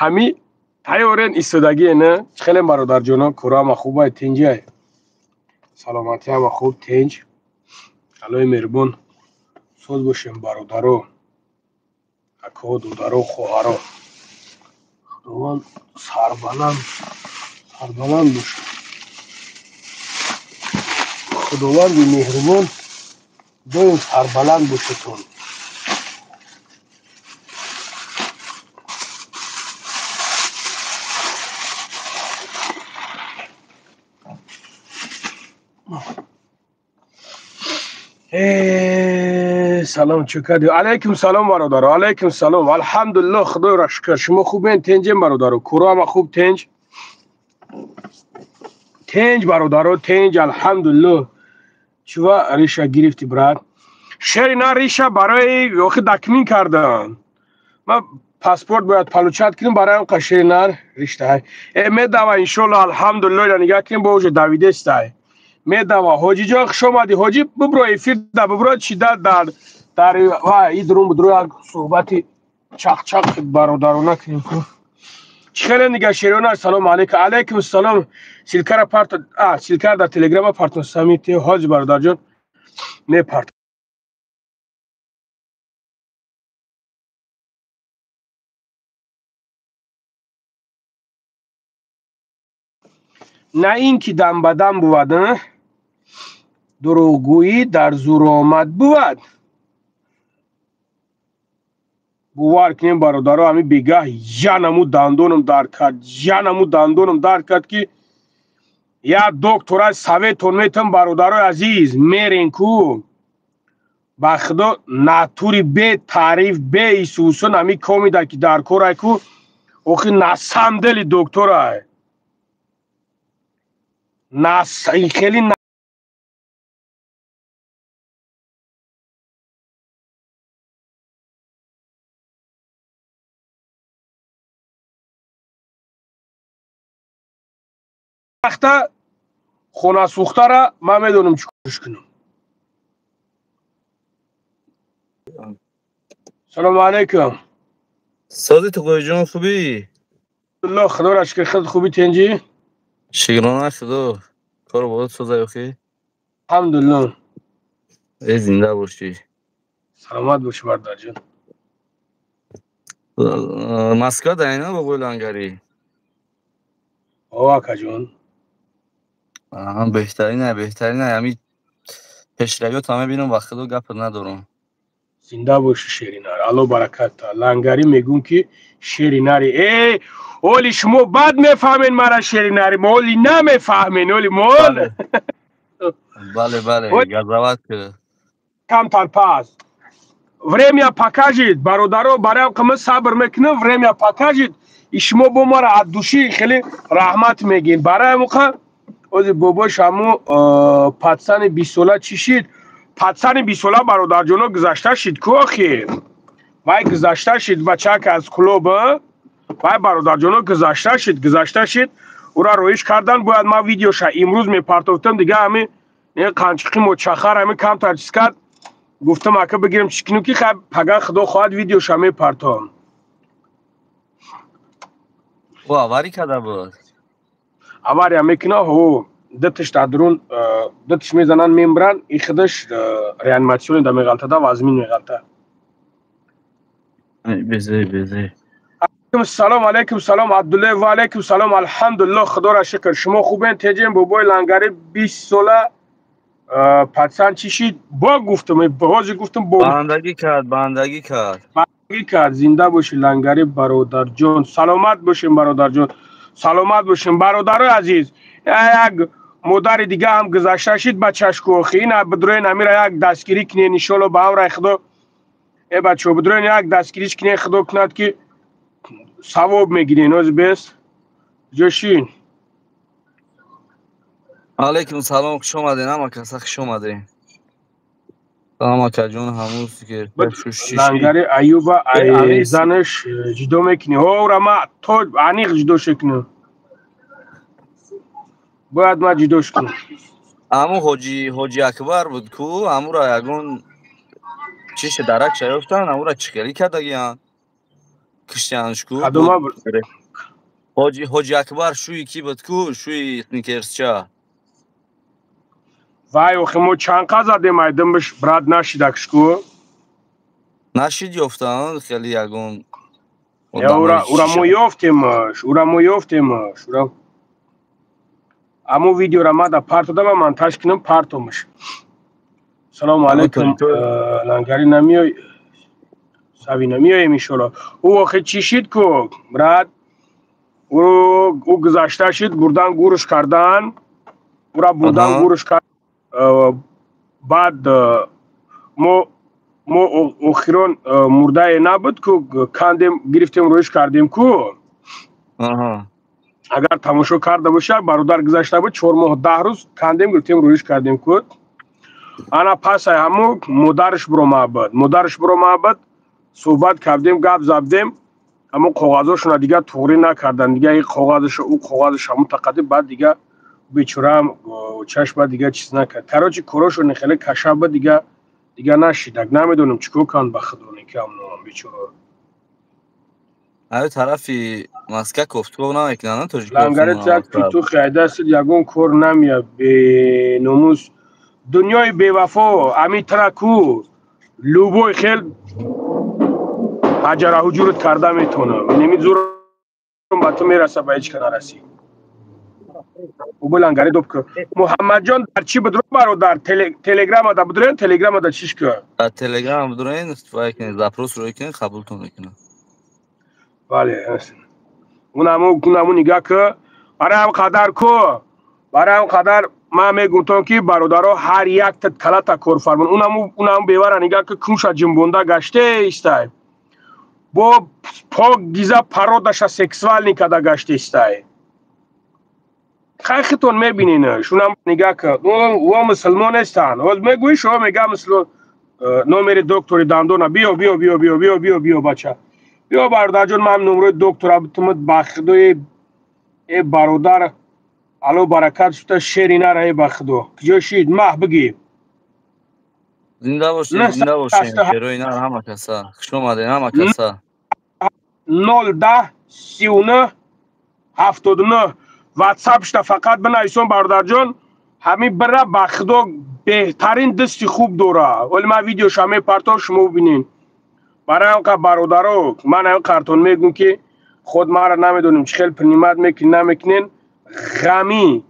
Ҳами тайёрен истодагие не? Хеле бародарҷоно, кора ҳама хубай, тинҷай, саломатӣ ҳама хуб, тинҷ. Аллои меҳрубон соз бошем, бародаро, акао, додаро, хоҳаро. Худованд сарбаланд, сарбаланд бошад. Худованди меҳрубон доим сарбаланд бошедтон. Салом, чӣ кардӣ? Алайкум салом, бародаро, алайкум салом. Алҳамдулиллоҳ, худоро шукр. Шумо хубен, тинҷен, бародаро? Куро ҳама хуб, тинҷ, тинҷ, бародаро, тинҷ, алҳамдулиллоҳ. Чува риша гирифтӣ, брат? Шери на риша барои охи документ кардан. Ман паспорт бояд получать кунем, барои ҳам шери нар ришта. Э, медава, иншоллоҳ, алҳамдулиллоҳ, ира нигаҳ кунем, бо уже давидестай. Медава. Ҳоҷиҷон, хуш омадӣ. Ҳоҷӣ, бибро эфир да, бибро чи да дар ва и дурум будро як суҳбати чақчақ бародарона кунем ку. Чӣ хеле нига шерона, салом алейкум. Алейкум салом. Ссылка ра парт, а ссылка ра дар телеграма партон самити. Ҳоҷи бародарҷон, мепарт. На ин ки дам ба дам бувад, дурӯғгӯӣ дар зуромад бувад. Бовар кунем, бародаро, ҳамин бегаҳ янаму дандонам дард кард, янаму дандонам дард кард, ки як доктора советон метам, бародарои азиз, мерен ку, ба худо, натури бе таъриф, бе исусон ҳамин комида ки дар корай ку, охи на самом деле докторай хеле. Вақта хонасӯхтара ман медонам чӣ корш кунам. Салому алайкум. Сози туқоиҷон, хубӣ? Аллоҳ, худоро шукр, худ хубӣ, тинҷӣ? Шукрона худо, кор бод соза ёхӣ? Алҳамдулиллоҳ. Э, зинда бошӣ. Саломат бошӣ, бародарҷон. Москва дайна, бобои лангарӣ? О, акаҷон. Беҳтарина, беҳтарина. Ҳами пешравиётам мебинам, ба худо, гапат надорам. Зинда бошӣ, шери нар, алло баракат. Лангарӣ мегӯм, ки шери нари. Э, оли шумо бад мефаҳмен мара, шери нари мо оли намефаҳмен, оли мо. Бале, бале, газават. Камтар пас время покажет, бародаро, барои қама сабр мекунам, время покажет. И шумо бо мара от души хеле раҳмат мегин. Барои муқа ози бобош ҳаму пацани 20-сола чӣ шид? Пацани 20-сола, бародарҷоно, гузашта шид ку охи. Вай гузашта шид, бачак аз клуб. Вай, бародарҷоно, гузашта шид, гузашта шид. Ура роиш кардан, бояд ман видеоша имрӯз мепартофтам, дига ҳами қанчиқи мочахар ҳами камтар чиз кард. Гуфтам, ака бигирем, чӣ кунем, ки хай пага, худо хоҳад, видеоша мепартом. Ӯ авария карда буд? Авария мекуна, ҳо, дуташ дар дурун, дуташ мезананд, мембранд, и худаш реаниматсионе да меғалтада, вазмин меғалта. Безе, безе. Салом алейкум, салом, Абдуллаев, ва алейкум салом. Алҳамдулиллоҳ, худоро шукр. Шумо хубен, теҷен, бобои лангари? 20 сола пацан чӣ шид? Бо гуфтам, ҳозир гуфтам бо Бандагӣ кард, бандагӣ кард. Бандагӣ кард. Зинда бошӣ, лангари бародарҷон, саломат бошем, бародарҷон, саломат бошем. Бародарои азиз, як модари дига ҳам гузашта шид бачашку. Охи ина бидроен, амира як дастгирӣ кунен, иншолло, ба амраи худо. Э, бачо, бидроен, як дастгириш кунен, худо кунад, ки савоб мегирен. Ози бес ҷошин. Алейкум салом, хуш омаден, ҳама каса хуш омаден. Салом, акаҷон, ҳамуз ки. Лангари, Аюба занаш ҷудо мекунӣ? Ҳора ма то аниқ ҷудош кунам, бояд ман ҷудош кунам. Ҳамун ҳоҷи Акбар буд ку, ҳамура ягон чише дарак шаёфтан, ҳамура чӣ хелӣ кардагиян? Киштиянш ку. Ҳоҷи Акбар шӯи кӣ буд ку? Шӯи сникерсча. Вай, охи мо чанд қа задем, айдимбиш брат нашидакш ку. Нашид ёфтан хеле ягон. Ура мо ёфтемаш, ура мо ёфтемаш, ура аммо видеора ма да парто дама, монтаж кунам, партомаш. Салому алайкум, лангари намиёй, сави намиёем, иншолло. Ӯ охи чӣ шид ку, брат? Ӯ гузашта шид, бурдан гурш кардан, ура бурдан гурш кард. Баъд мо охирон мурдае набуд ку, кандем, гирифтем, рӯиш кардем ку. Агар тамошо карда боша, бародар, гузашта буд, 4 моҳ 10 рӯз кандем, гирифтем, рӯиш кардем ку. Ана пасай ҳаму модараш биромад, модараш биромад, суҳбат кардем, гап забдем, ҳамун коғазошона дига туғрӣ накардан, дига и коғазаш, ӯ коғазаш ҳамун тақади. Баъд дига бечораам чашма дига чиз накард. Короче, корошони хеле кашаба, дига нашидак, намедонам чӣ кор канд, ба худоне ки амноам бечора. Аю тарафи Москва кофтуков намекунанд тоҷикоф. Лангарет як петухи айдастид, ягон кор намеяд, беномус, дунёи бевафо. Ами траку любой хел ҳаҷара ҳуҷурат карда метонам, инеми зурм ба ту мераса, ба ҳеҷ ка нарасӣ. Убулангари доб ку. Муҳаммадҷон, дар чӣ будро, бародар? Телеграмада будроен, телеграмада чиш ку. Дар телеграм будроен, запрос рӯй кунед, қабултон мекунам. Бале, унаму нигаҳ ку. Барои ҳам қадар ку, барои ҳам қадар ман мегумтон, ки бародаро, ҳар якта калата корфармон. Унаму бевара нигаҳ ку, кумша ҷимбонда гаштеистай, бо пок гиза пародаша сексуальный када гаштеистай. Хай, хитон мебиненаш. Унам нигаҳ ку, о мусулмон нестанд. Ҳоз мегӯӣ, шумо мега мусулмон. Номери доктори дандона биё, биё, биё, биё, биё, биё, биё, бача, биё, бародарҷон, ман номрои доктора битумад. Ба худои, э бародар, ало баракат шута, шери нара, э ба худо, куҷо шид маҳ бигӣ. Зинда бошед, зинда бошед, шерои нар, ҳама каса хуш омадед, ҳама каса. 010 39 79 ватсап шта, фақат бинависон, бародарҷон. Ҳамин бира, ба худо, беҳтарин дасти хуб дора. Вале ман видеоша мепартов, шумо бибинед. Барои он қа, бародаро, ман ҳамин қартон мегӯм, ки худ маро намедонем чӣ хел принимать мекунед, намекунен, ғами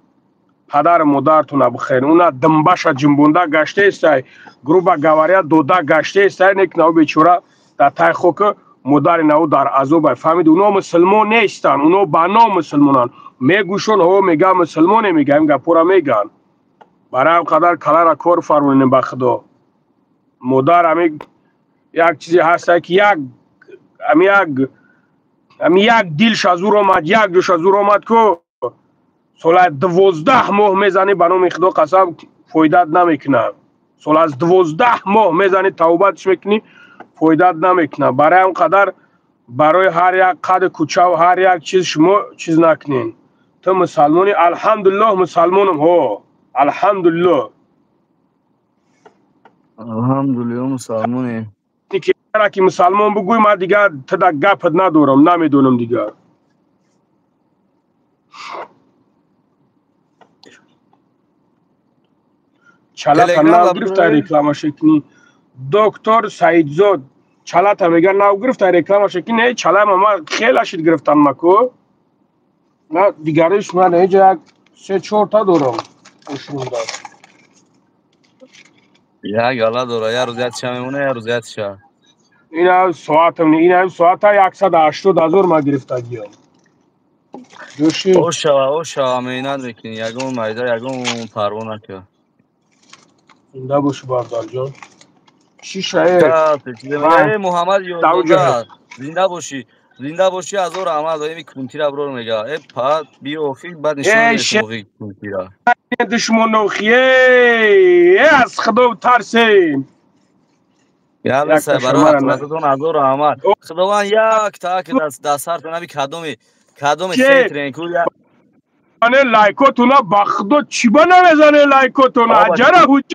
падару модаратона бихӯрен. Уна димбаша ҷимбонда гаштаестай, грубо говоря, дода гаштаестай, некна ӯ бечора дар тай хока, модари наву дар азобай. Фаҳмид, уно мусулмон нестанд, уно ба ном мусулмонанд. Мегӯшон, ҳо, мега мусулмоне, мега, ин гапора меган. Барои ҳам қадар калара кор фармонем, ба худо. Модар ами як чизе ҳаста, ки як ами як ами як дилш аз ур омад, як ҷош аз ур омад ку, сола 12 моҳ мезанӣ, ба номи худо қасам, фоидат намекунад. Сол аз 12 моҳ мезанӣ, тавбатш мекунӣ, фоидат намекунад. Барои ҳам қадар барои ҳар як қади кӯчаву ҳар як чиз шумо чиз накунен. Ту мусалмони? Алҳамдулиллоҳ, мусалмонам, ҳо, алҳамдулиллоҳ. Алҳамдулиллоҳ, мусалмонем. Ки мусалмон бугӯй, ман дигар туда гапат надорам, намедонам дигар. Чалата нав гирифта, рекламаша кунӣ. Доктор Саидзод чалата мега, нав гирифта, рекламаша кунӣ. Не, чалама ма хела шид гирифтан маку. На дигариш ман эҷа як се чорта дорам ошунда. Як гала дора, як рӯз ятиша мемона, як рӯз ятиша. Ина соатам, ина соата 180 000 ма гирифтагиям. Ошава, ошава, меҳнат мекунӣ, ягон майда, ягон парво накард. Зинда бошӣ, бародарҷон. Шишае. Муҳаммад Ёрзода, зинда бошӣ, зинда бошӣ, ҳазор раҳмат. Эми кунтира бирор мега, э па биё, охи баъд нишон кунтира. Душмонохи, э аз худо тарсем. Барои ҳазор раҳмат. Худованд як так дар сартон ами кадоми хейтрен ку. Лайкотуна, ба худо, чиба намезане лайкотуна, аҷара ҳуҷ.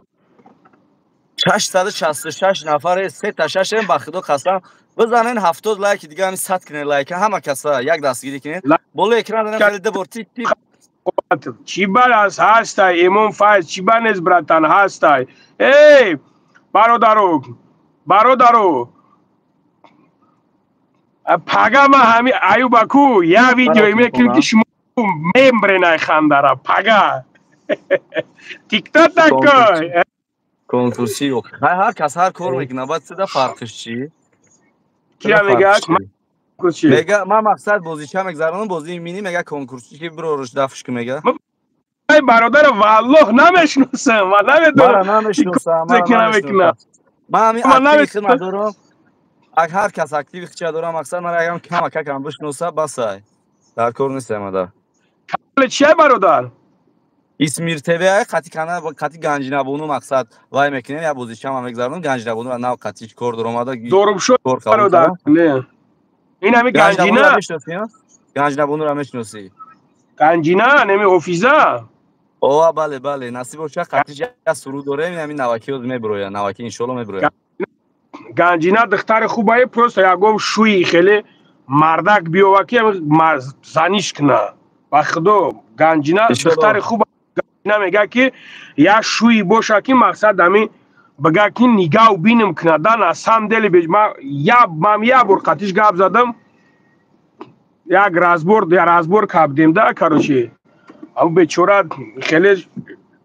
666 нафаре, сета шашем, ба худо қасам. Бизанен 70 лайк дига ҳами 100 кунед лайк ҳама каса як дастгирӣ кунед. Боло экран дадам хеле ду бор тик тик. Чӣ бар аз ҳастай Имом Файз, чӣ бар нест братан ҳастай. Эй бародаро, бародаро. Пага ма ҳами Аюба ку я видео мекунем ки шумо мембренай хандара пага. Тикток такой. Конкурси. Ҳар кас ҳар кор мекунад, баъд сида фарқиш чӣ? Кия мегӯяд? Мега ман мақсад бозича мегзаронам, бозии мини мега конкурси ки бироруш дафш ки мега. Ай бародар, валлоҳ намешносам, ва намедонам. Мара намешносам, мара намешносам. Ман ҳамин активи хидмат дорам. Аг ҳар кас активи хича дорам, мақсад ман агам кама какам бишноса басай. Дар кор нестам ада. Чия бародар? Исмир ТВ ай қати кана қати Ганҷинабону мақсад вай мекунем, я бозича ман мегзаронам, Ганҷинабону нав қати кор даромада. Дорум шуд бародар. Не. Ин ҳами Ганҷина. Ганҷинабонуро мешиносӣ? Ганҷина, неми ҳофиза? Ова, бале, бале, насиб боша қати я суруд дорем, ҳамин наваки меброя, наваки иншоалло меброя. Ганҷина духтари хубае, просто ягон шӯи хеле мардак биёва ки заниш куна. Ба худо Ганҷина духтари хуб. Ганҷина мега ки я шӯи боша ки мақсад ҳамин бага ки нигоҳ биним куна. Да на самом деле беж ма я мам я бор қатиш гап задам. Як разбор кардем да, короче. Ау бечора хеле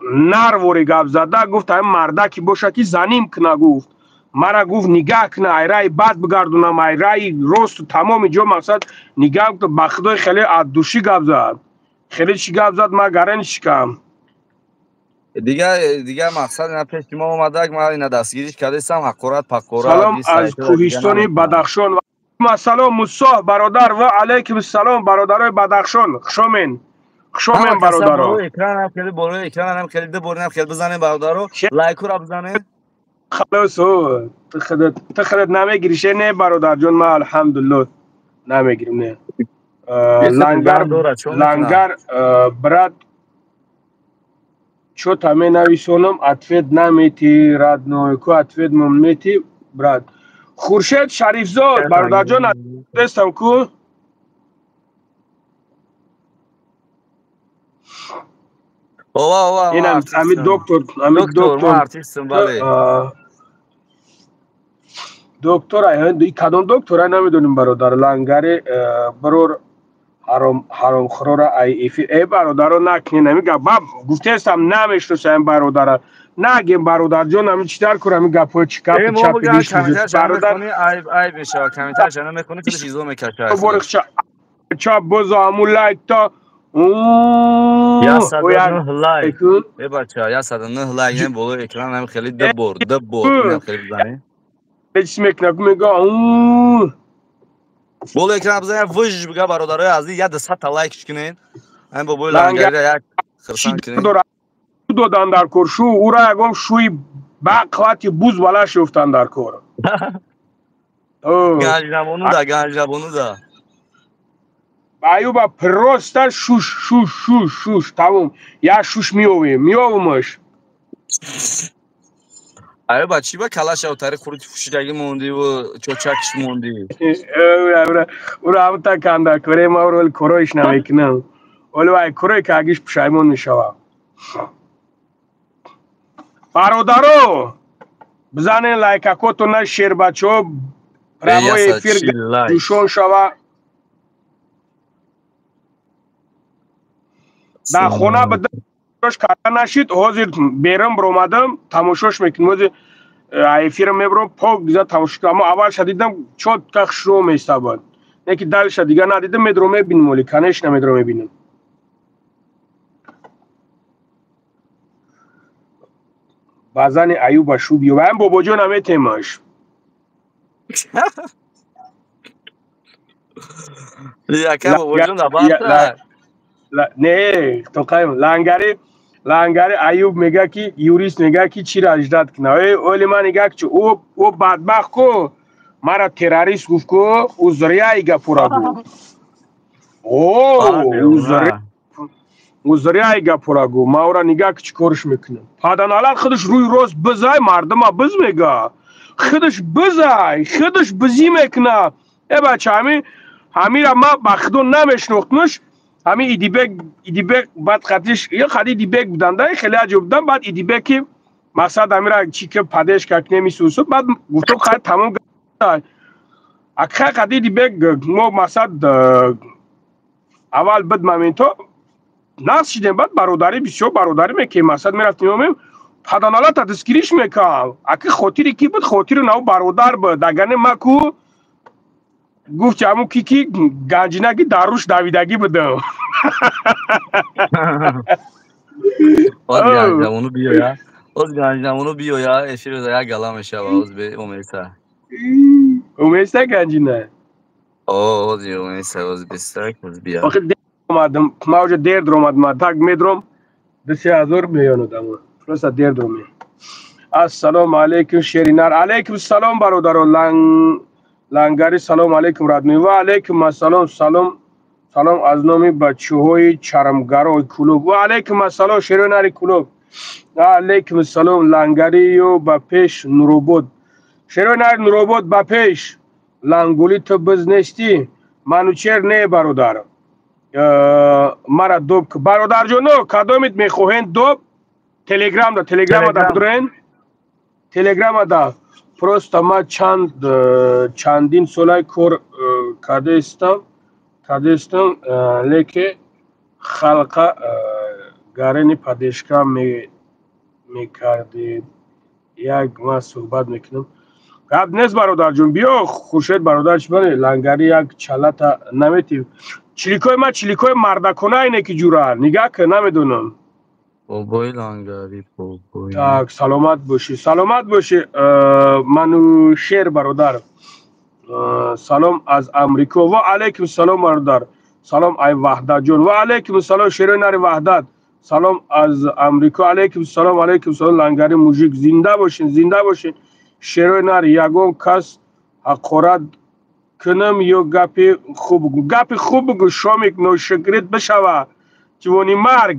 нарвори гап зада, гуфт ҳамин мардаки боша ки заним куна гуфт. Мара гуфт нигаҳ куна, ай раи бад бигардонам, ай раи росту тамоми ҷо мақсад нигаҳ. Ба худои хеле аз душӣ гап зад. Хеле чӣ гап зад, ма гарен шикам. Дига мақсад ина пеши мо омадак, ман ина дастгириш кардесам, ҳақорат пақорат. Салом аз кӯҳистони Бадахшон. Салом Мусо бародар ва алайкум салом бародарои Бадахшон. Хушомен. Хушомен бародаро. Болои экран хеле, болои экран ҳам хеле ду бор ҳам хеле бизанем бародаро. Лайкура бизанем. Халос, ту худат намегириш не бародарҷон, ман алҳамдулиллоҳ намегирим не. Лангар лангар брат, чё-то менависонам, ответ намети, родной, ку ответ мети, брат. Хуршед Шарифзод, бародарҷон, дестам ку. Ова, ова, Инам ами доктор, ами доктор. Артистам, бале. Доктор, ай кадом доктор, ай намедонем бародар. Лангари барор ҳаром ҳаромхӯрора ай эфир. Э бародаро накунед ами гап. Ба гуфтаестам намешносам бародара. Нагем бародарҷон, ами чӣ дар кор ами гапҳои чӣ гапи чапи бародар. Айб айб мешава, комментарияша намехонӣ, худаш изо мекаша. Чап бозо ҳамун лайк то 109 лайк. Э бача, 109 лайк не болои экран ҳам хеле ду бор, ду бор инам хеле бизанем. Чӣ мекунад? Мега болои экран бизанем, вж бига бародарои азиз, 100 та лайк кунед. Ҳамин бобои лангарира як хурсанд кунед. Додан дар кор шу ура ягон шӯи ба қуввати буз балаш ёфтан дар кор. Ганҷнабону да, ганҷнабону да. Аюба просто шуш шуш шуш шуш тамом. Я шуш меовем, меовумаш. Аюба чӣ ба калаша тари хурути фушидаги мондиву чочакш монди? Ура ҳамта канда коре ма уро короиш намекунам. Оле вай корое ки агиш пушаймон мешавам. Бародаро, бизанен лайкакотона шербачо, прямой эфир душон шава. Дар хона бадош карда нашид, ҳозир берун биромадам, тамошош мекунем. Ҳозир эфирам мебурам, пок гиза тамошо кунам. Аммо аввалша дидам, чётко хушрӯ меистабад. Не ки дальше дига надидам, медро мебинем, оли, конечно медро мебинем. Ба зани Аюба шу биё. Ам бобоҷон наметемаш. Яка бобоҷон да барта. Не, тоқаем. Лангари лангари Аюб мега ки юрист мега ки чира ждать кна. Э, оли ман мега ки ӯ бадбахт ку мара террорист гуфт ку, ӯ зря и гапура гуфт. О, ӯ зря и гапура гуфт. Ма ӯра нигаҳ ки чӣ корш мекунам. Паданалат худаш рӯи рост бизай мардума биз мега. Худаш бизай, худаш бизӣ мекуна. Э бача, ҳамира ма ба худо намешнохтмуш. Ҳами Идибек, Идибек баъд қатиш ё қади Идибек буданда, хеле аҷиб будан. Баъд Идибек ки мақсад ҳамира чи ки падешка кнемисусу, баъд гуфтум, хай, тамом. Акхай қади Идибек мо мақсад аввал бид моменто нақс шидем, баъд бародарӣ, бисёр бародарӣ мекунем. Мақсад мерафтем, омем, паданалата дастгириш мекард. Аки хотири ки буд? Хотири нав бародар буд. Агар не, ма ку гуфти ҳамун ки ганҷинаки дар руш давидагӣ будам. Оз биёя, оз ганҷинамону биёя, эфир як гала мешава. Оз омеса. Омеса ганҷина. Оз омеса, оз бистак, оз бия. Охи омадам ма, уже дер даромадам, так медром, 2-3 ҳазор меёнудам, просто дер даромем. Ассалому алайкум, шеринар. Алайкум салом, бародаро. Лангари, салом алайкум, родной. Ва алайкум ассалом. Салом, салом аз номи бачаҳои чармгарои клуб. Ва алайкум ассалом, шеринари клуб. Алайкум ассалом. Лангарию ба пеш, Нуробод. Шеринари Нуробод ба пеш. Лангули, ту биз нестӣ? Манучер, не, бародар. Мара доб, бародарҷоно, кадомит мехоҳен доб, Телеграмда, Телеграмада будурен, Телеграмада. Просто ма чанд чандин солай кор кардестам, леке халқа гарени поддержка мекардед. Як ма суҳбат мекунам, гап нест, бародарҷон, биё. Хуршед бародар, чи бане? Лангари, як чалата наметив? Чиликои ма чиликои мардакона ине ки ҷура нигаҳ ки намедонам. Бобои Лангари, бобои. Так, саломат бошӣ, саломат бошӣ, Манушер бародар. Салом аз Амрико. Ва алайкум салом, бародар. Салом, ай Ваҳдатҷон. Ва алайкум салом, шерои нари Ваҳдат. Салом аз Амрико. Алайкум салом, алайкум салом. Лангари мужик, зинда бошин, зинда бошин, шерои нар. Ягон кас ҳақорат кунам ё гапи хуб, гапи хуб бугӯ, шомик ношукрит бишава, ҷувони марг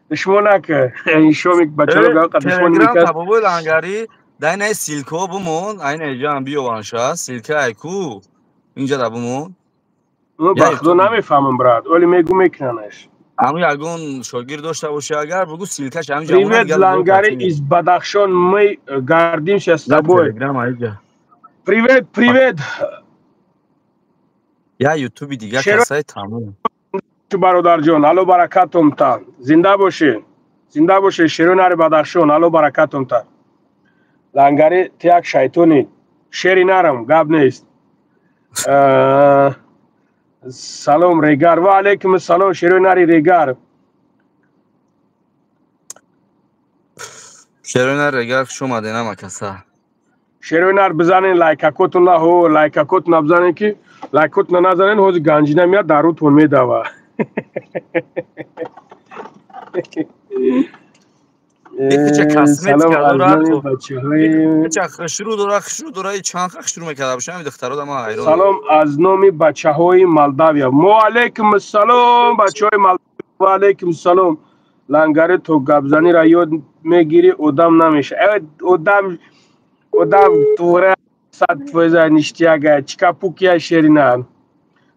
душмон нака. Ин шомик бачаро душмон. Мекард бобои Лангари. Дар инаи ссылка бумон, айна иҷаам биёванша ссылка айку инҷа да бумон. Ба худо намефаҳмам, брат, оли мегӯ мекунанаш. Ҳаму ягон шогирд дошта боши, агар бугӯ, ссылка ш ҳаминҷа. Привет, Лангари из Бадахшон, мы гордимся с тобой. Привет, привет. Я Ютуби дига касай тамом. Бародарҷон, алло баракатум та, зинда бошӣ, зинда бошӣ, шерои нари Бадахшон, алло баракатум та. Лангари, ту як шайтони, шери нарам, гап нест. Салом, Регар. Ва алайкум ассалом, шерои нари Регар. Шерои нари Регар, хуш омадед, ама каса. Шерои нар, бизанен лайкакотуна, ҳо, лайкакотуна бизанен, ки лайкотуна назанен, ҳозир ганҷина меяд, дар рӯтон медава. Косметика дорад, хушрӯ дора, хушрӯ дора, чанд хушрӯ мекарда боша ҳами духтаро, да, ман ҳайрон. Салом аз номи бачаҳои Молдавия. Мо алайкум ассалом, бачаҳои Молдавия, ва алайкум салом. Лангари, то гапзаниро ёд мегирӣ, одам намеша. Одам, одам тура 100% ништяга чикапукия шерина.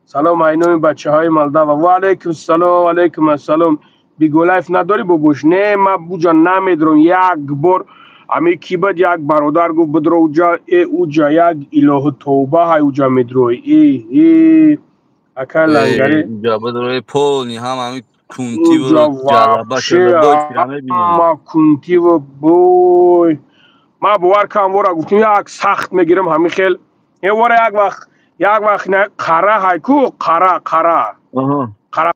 Салом ай номи бачаҳои Молдава. Ва алайкум салом, алайкум ассалом. Биголайф надорӣ, бобош? Не, ма буҷа намедорам. Як бор ами ки бад, як бародар гуфт, бидро уҷа. Э, уҷа як илоҳу тавба ҳай, уҷа медрои. Э, ака Лангари. Бидрои, полный ҳам ами кунтиву ма кунтиву бой. Ма бовар кам, вора гуфтим, як сахт мегирам ҳами хел. Е, вора як вақт, як вақт қара ҳайку, қара, қара, қара,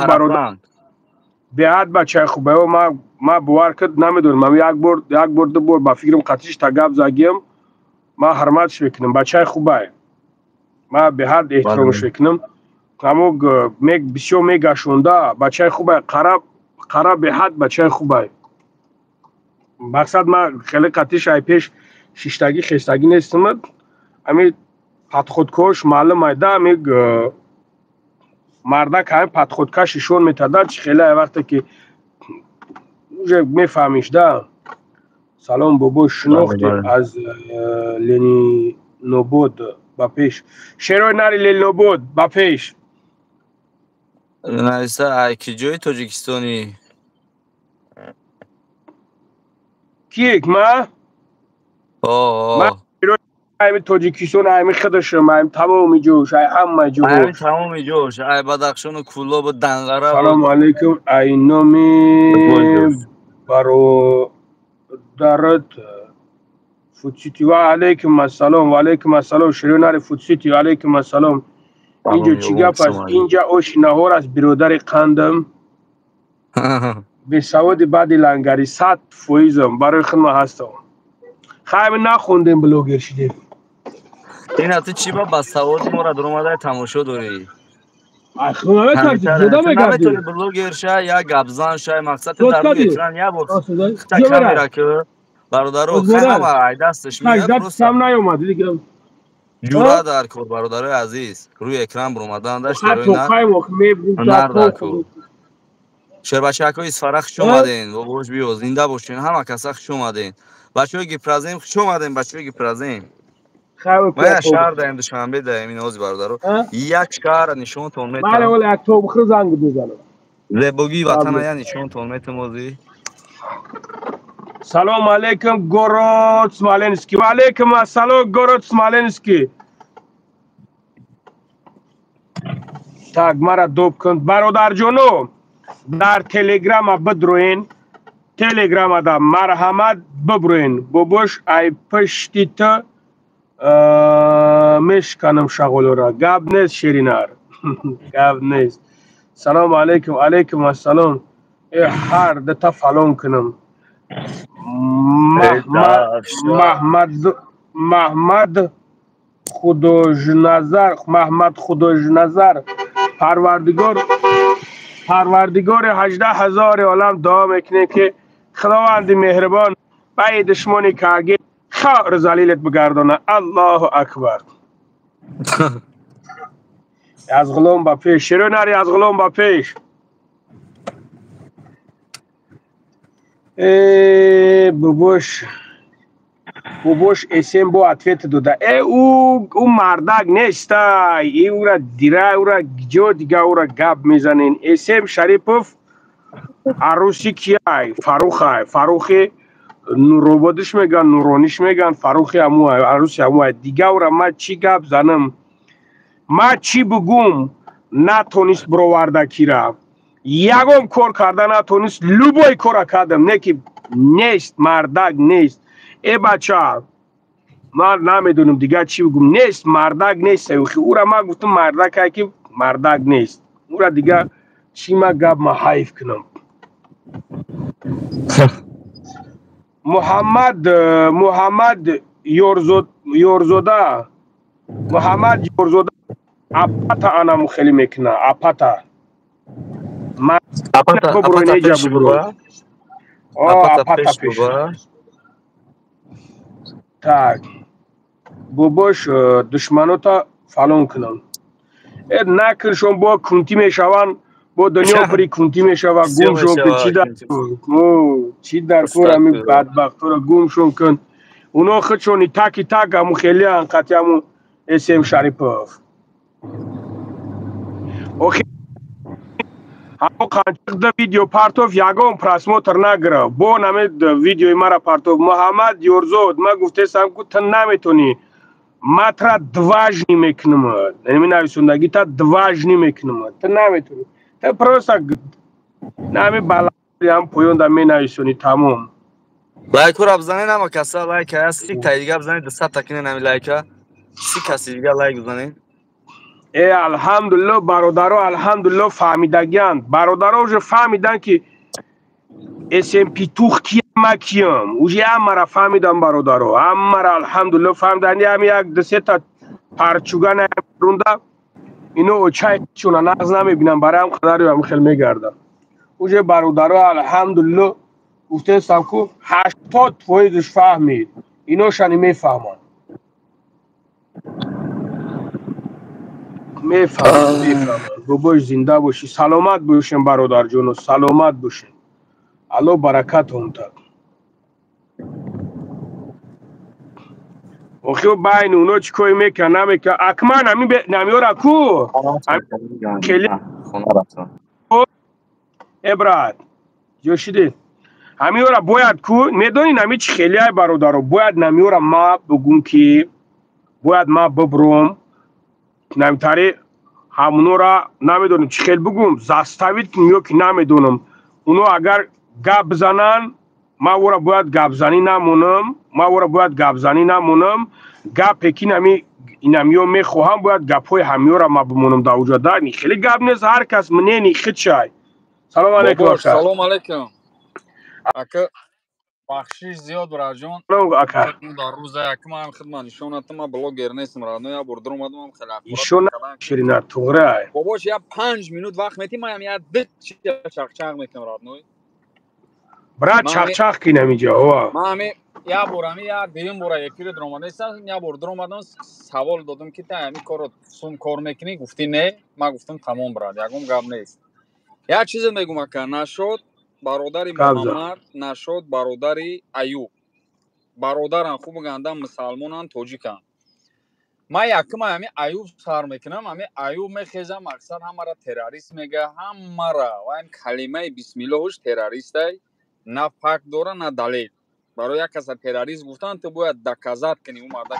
бародар. Беҳад бачаи хуб. Ма бовар кад, намедонам, як бор, як бор, ду бор ба фикрам қатиш та гап загиям, ма ҳурматш мекунам, бачаи хубай, ма беҳад эҳтиромш мекунам. Амо бисёр мегашонда, бачаи хубай, қара, қара, беҳад бачаи хубай. Мақсад, ма хеле қатиш ай пеш шиштагӣ хестагӣ нестам, ами подход кош маълум айда, ами мардак ҳами подход каш ишон метада, чи хеле ай вақте ки уже мефаҳмиш да. Салом бобо, шинохти аз Ленинобод ба пеш. Шерои нари Ленинобод ба пеш. Нависа, ай ки ҷои Тоҷикистонӣ? Кик ма? О. Ами Тоҷикистон, ами худашам, ами тамоми ҷош, ай ҳама ҷош. Ами тамоми ҷош, ай Бадахшону Кӯлобу Данғара. Салому алейкум, ай номи бародарат Фудсити. Ва алейкум ассалом, ва алейкум ассалом, ширинари Фудсити, ва алейкум ассалом. Инҷо чӣ гап аст? Инҷа оши наҳор аст, биродари қандам. Бесаводи баъди лангари 100%-ам барои худма ҳастам. Хайми нахондем, блогер шидем. Ина ту чӣ ба саводи моро даромада тамошо дорӣ? Наметони блогер ша, як гапзан ша, мақсад дар рӯи экран як бор хита камера ки бародаро ҳама ай дасташ меояд. Сам наёмад. Ҷура дар кор, бародарои азиз, рӯи экран баромадан дашт ҳунар дар кор. Шербачакҳои Исфара, хуш омаден, бобош биё, зинда бошен, ҳама каса хуш омаден. Бачаҳои Гипразем, хуш омадем, бачаҳои Гипразем. Ма як шаҳр даем, Душанбе даем, ин ози бародаро. Як шаҳр нишонтон метам. Зебогии ватана я нишонтон метам ози. Салом алейкум, город Смоленский. Ва алейкум ассалом, город Смоленский. Так, мара доб кун. Бародарҷоно, дар Телеграма бидроен. Телеграмада марҳамат биброен. Бобош, ай пишти ту мешканам шағолора. Гап нест, ширинар. Гап нест. Салому алейкум, алейкум ассалом. Э ҳар дута фалон кунам. Маҳмад Художназар, Маҳмад Художназар, Парвардигор, Парвардигори 18 000 олам дуо мекунем, ки Худованди меҳрибон баи душмони каги хор залилат бигардона. Аллоҳу акбар. Аз ғулом ба пеш, широ нари, аз ғулом ба пеш. Э бобош, бобош, эсем бо ответ дода. Э ӯ мардак неста, и ура дира, ура ҷо дига ура гап мезанен. Эсем Шарипов аруси кияй? Фарухай, Фарухи Нурободиш меган, Нурониш меган, Фарухи амуай, аруси амуай. Дига ура ма чӣ гап занам? Ма чӣ бугум? Натонист бироварда кира. Ягон кор карда натонист, любой кора кардам, не ки нест, мардак нест. Э бача, ман намедонам дига чӣ бигум, нест, мардак нест. Ура ма гуфтам мардак, ки мардак нест. Ура дига чӣ ма гап ма ҳайф кунам? Муҳаммад, Муҳаммад Ёрзода, Муҳаммад Ёрзода апата анаму хеле мекуна, апата. Апата пеш буба? Апата пеш. Так. Бобош, душманота фалон кунам. Э накуншон, бо кунтӣ мешаванд, бо дунё пури кунтӣ мешава, гумшон кун, чӣ дар чӣ дар кор ами бадбахтора гумшон кун. Уно худшон и так и так аму хелиан қати аму Эсем Шарипов. Охи ҳамо қанчиқ да видео партов, ягон просмотр нагирифт. Бо наме видеои мара партов. Муҳаммад Ёрзод, ма гуфтесам, ку ту наметонӣ. Ма тра дважды мекунам. Яъне нависондагӣ та дважды мекунам. Ту наметонӣ. Ту просто нами балам поён да менависонӣ, тамом. Лайкура бизанед, ҳама каса лайк ҳаст, 30 та дига бизанед, 200 та кинен ҳами лайка. 30 каси дига лайк бизанед. Э алҳамдулилло, бародаро, алҳамдулилло, фаҳмидагианд. Бародаро уже фаҳмиданд, ки СМ Петух кияма, киям. Уже ҳамара фаҳмидан, бародаро. Ҳамара алҳамдулилло фаҳмиданд. Ҳами як ду сета парчугана рунда ино очай чуна нағз намебинам, барои ҳам қадари ҳам хел мегардам. Уже бародаро алҳамдулилло гуфтестам, ку 80%-ш фаҳмид. Иношани мефаҳманд. Мефаҳмам, мефаҳмам. Бобош, зинда бошӣ, саломат бошем, бародарҷоно, саломат бошем. Алло баракатон тад. Охи байни уно чӣ кори мекунад, намекунад. Акман ҳамин намиёра ку? Э брат, ҷо шидӣ? Ҳамиёра бояд ку, медонӣ нами чӣ хелиай, бародаро, бояд намиёра ма бугум ки бояд ма бибром намитари ҳамунора, намедонам чӣ хел бугум, заставить кунем ё ки намедонам. Уно агар гап бизананд, ман ӯра бояд гапзанӣ намонам, ман ӯра бояд гапзанӣ намонам. Гапе ки нами инамиё мехоҳам, бояд гапҳои ҳамиёра ма бимонам дар уҷа. Да хеле гап нест, ҳар кас мнение худшай. Салом алейкум. Салом алейкум, ака, бахшиш зиёд, браҷон. Ака. Дар рӯза якум ҳам хидмат нишонатам, ман блогер нестам, родной, я бор даромадам, хеле ишона ширина туғра. Бобош, я 5 минут вақт мети, ман я ду чақчақ мекунам, родной. Брат, чақчақ кинам инҷа. Ман ҳами я бор, ҳами я дуюм бора эфири даромадастам. Я бор даромадам, савол додам, ки та ҳами корро сум кор мекунӣ, гуфтӣ не. Ман гуфтам: тамом, брат, ягон гап нест. Як чизе мегум, ака, нашод бародари Муҳаммад, нашод бародари Аюб, бародарам, хуб гандам, мусалмонанд, тоҷиканд. Ман якум ҳами Аюб сар мекунам. Ҳами Аюб мехезам, мақсад ҳамара террорист мега, ҳамара ва ҳам калимаи бисмиллоҳуш террористай. На факт дора, на далел. Барои як каса террорист гуфтан, ту бояд доказать кунӣ, ӯ марда.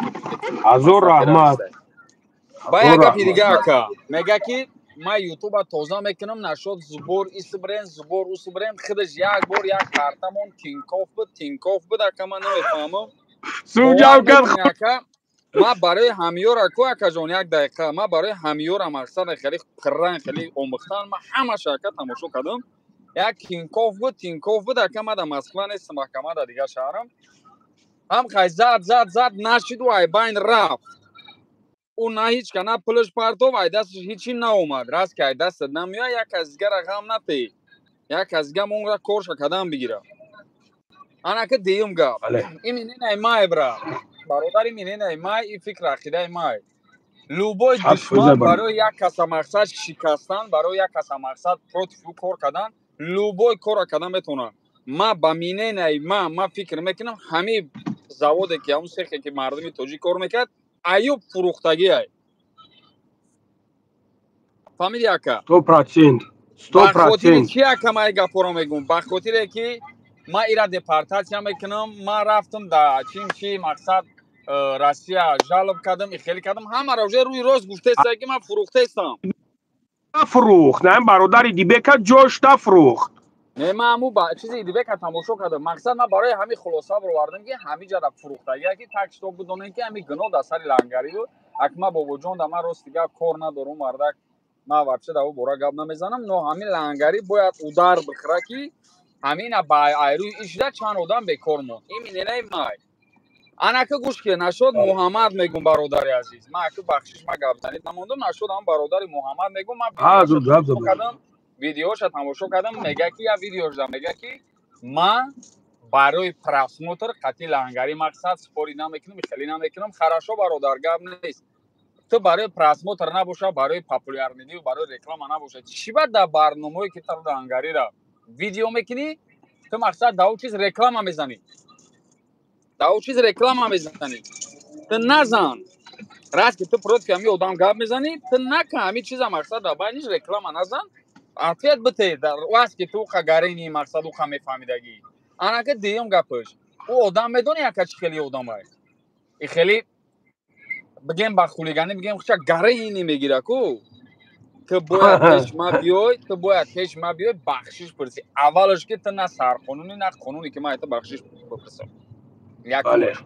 Ҳазор раҳмат. Ба як гапи дига, ака, мега ки ман ютуба тоза мекунам, нашод сбор исбрен, сбор усбрен. Худаш як бор як картамон Тинкоф буд, Тинкоф буд, ака, ман намефаҳмам. Ака, ман барои ҳамёра ку, акаҷон, як дақиқа, ман барои ҳамёра мақсад хеле пирран, хеле омӯхтан, ман ҳамаша, ака, тамошо кардам. Як Тинкоф буд, Тинкоф буд, ака, ман дар Москва нестам, ака, ман дар дигар шаҳрам. Ҳам хай зад, зад, зад, нашиду айбайн рафт. Ӯ на ҳеч ка, на пулаш партов, ай дасташ ҳечи наомад. Раст ки ай дастат намеояд, як кас дигара ғам натеҳ, як кас дига монра корша кадан бигира. Анака дуюм гап, ин миненаи май, бра, бародари, миненаи май, и фикр ақидаи май: любой душман барои як каса мақсад шикастан, барои як каса мақсад против ӯ кор кардан, любой корро кардан метавонад. Ма ба миненаи ма, ма фикр мекунам, ҳамин заводе ки, ҳамун сехе ки мардуми тоҷик кор мекард, Аюб фурӯхтагиай. Фаҳмиди, ака? 100%, 100%. Чи, ака, ман гапҳоро мегӯм ба хотире ки ман ира депортатсия мекунам. Ман рафтам да чин чи мақсад Россия жалоб кардам, ихелӣ кардам, ҳамаро уже рӯи рост гуфтеста, ки ман фурӯхтестам. Фурӯхт, на, бародари Дибека ҷош нафурӯхт. Не, ман ҳаму ба чизи Идибека тамошо кардам. Мақсад, ман барои ҳамин хулоса баровардам, ки ҳамин ҷара фурӯхтагия, ки так что бидонем, ки ҳамин гуноҳ дар сари Лангарӣ буд. Ак ман бобоҷон да ман рости гап кор надорум, мардак, ман вообще дар ӯ бора гап намезанам, но ҳамин Лангарӣ бояд удар бихӯра, ки ҳамина ба айрӯи ишда чанд одам бекор монд. Ин миненаи май. Анака гӯш ки, нашод Муҳаммад мегум, бародари азиз, ман аку бахшиш, ман гапзанӣ намондум. Нашод ҳам бародари Муҳаммад мегум, ман кардам, видеоша тамошо кардам, мега ки я видеошда мега ки ман барои просмотр қати Лангари мақсад спорить намекунам, хеле намекунам. Хорошо, бародар, гап нест. Ту барои просмотр набоша, барои популярный барои реклама набоша, чӣ ба дар барномаое ки ту Лангарира видео мекунӣ, ту мақсад дар чиз реклама мезанӣ, дар чиз реклама мезанӣ? Ту назан. Раст ки ту против ҳами одам гап мезанӣ, ту нака ҳами чиза, мақсад дар байниш реклама назан, ответ бите дар васт ки ту уқа гарини, мақсад уқа мефаҳмидагӣ. Анака дуюм гапаш, ӯ одам медонӣ, ака, чӣ хели одамай, и хеле бигем ба хулиганӣ, бигем хуча гарини мегира ку. Ту бояд пеш ма биёй, ту бояд пеш ма биёй, бахшиш пурсӣ аввалаш, ки ту на сарқонуни, на қонуне ки ман ту бахшиш бипурсам. Якумаш.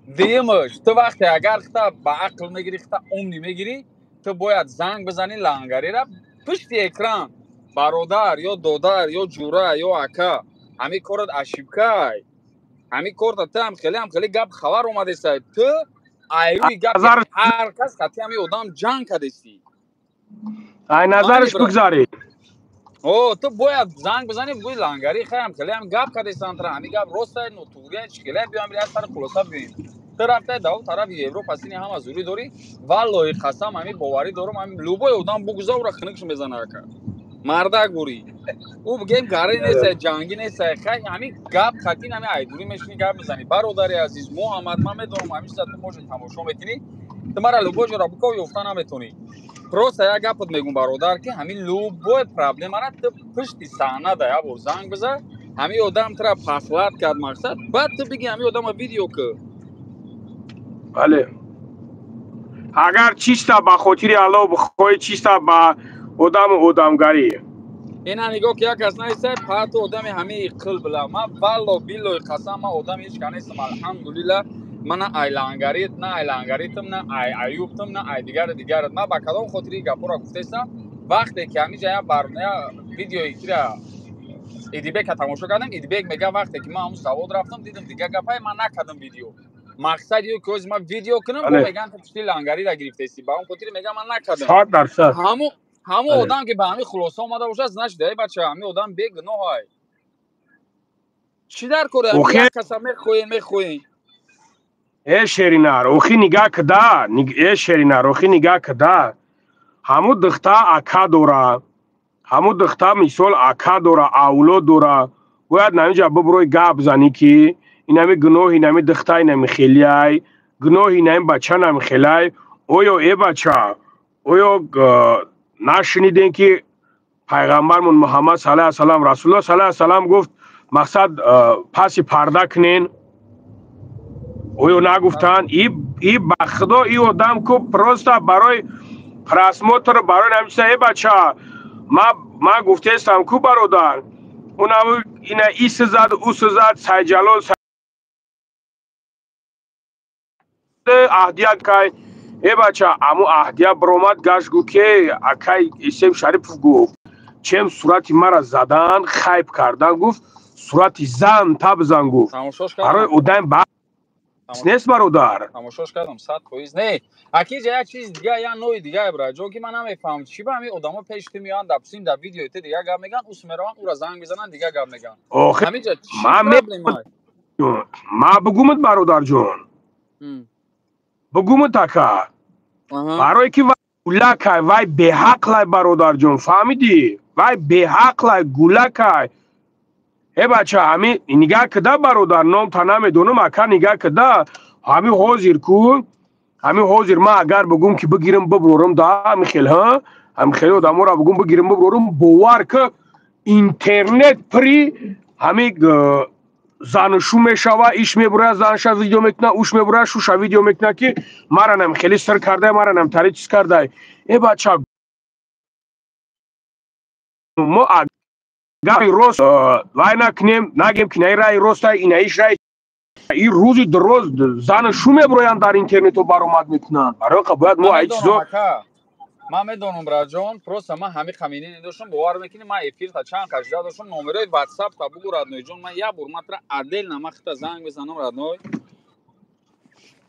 Дуюмаш, ту вақте агар хита ба ақл мегирӣ, хита умный мегирӣ, ту бояд занг бизанӣ Лангарира пушти экран: бародар ё додар ё ҷура ё ака, ҳамин корат ошибка й, ҳамин корта ту ҳам хеле, ҳам хеле гап хабар омадеста, ту айрӯи гап ҳар кас қати ҳамин одам ҷанг кардестӣ. Ай назараш бигзарӣ. О, ту бояд занг бизанӣ, бигӯи: Лангари, хаям хеле ҳам гап кардестан, тра ҳамин гап ростай, нотуғрия, чӣ хеле, биём як сари хулоса биёем. Ту рафтай дар тарафи Европа, сини ҳама зурӣ дорӣ. Валлоҳи қасам, ҳамин боварӣ дорам, ҳамин любой одам бугуза, ура хунукш мезана, ака, мардак бурӣ. Ӯ бигем гаре нест, ҷангӣ нест, хай ҳамин гап хатин ҳамин айдурӣ мешинӣ, гап мезанӣ. Бародари азиз Муҳаммад, ман медонам ҳамин чиза ту можи тамошо мекунӣ, ту мара любой ҷора биков ёфта наметонӣ. Просто як гапат мегум, бародар, ки ҳамин любой проблемара ту пушти саҳна да як бор занг биза, ҳамин одам тура послать кард, мақсад, баъд ту биги ҳамин одама видео ки. Бале, агар чиста ба хотири Аллоҳ бихоҳӣ, чиста ба одаму одамгарӣ. Ина нигоҳ ки як кас наиста пату одами ҳамаи қил била. Ман валло биллои қасам, ман одами ҳеч ка нестам, алҳамдулилла. Ман на ай лангарит, на ай лангаритам, на ай аюбтам, на ай дигари дигарат. Ман ба кадом хотири ин гапҳоро гуфтаистам? Вақте ки ҳамиҷа як барноя видеои кира Идибека тамошо кардам, Идибек мега, вақте ки ман ҳамун завод рафтам, дидам дига гапай, ман накардам видео. Мақсад ё ки ҳози ман видео кунам, бо меган ту пушти лангарира гирифтаисти. Ба он хотири мегам, ман накардам. 100%. Ҳамун одам ки ба ҳамин хулоса омада бошад, значит, эй бача, ҳамин одам бегуноҳай. Чӣ дар кор як каса мехоҳем, мехоҳем? Э шеринар, охи нигаҳ кида, э шеринар, охи нигаҳ кида. Ҳамун духта ака дора. Ҳамун духта мисол ака дора, авлод дора. Бояд намиҷа бибурой гап занӣ ки инами гуноҳи инами духта инами хелиай, гуноҳи инами бача нами хелай. Оё э бача, оё нашунидем ки пайғамбармон Муҳаммад саллаллоҳу алайҳи васаллам, Расулуллоҳ саллаллоҳу алайҳи васаллам гуфт, мақсад паси парда кунен? Оё нагуфтанд? И ба худо и одам ку просто барои просмотр, барои намчиса. Э бача, ман гуфтаистам ку бародар, унам ина ис зад, ус зад, Сайҷалол аҳдия кай. Э бача, аму аҳдия баромад гашт, гуфт ки акай Исем Шарипов гуфт, чем сурати мара задан, хайп кардан, гуфт, сурати зан табзан, гуфт. Барои одам нест, бародар. Тамошош кардам, 100%. Не, акиҷа як чиз дига, як нои дига, браҷон, ки ман намефаҳмам, чӣ ба ҳамин одамо пеши ту меоянд, допустим, дар видеои ту дига гап мегӯянд, ус мераванд, ура занг мезананд, дига гап мегӯянд. Ҳаминҷа чӣ проблема? Ма бугумат, бародарҷон, бугумат ака, барое ки вай гулакай, вай беҳақлай, бародарҷон, фаҳмидӣ? Вай беҳақлай, гулакай. Э бача, ҳами нигаҳ кида, бародар, номта намедонам, ака, нигаҳ кида, ҳами ҳозир ку, ҳами ҳозир ман агар бугум ки бигирам биброрам да ҳами хел, ҳа, ҳами хел одаморо бугум бигирам биброрам, бовар ки интернет при ҳами зану шу мешава, иш мебурая, занша видео мекуна, уш мебурая, шуша видео мекуна, ки мара нам хеле сир кардай, мара нам тари чиз кардай. Э бача, мо агар рост вай накунем, нагем ки наи раи ростай, инаиш раи, и рӯзи дуроз зану шу мебуроянд, дар интернето баромад мекунанд. Барои бояд мо ай чизо. Ман медонам, браҷон, просто ман ҳамин қаминӣ доштам, бовар мекунӣ, ман эфир та чанд қашида доштам, номерои ватсап та бугу, родной ҷон, ман як бор матра отдельно ман хита занг мезанам, родной.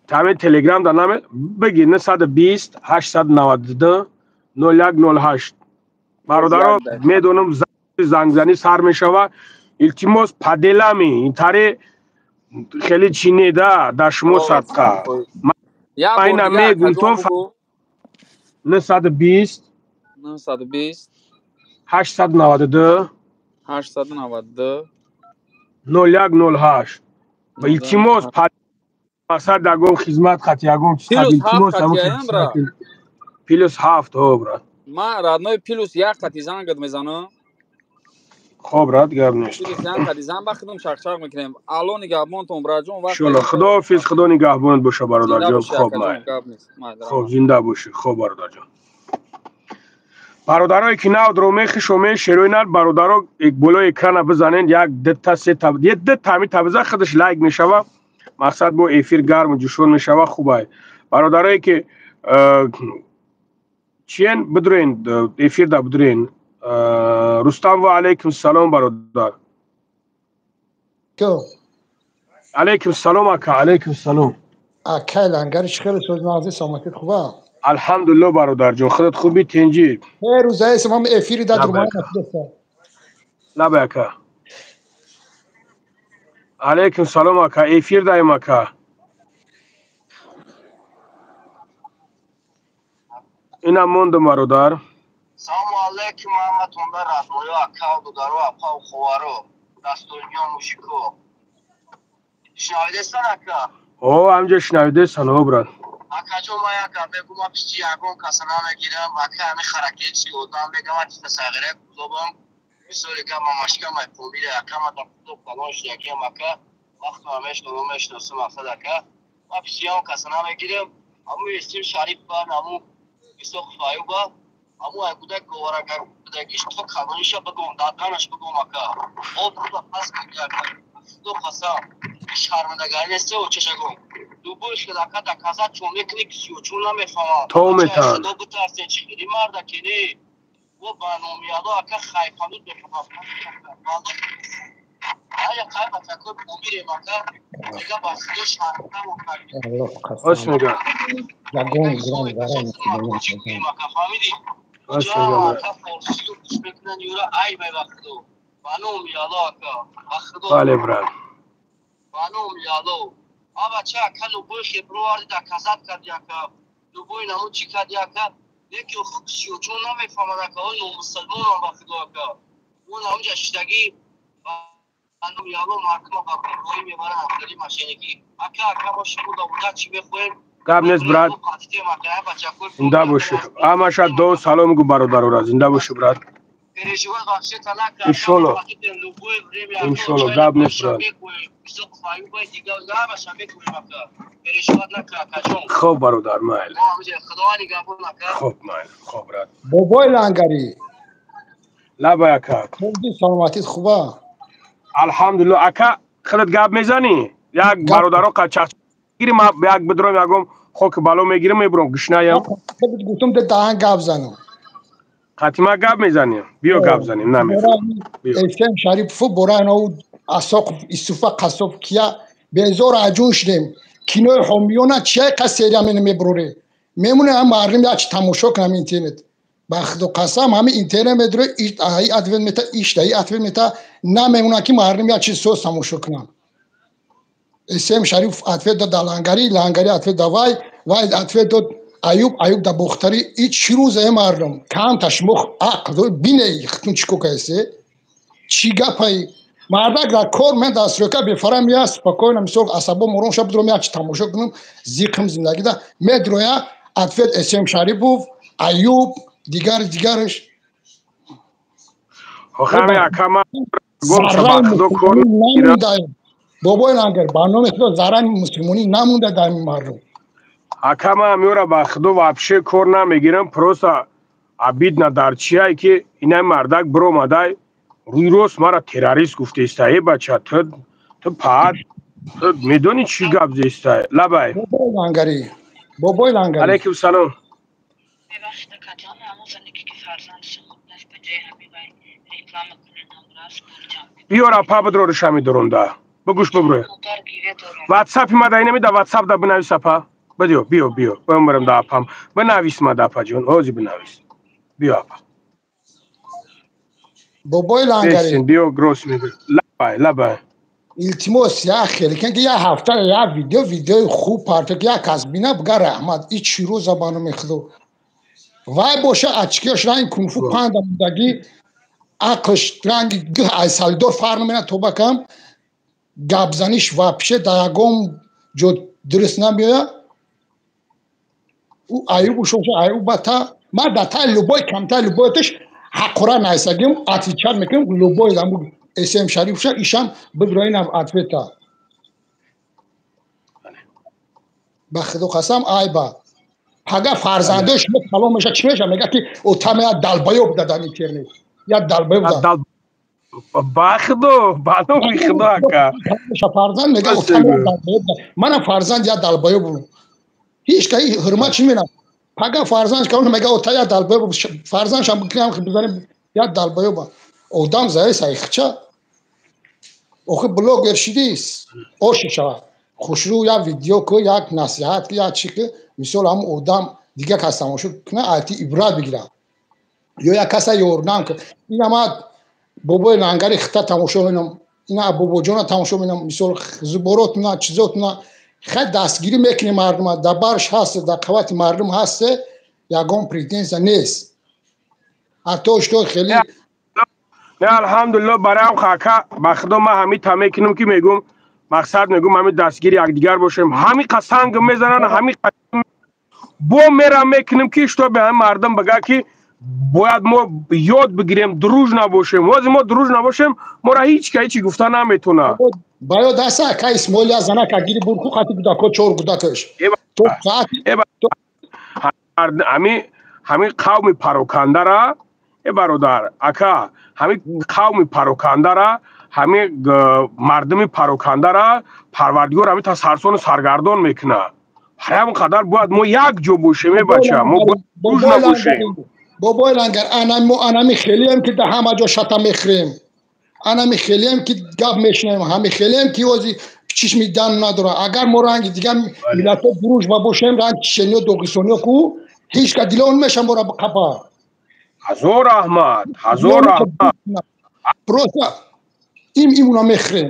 Тами телеграм да наме бигир, 920 892 0108. Бародаро, медонам зангзанӣ сар мешава, илтимос, паделами интаре хеле чӣ не да, дар шумо садқа. Ман мегум то 920 920 892 892 0108. Илтимос, мақсад ягон хизмат хати, ягон чиз, илтимос, плюс ҳафт, ҳо, брат. Ман, родной, плюс як қати зангат мезанам. Хоб, брат, гап нест. Плюс як қати зан бахидам, чақчақ мекунем. Алло нигаҳбонтон, браҷон. Иншолло, худоҳофиз, худо нигаҳбонат боша, бародарҷон. Хоб, хоб, зинда бошӣ. Хоб, бародарҷон. Бародарое ки нав дромехи шоме шерои нар, бародаро, болои экрана бизанед, як дта сета, дта ҳами табиза, худаш лайк мешава, мақсад бо эфир гарму ҷӯшон мешава, хубай. Бародарое ки чиен, бидурен, эфирда бидурен. Рустам, ва алайкум салом, бародар. Алайкум салом, ака, алайкум салом. Акай лангари, чӣ хеле соз мағзи, саломатит хуба? Алҳамдулилло, бародарҷон, худат хуби, тинҷӣ? Э рӯзаест, ман эфири да друман. Лабай, ака, алайкум салом, ака, эфир даем, ака. Инам мондум, бародар. Салому алейкум ҳаматонда, радноё, акав, дударо, апав, ховаро, дастонҷон, мужико. Шунавидесан, ака? О, ҳамҷа шунавидесан, о, брат. Акаҷон, ман як гап мегӯм, ман пишти ягон каса намегирам, ака, ҳами харакетски одам мегам, ман тита сағира кузобам, мисоли гап, мамашка май помира, ака, ман дар кузоб калон шудагиам, ака, вақту ҳамешноно мешиносам, мақсад, ака, ман пишти ягон каса намегирам, ҳаму Есим Шариф ба, ҳаму Исоқов Аюба, ҳаму айгудак говарагардагиш то калониша бигом, даданаш бигом, ака, об рӯба пас меги, ака, худо қасам, шармандагарӣ нест, очашагом. Любой шудака доказать чун мекунӣ, чун намефаҳмам. То метан. Худо битарсен, чӣ хели марда ки не. Во ба номияло, ака, хайфануд мефаҳмам. Ая қай бачакои помирем, ака, мега ба худо шармандамо кардем. Рост мега. Ягон грам зарар мусулмон. Ака, фаҳмидӣ? Рост мега. Ака, форсию гӯш мекунанд, юра айбай ба худо. Ба номи Алло, ака. Ба худо. Бале, брат. Ба номи Алло. А бача, ака, любой хеброварди доказать карди, ака. Любой намуд чӣ карди, ака. Леки охи чун намефаҳмад, ака, о номусулмонам, ба худо, ака. Он ҳамҷа шидагӣ ба номи Алло мардума ба гумроҳӣ мебаранд, хели мошенникӣ. Ака, ака, мо шумо да чӣ мехоҳем? Гап нест, брат. Зинда бошӣ. Ҳамаша до салом гу бародарора. Зинда бошӣ, брат. Иншолло. Иншолло, гап нест, брат. Хоб, бародар, майли. Хоб, майли. Хоб, брат. Бобои Лангарӣ. Лабай, ака. Саломатит хуба? Алҳамдулилло, ака, худат гап мезанӣ? Як бародаро қачақ гири, ма як бидром, ягом хоки бало мегирим, мебурам, гушнаям. Гуфтум, даҳан гап занам. Қатима гап мезанем. Биё, гап занем, намефаҳмам. Эфем Шарипов бораи Асоқов Исуфа Қассоб кия безор аҷун шудем. Кинои ҳомиёна чия қа серия мебуроре. Мемоне ҳам мардум як чи тамошо кунам интернет. Ба худо қасам, ҳами интернет медуре, аи ответ мета, ишта и ответ мета, намемона ки мардум як чи соз тамошо кунам. Эсем Шарипов ответ дод Лангари, Лангари ответ да вай, вай ответ дод Аюб, Аюб да Бохтари, и чӣ рӯзае мардум? Камта шумо ақл биней, хитун чӣ кокаесе? Чӣ гапай? Мардак дар кор мен дастройка бефарам я спокойно, мисол, асабом ором ша бидром, як чи тамошо кунам, зиқм зиндагида медроя ответ Эсем Шарипов, Аюб, дигар дигараш. Охами, ака, ма гом шаба худо кор Бобои Лангар, ба номи худо, зарари мусулмонӣ намонда дар ин мардум. Ака, ма меора ба худо вообще кор намегирам, просто обидно дар чияй ки инай мардак биромадай рӯи рост мара террорист гуфтеста. Э, бача, ту паат, ту медонӣ чӣ гап зестай? Лабай. Бобои Лангарӣ, бобои Лангарӣ. Алейкум салом. Мебахшед, акаҷон, ҳамон зане ки фарзандашон худаш ба ҷои ҳамин вай реклама кунед, ҳамраз пул ҷамъ кунед. Биёр, апа, бидро рушами дурунда. Бигӯш, бибрӯ. Модар гиря дорам. Ватсапи ма да инами да ватсап да бинавис, апа. Биё, биё, биё. Бимбарам да апам. Бинавис ма да, апаҷон. Ҳози бинавис. Биё, апа. Бобои Лангарӣ. Бесин, биё, грос мегӯ. Лабай, лабай. Илтимос, як хеле ки як ҳафта як видео, видеои хуб парто, ки як кас бина, буга раҳмат. И чӣ рӯза, ба номи худо, вай боша, очкиёш ранги кунфу панда мондагӣ, ақлш ранги айсалидор фарқ намена, тоба кам гапзаниш вообще дар ягон ҷо дуруст намеояд. Ӯ Аюб шоша, Аюба та ман дар таи любой камтаи любойташ ҳақора найсагим, отвечать мекунем любой аму Эсем Шарифша ишам бидроинам ответа. Ба худо қасам, айба. Пага фарзандои шумо калон меша, чӣ меша? Мега ки отам я долбоёб да дар интернет, я долбоёб да. Ба худо, ба номи худо, ака. Фарзанд мега отам я долбоёб да, манам фарзанд я долбоёб, ҳеч ка ҳурмат чӣ менам. Пага фарзанд калон мега ота я долбоёб, фарзандшам бикунам бизанем я долбоёба. Одам заи сайхча охи блогер шидис, оши шава хушрӯ, як видео ку, як насиҳат ку, як чӣ ку, мисол, ҳамн одам дигар кас тамошо куна, айти ибрат бигира ё як каса ёрдам ку. Ина ма бобои Лангари хита тамошо менам, ина бобоҷона тамошо менам, мисол, зуборотуна, чизотуна хай дастгирӣ мекунем мардума, дар барш ҳаст, дар қавати мардум ҳасте, ягон претензия нест. Ҳатто что хеле не, алҳамдулилло, бароям хака ба худо ман ҳамин та мекунам ки мегум мақсад мегум ҳамин дастгири якдигар бошем. Ҳамин қа санг мезананд, ҳамин бо мерам мекунем ки что ба ҳамин мардум бага ки бояд мо ёд бигирем, дружно бошем. Ҳозир мо дружно бошем, моро ҳеҷ ка ҳечи гуфта наметавонад. Ба ёд аст ака Исмоил я занака гири бурку хати гудако чор гудакаш. Ҳамин қавми парокандара э бародар ака, ҳамин қавми парокандара, ҳамин мардуми парокандара Парвардигор ҳамин та сарсону саргардон мекунад. Ҳамин қадар бояд мо як ҷо бошем, э бача, мо бояд дружно бошем. Бобои Лангар, мо анами хелием ки дар ҳама ҷо шата мехӯрем, анами хелием ки гап мешунавем, ҳами хелием ки ози чишми дан надорад. Агар мо ранги дигар миллатҳо дружба бошем, ранги чечениё, доғистониё ку ҳеҷ ка дилон меша мора қапа. Ҳазор раҳмат, ҳазор раҳмат. Просто имуна мехӯрем.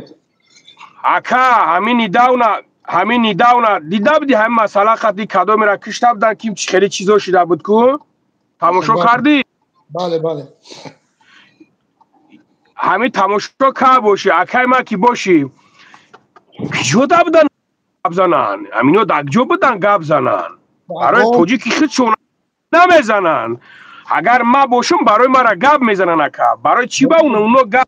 Ака, ҳамин недавно, ҳамин недавно дида будӣ ҳамин масъала қати кадомеро кишта буданд, ки хеле чизо шида буд ку? Тамошо кардӣ? Бале, бале. Ҳамин тамошо кар бошӣ, акай ман ки бошӣ, киҷо да будан гап зананд? Ҳамино дар киҷо будан гап зананд? Барои тоҷики худшон намезананд. Агар ман бошам, барои мара гап мезананд ака. Барои чӣ ба уно гап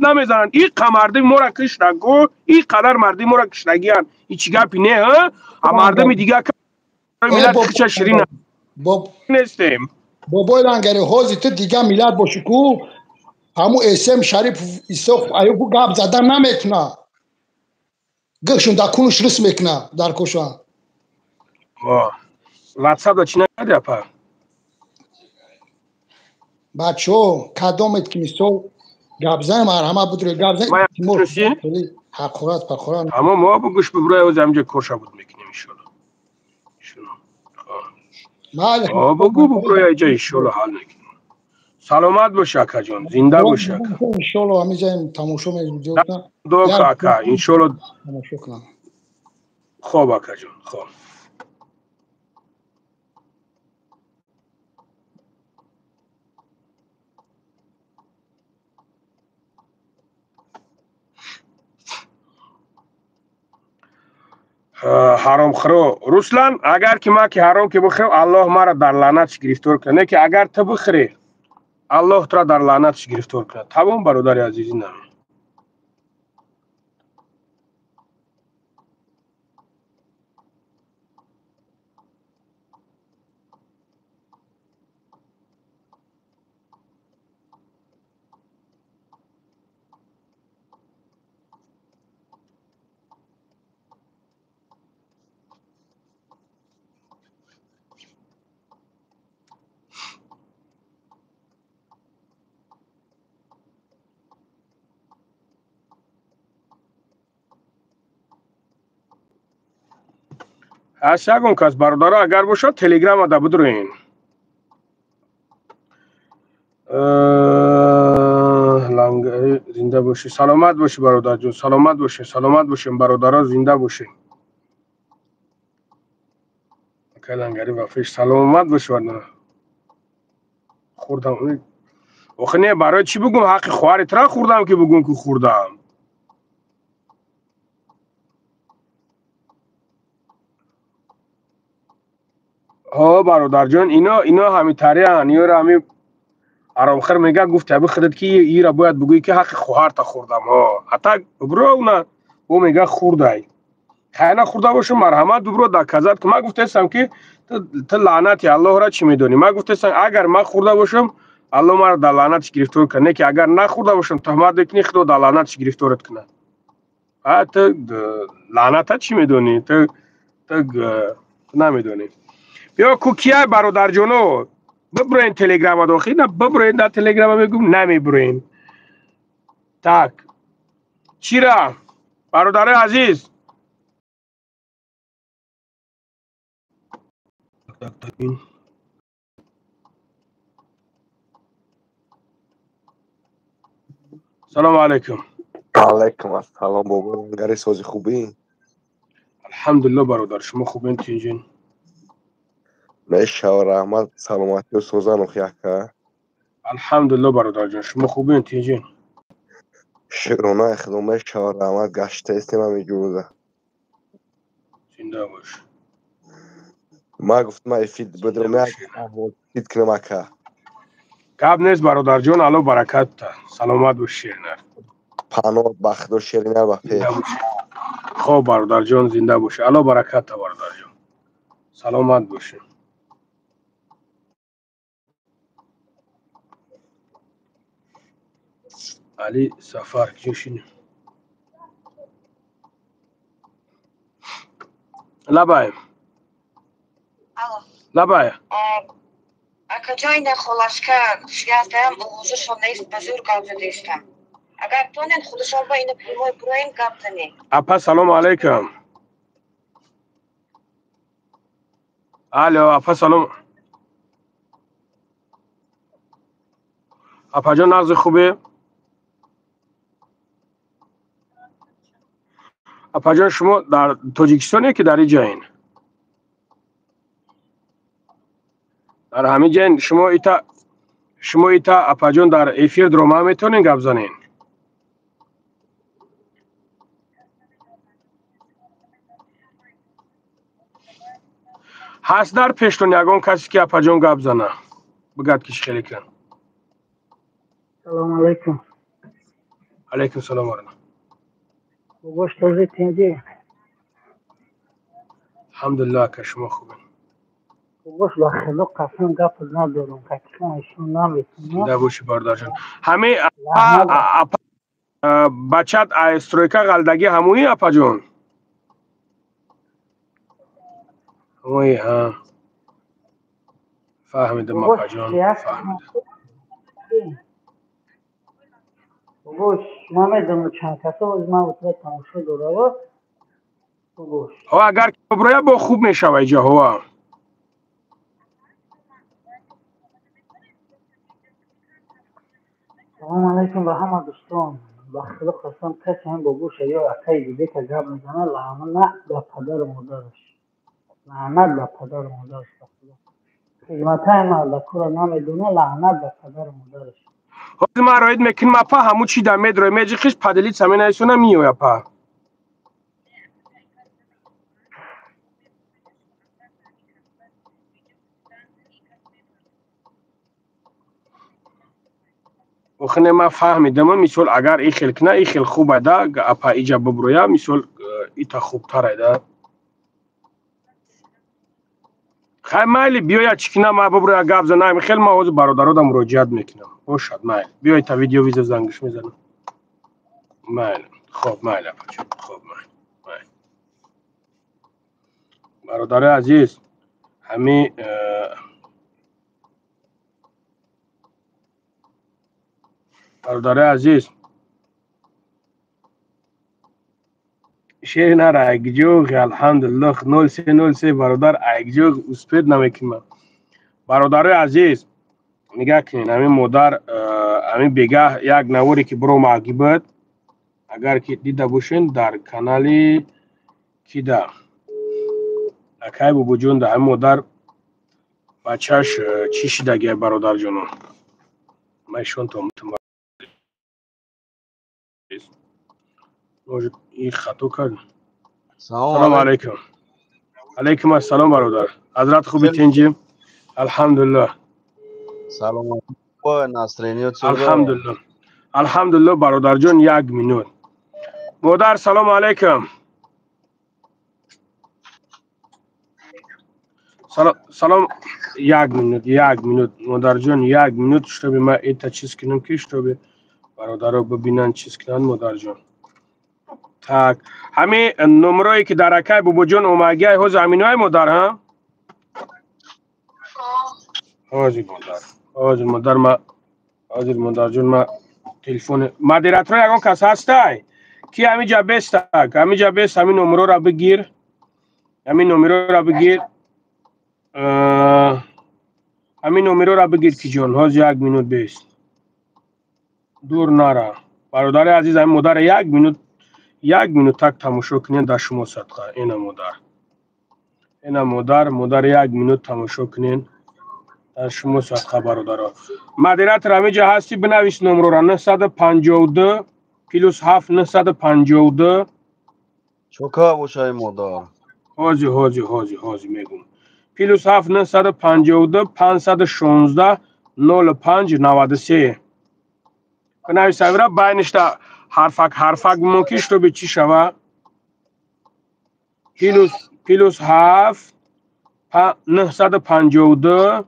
намезананд? Ин қа мардуми моро киштанд ку, ин қадар мардуми моро киштагиянд. Ин чӣ гапи не, а мардуми дигар миллати худша ширин нестем. Бобои Лангари, ҳозир ту дигар миллат бошӣ ку, ҳамун Эсем Шарипов Исоқ Аюбу гап задан наметуна. Гӯшун дар кунуш рис мекуна дар кошан. Ватсап да чӣ накарди апа? Бачаҳо, кадомет ки мисол гап занем, марҳамат будро гап занем. Ҳақорат пақорат. Аммо мо бугӯш бибурай, ҳозир ҳаминҷо корша буд мекунем иншоалло. Бугӯ бубурай инҷа иншоалло ҳал мекунем. Саломат бош акаҷон, зинда бош ака. Иншоалло ҳаминҷаем тамошо мекунем. Дуо ака, иншоалло тамошо кунам. Хоб акаҷон, хоб. Ҳаромхӯро Руслан, агар ки ман ки ҳаром ки бихӯрам, Аллоҳ маро дар лаънатш гирифтор кунад. Не ки агар ту бихӯрӣ, Аллоҳ туро дар лаънатш гирифтор кунад. Тамом бародари азизи нам. Ҳаст ягон кас бародаро агар бошад телеграма да бидурен. Лангари зинда бошӣ, саломат бошӣ бародарҷон, саломат бошед, саломат бошем бародаро, зинда бошед. Акай Лангари вафиш, саломат бошӣ бародар. Хурдам. Охи не, барои чӣ бугум ҳаққи хоҳари тура хурдам ки бугум ки хурдам. Ҳо бародарҷон, ино ҳамитариян, иёро ҳами ҳаромхӯр мега гуфт аби худат ки ира бояд бугӯӣ ки ҳаққи хоҳарта хурдам. Ҳо ата бибро уна ӯ мега хурдай. Хай нахӯрда бошам, марҳамат бибро доказат ки ман гуфтаистам ки ту лаънати Аллоҳро чӣ медонӣ? Ман гуфтаистам агар ман хӯрда бошам, Аллоҳ маро дар лаънатиш гирифтор кунад. Не ки агар нахӯрда бошам, туҳмат мекунӣ, Худо дар лаънатиш гирифторат кунад. А ту лаъната чӣ медонӣ? Ту намедонӣ. Ё ку кияй бародарҷоно, бибурен телеграма дохил, на бибурен дар телеграма мегӯм, намебурен. Так, чира бародарои азиз? Салому алайкум. Алайкум ассалом бобо Лангари, сози хубӣ? Алҳамдулилло бародар, шумо хубен тинҷин? Мешава, раҳмат, саломатиё созан охи ака. Алҳамдулилло бародарҷон, шумо хубен, тинҷин? Шукрона Худо мешава, раҳмат, гаштаистем ҳамин ҷурда. Зинда бош. Ма гуфтам эфир бидрам, як аҳволпурсид кунам ака. Гап нест бародарҷон, Алло баракатта. Саломат бош шеринар. Паноҳ ба Худо шеринар ба пеш. Хоб бародарҷон, зинда бош. Алло баракатта бародарҷон. Саломат бошед. Али Сафар киҷо? Лабай. Лабай. Акаҷон, ина холашка связь даям, оғозашон нест, ба зӯр гап задистам. Агар тонен худашон ба ина прямой буроем гап занем. Апа, салому алайкум. Алло, апа, салом. Апаҷон, нағзи, хубе? Апаҷон, шумо дар Тоҷикистоне ки дар иҷаин? Дар ҳамин ҷаин шумо ита, шумо ита апаҷон дар эфир дрома метавонен гап занен? Ҳаст дар пештон ягон касе ки апаҷон гап зана, бигӯяд ки чӣ хеле кан? Салому алайкум. Алайкум салом варахматуллоҳ. Бобош, този, тинҷӣ? Алҳамдулиллоҳ ака, шумо хубен? Бобош, ба Худо қасам, гап надорам, қатъан ишон наметунам. Зинда бошӣ бародарҷон. Ҳамин бачат стройка ғалдагӣ ҳамои апаҷон? Ҳамои, ҳа. Фаҳмидам апаҷон, фаҳмидам. Бобош, намедонам чанд каса оз ман утра тамошо дорава. Бобош. Ҳо, агар биброя бо хуб мешава иҷа, ҳова. Салому алайкум ба ҳама дӯстон. Ба Худо қасам, касе ҳам бобоша ё акаи дидека гап мезанад, лаънат ба падару модараш. Лаънат ба падару модараш, ба Худо. Хизматҳои мардакуро намедонад, лаънат ба падару модараш. Ҳозир ман роид мекунам апа, ҳамун чи да медрои меҷихиш поделиться менависона миёй апа. Охине ман фаҳмидам, мисол агар ин хел кина, ин хел хуб ада, апа иҷа биброя, мисол ита хубтар ада. Хай майли, биёя чӣ кина, ман биброя гап занам, хел ман ҳозир бародарода муроҷиат мекунам. Бошад, майли. Биёй та видео визо зангиш мезанам. Майли. Хоб, майли апаҷон. Хоб, майли. Майли. Бародарои азиз, ҳами бародарои азиз, шери нара айгҷоғ, алҳамдулиллоҳ, 0303 бародар айгҷоғ успед намекунам. Бародарои азиз, нигаҳ кунед, ҳамин модар ҳамин бегаҳ як наворе ки биромаги буд, агар ки дида бошен дар канали кида акай бобоҷон, да ҳамин модар бачаш чӣ шидагия бародарҷоно, ман ишонтон может ин хато кардам. Салому алайкум. Алайкум ассалом бародар. Ҳазрат, хуби, тинҷи? Алҳамдулиллоҳ. Салом. Алҳамдулиллоҳ. Алҳамдулиллоҳ бародарҷон, як минут. Модар, салому алайкум. Салом, як минут, як минут, модарҷон, як минут, чтобы ман это чиз кунам ки чтобы бародаро бибинанд, чиз кунанд, модарҷон. Так, ҳамин номерое ки дар акай бобоҷон омагиай, ҳозир ҳаминоай модар, ҳа? Ҳозир модар, ҳозир модар, ма ҳозир модарҷон, ма телефони модератор ягон кас ҳастай ки ҳамиҷа бестак, ҳамиҷа бест, ҳамин номерора бигир, ҳамин номерора бигир, ҳамин номерора бигир ки ҷон, ҳозир як минут бест, дур нара. Бародари азиз, ҳамин модара як минут, як минут так тамошо кунед, дар шумо садқа. Ина модар, ина модар, модар як минут тамошо кунед. Дар шумо садқа бародаро. Модератор ҳамиҷа ҳастӣ, бинавис номрора 952 плюс 7 952. Чока бошай модар. Ҳози ҳози ҳози ҳози мегум. Плюс 7 952 516 05 93. Бинавис авира байништа ҳарфак ҳарфак бимон ки штоби чӣ шава? Плюс 7 952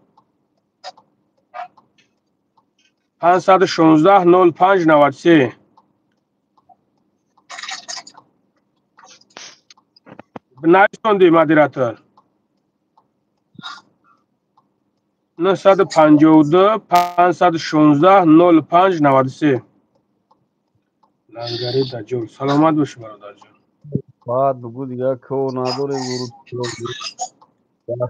516 05 93. Нависонди модератор. 952 516 05 93. Лангари даҷол. Саломат бошӣ бародарҷон. Баъд бугу дигар кор надорем,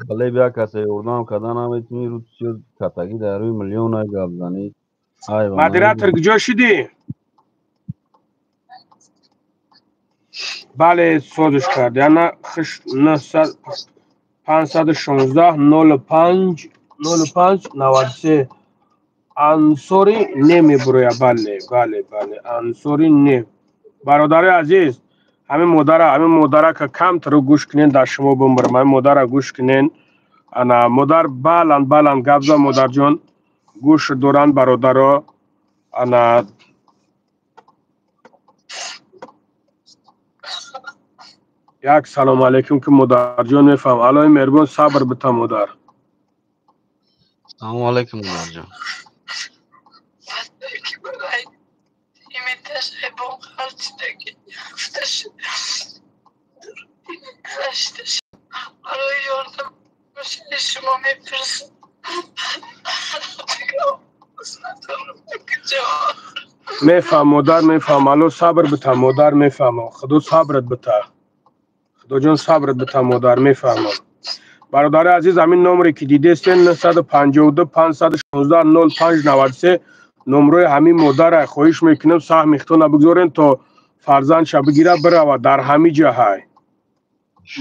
хеле як касе ёрдам карда наметавонӣ, рӯз катагӣ дар рӯи миллион гап занӣ. Модератор куҷо шудӣ? Бале, созиш кард. Яна хиш 516 05 05 93. Ансори не мебуроя. Бале, бале, бале, ансори не. Бародари азиз, ҳамин модара ка камтару гӯш кунен, дар шумо бимбарам. Ҳамин модара гӯш кунен. Ана модар баланд баланд гап зад, модарҷон гӯш доранд бародаро. Ана як салом алейкум ки модарҷон мефаҳм. Аллоҳи меҳрубон сабр бита модар. Салому алейкум модарҷон. Мефаҳм модар, мефаҳм. Алло сабр бита модар, мефаҳмам. Худо сабрат бита. Худоҷон сабрат бита модар, мефаҳмам. Бародари азиз, ҳамин номере ки дидестен 952 516 05 93 номрои ҳамин модара. Хоҳиш мекунам саҳми худтона бигзорен то фарзандша бигира биравад дар ҳамин ҷаҳай.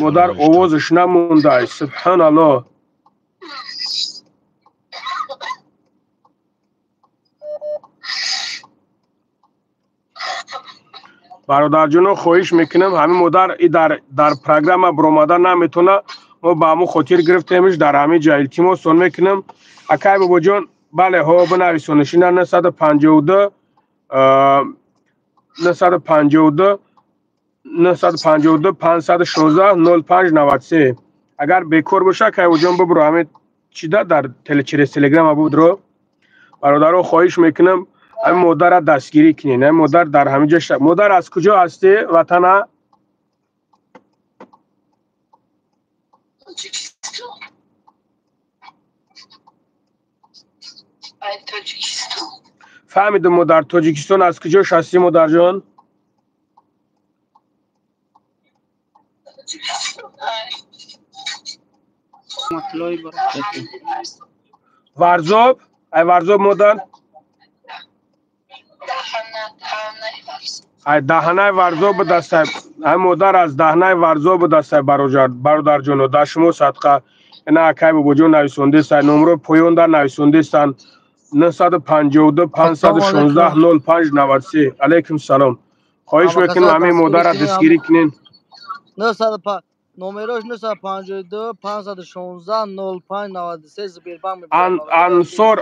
Модар овозаш намондай. Субҳаналлоҳ. Бародарҷоно, хоҳиш мекунам ҳамин модар и дар программа баромада наметавона. Мо ба ҳамон хотир гирифтемш дар ҳамин ҷа. Илтимосон мекунам. Акай бобоҷон, бале, ҳо бинависонеш. Ина 952 952 952 516 05 93. Агар бекор боша, акай бобоҷон бибуро ҳамин чида дар через телеграма бубудро. Бародаро, хоҳиш мекунам ҳамин модарра дастгирӣ кунед. Ҳамин модар дар ҳамин ҷо. Модар аз куҷо ҳастӣ ватана? Фаҳмидам модар, Тоҷикистон аз куҷо ҳастӣ модарҷон? Варзоб? Ай Варзоб модар? Ай даҳанаи Варзоб будастай. Ай модар аз даҳанаи Варзоб будастай бародарҷоно. Дар шумо садқа. Ина акай бобоҷон нависондестай. Номро поён дар нависондестан. 952 516 05 93. Алейкум салом. Хоҳиш мекунам ҳамин модарра дастгирӣ кунен. Номерош 952 516 05 93 Сбербанк. Ансор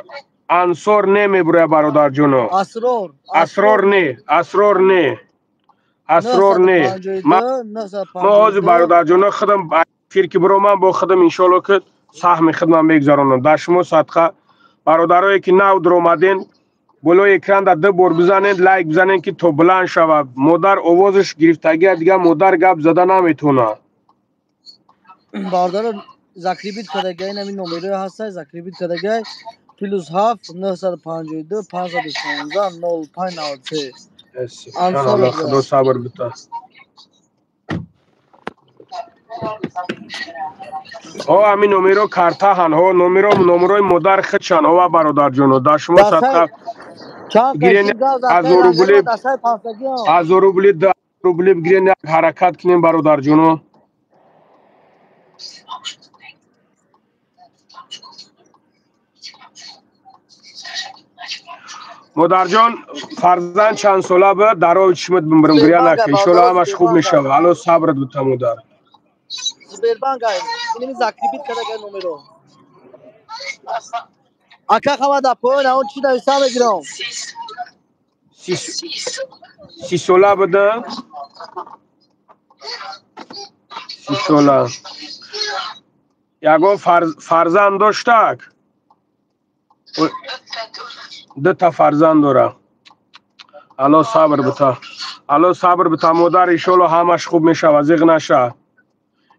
Ансор не мебуроя бародарҷоно. Асрор. Асрор не, асрор не. Асрор не. Ма ҳозир бародарҷоно худам эфир ки биромам бо худам иншоалло ки саҳми худам мегузаронам. Дар шумо садқа. Бародарое ки нав дуромаден, болои экранда ду бор бизанед, лайк бизанед ки то баланд шавад. Модар овозаш гирифтагия, дигар модар гап зада наметавонад. Бародаро закрепить кардагай ин ҳамин номерои ҳастай, закрепить кардагай плюс 7 952 516 05 93. Субҳаналлоҳ, Худо сабр бита. О ҳамин номеро картаҳан, ҳо номеро номерои модар худшан, ова бародарҷоно. Дар шумо садқа гирен 1000 рубли, 1000 рубли, 2 рубли бигирен, як ҳаракат кунем бародарҷоно. Модарҷон, фарзанд чанд сола буд? Дар ови чишмат бимбирам, гиря накун. Иншоалло ҳамаш хуб мешавад. Алло сабрат бита, модар. Сбербанк ай. Иними закрепить кардагай номеро. Ака хама да поён, он чӣ нависа мегирам? 30 сола буда? 30 сола. Ягон фарзанд доштак? Дута фарзанд дора. Алло сабр бита. Алло сабр бита, модар, иншоалло ҳамаш хуб мешавад, зиғ наша.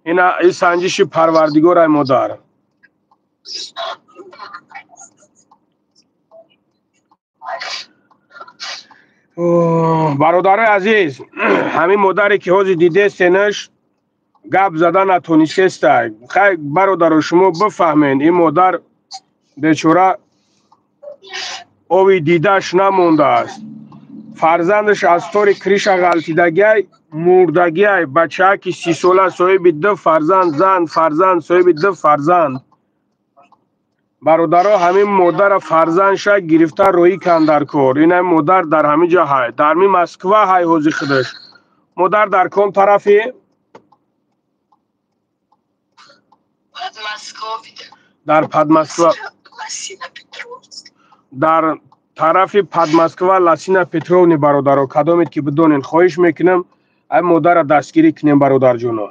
Ина ин санҷиши Парвардигор ай, модар. Бародарои азиз, ҳамин модаре ки ҳозир дидестенаш, гап зада натонистестай. Хай, бародаро, шумо бифаҳмен, ин модар бечора ови дидаш намондааст. Фарзандаш аз тори криша ғалтидагиай, мурдагиай, бачааки 30 сола, соҳиби ду фарзанд, зан, фарзанд, соҳиби ду фарзанд. Бародаро, ҳамин модара фарзандша гирифта роҳӣ кан дар кор. Ина модар дар ҳамин ҷо ҳай, дар ми Москва ҳай ҳозир худаш. Модар дар ком тарафи? Дар Подмосква, дар тарафи Подмосква, Лосино Петровни. Бародаро, кадомед ки бидонен, хоҳиш мекунам, ай модарра дастгирӣ кунем, бародарҷоно.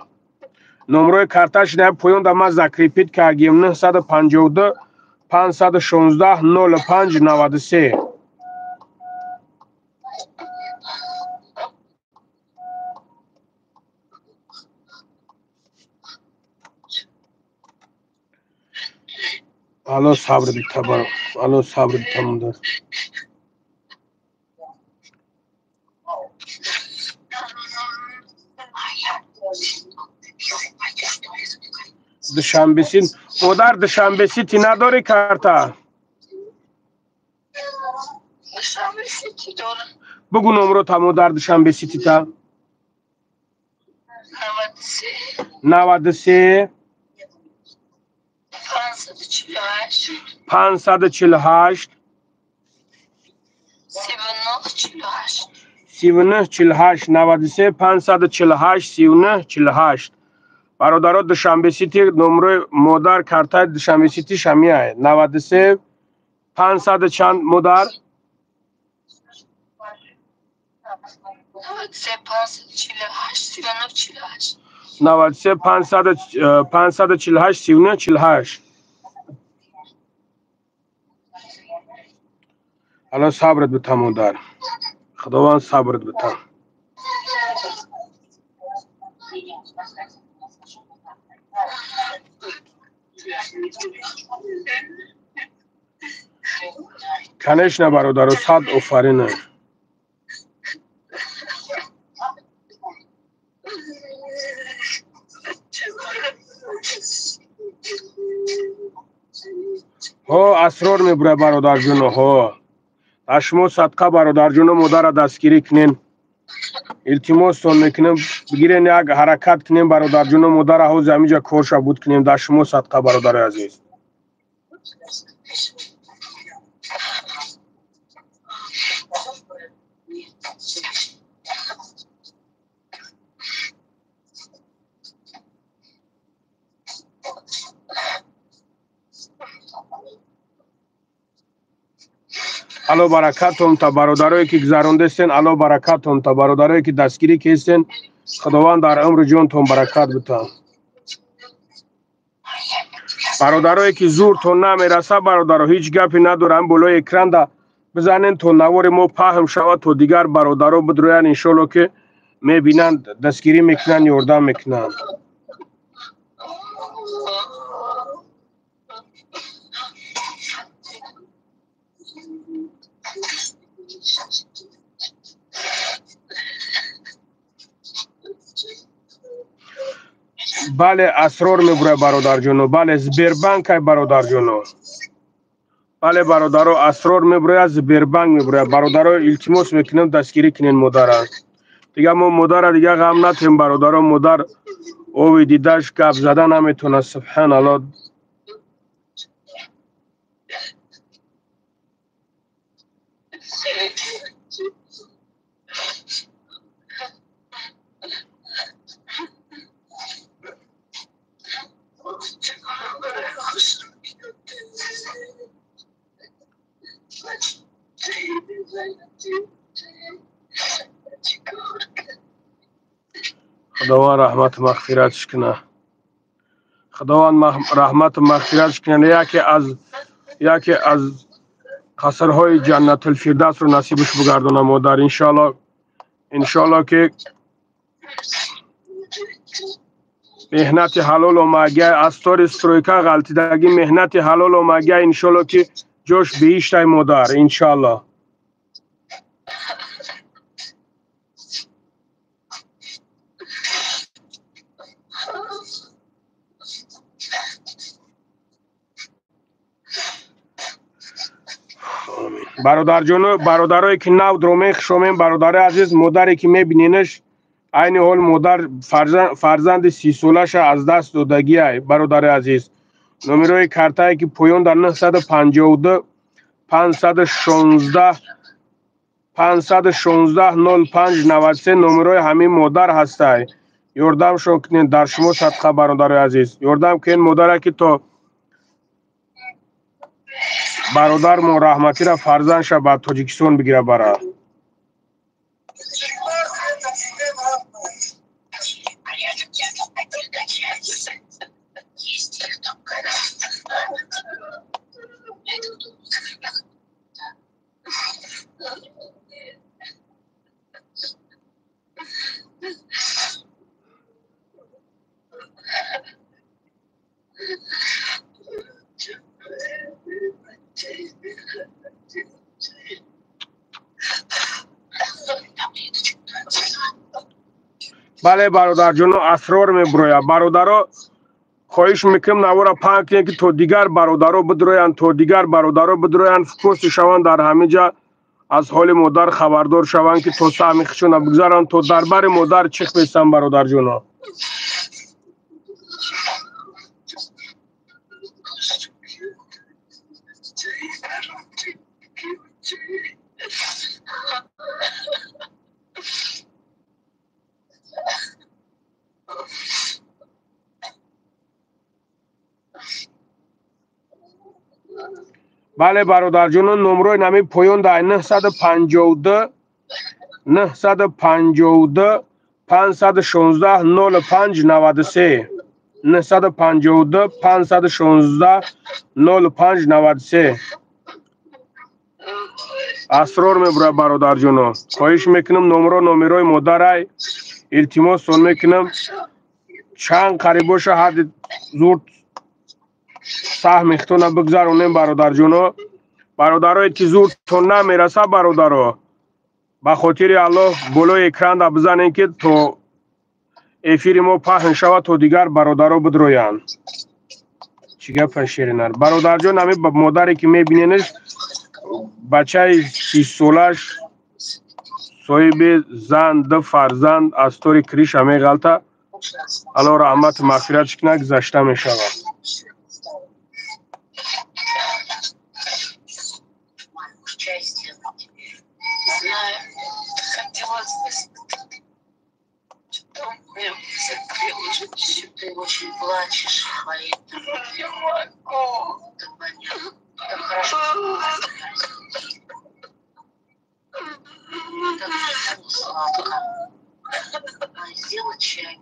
Номрои карташ дар поён да ман закрепить кардем: 952 516 05 93. Алло сабр бита, баро, алло сабр бита, модар. Душанбесин, модар, Душанбе Сити надорӣ карта? Бугу номро та, модар, Душанбе Ситита. 93 548 39 48. 93 548 39 48. Бародаро, Душанбе Сити номрои модар, картаи Душанбе Сити шамиае: 93 500 чанд, модар? 93 548 39 48. Алло сабрат бита, модар, Худованд сабрат бита. Конечно, бародаро, сад офарина. Ҳо, асрор мебура, бародарҷоно. Ҳо, аз шумо садқа, бародарҷоно, модарра дастгирӣ кунен, илтимостон мекунем. Бигирен, як ҳаракат кунем, бародарҷоно, модарра ҳози ҳаминҷа корша буд кунем. Дар шумо садқа, бародарои азиз. Алло баракатон та, бародарое ки гузарондестен, алло баракатон та, бародарое ки дастгирӣ кестен, Худованд дар умру ҷонтон баракат бита. Бародарое ки зуртон намераса, бародаро, ҳеҷ гапе надорам, болои экранда бизанен, то навори мо паҳм шавад, то дигар бародаро бидроянд, иншолло ки мебинанд, дастгирӣ мекунанд, ёрдам мекунанд. Бале, асрор мебурад, бародарҷоно, бале, Сбербанкай, бародарҷоно, бале, бародаро, асрор мебурояд, Сбербанк мебурояд. Бародаро, илтимос мекунем, дастгирӣ кунен модара. Дига мо модара дига ғам натем, бародаро, модар ови дидаш гап зада наметавонад, субҳаналло. Худованд раҳмату мағфиратш кунад. Худованд раҳмату мағфиратш кунад. Яке аз қасрҳои Ҷаннатулфирдавсро насибаш бигардона модар, иншоалло, иншоалло, ки меҳнати ҳалол омагия, аз тори стройка ғалтидагӣ, меҳнати ҳалол омагия, иншоалло, ки ҷош биҳиштай модар, иншоалло. Бародарҷону бародарое, ки нав дромем, хушомем, бародари азиз. Модаре, ки мебиненаш, айни ҳол модар фарзанди 30-солаша аз даст додагиай. Бародари азиз, номерои картае, ки поён дар 952 516 516 05 93, номерои ҳамин модар ҳастай. Ёрдамшон кунед, дар шумо садқа, бародари азиз. Ёрдам кунед модаре, ки то бародармо раҳматира фарзандша ба Тоҷикистон бигира бара. Бале, бародарҷоно, Асрор мебурояд. Бародаро, хоҳиш мекунем, навора паҳн кунед, ки то дигар бародаро бидроянд, то дигар бародаро бидроянд, фокуси шаванд, дар ҳамин ҷа аз ҳоли модар хабардор шаванд, ки то саҳми худшона бигзаранд, то дар бари модар чих бесанд, бародарҷоно. Бале, бародарҷоно, номрои нами поён дар 952 952 516 05 93, 952 516 05 93. Асрор мебурад. Бародарҷоно, хоҳиш мекунам, номро номерои модарай, илтимоссон мекунам, чанд қариб боша, ҳадди зуд саҳми худтона бигзаронем, бародарҷоно. Бародарое, ки зуртон намераса, бародаро, ба хотири Аллоҳ, болои экранда бизанем, ки то эфири мо паҳн шавад, то дигар бародаро бидроянд. Чӣ гапа, ширинар? Бародарҷон, ҳами модаре, ки мебиненаш, бачаи 30-солаш, соҳиби зан, ду фарзанд, аз тори крыша меғалта. Алло раҳмату мағфиратш кунад, гузашта мешавад. Чай сделать. Знаю, хотела что меня закрыл уже все. Ты очень плачешь, поэтому не могу. Это понятно. Так хорошо. Так сладко. А сделать чай.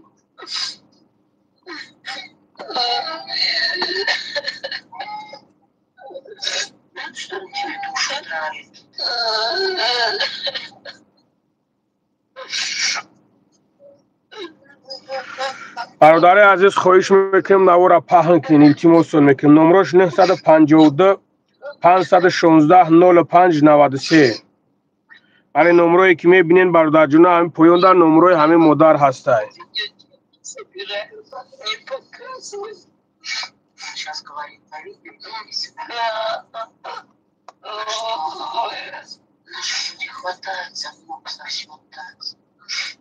Что он тебе душу травит? Бародари азиз, хоҳиш мекунем, навора паҳн кунед, илтимоссон мекунем. Номрош 952 516 05 93. Бале, номрое, ки мебинен, бародарҷуна, ҳамин поён дар номрои ҳамин модар ҳастай. Не показывай. Сейчас говорит, Наши люди хватаются много за так.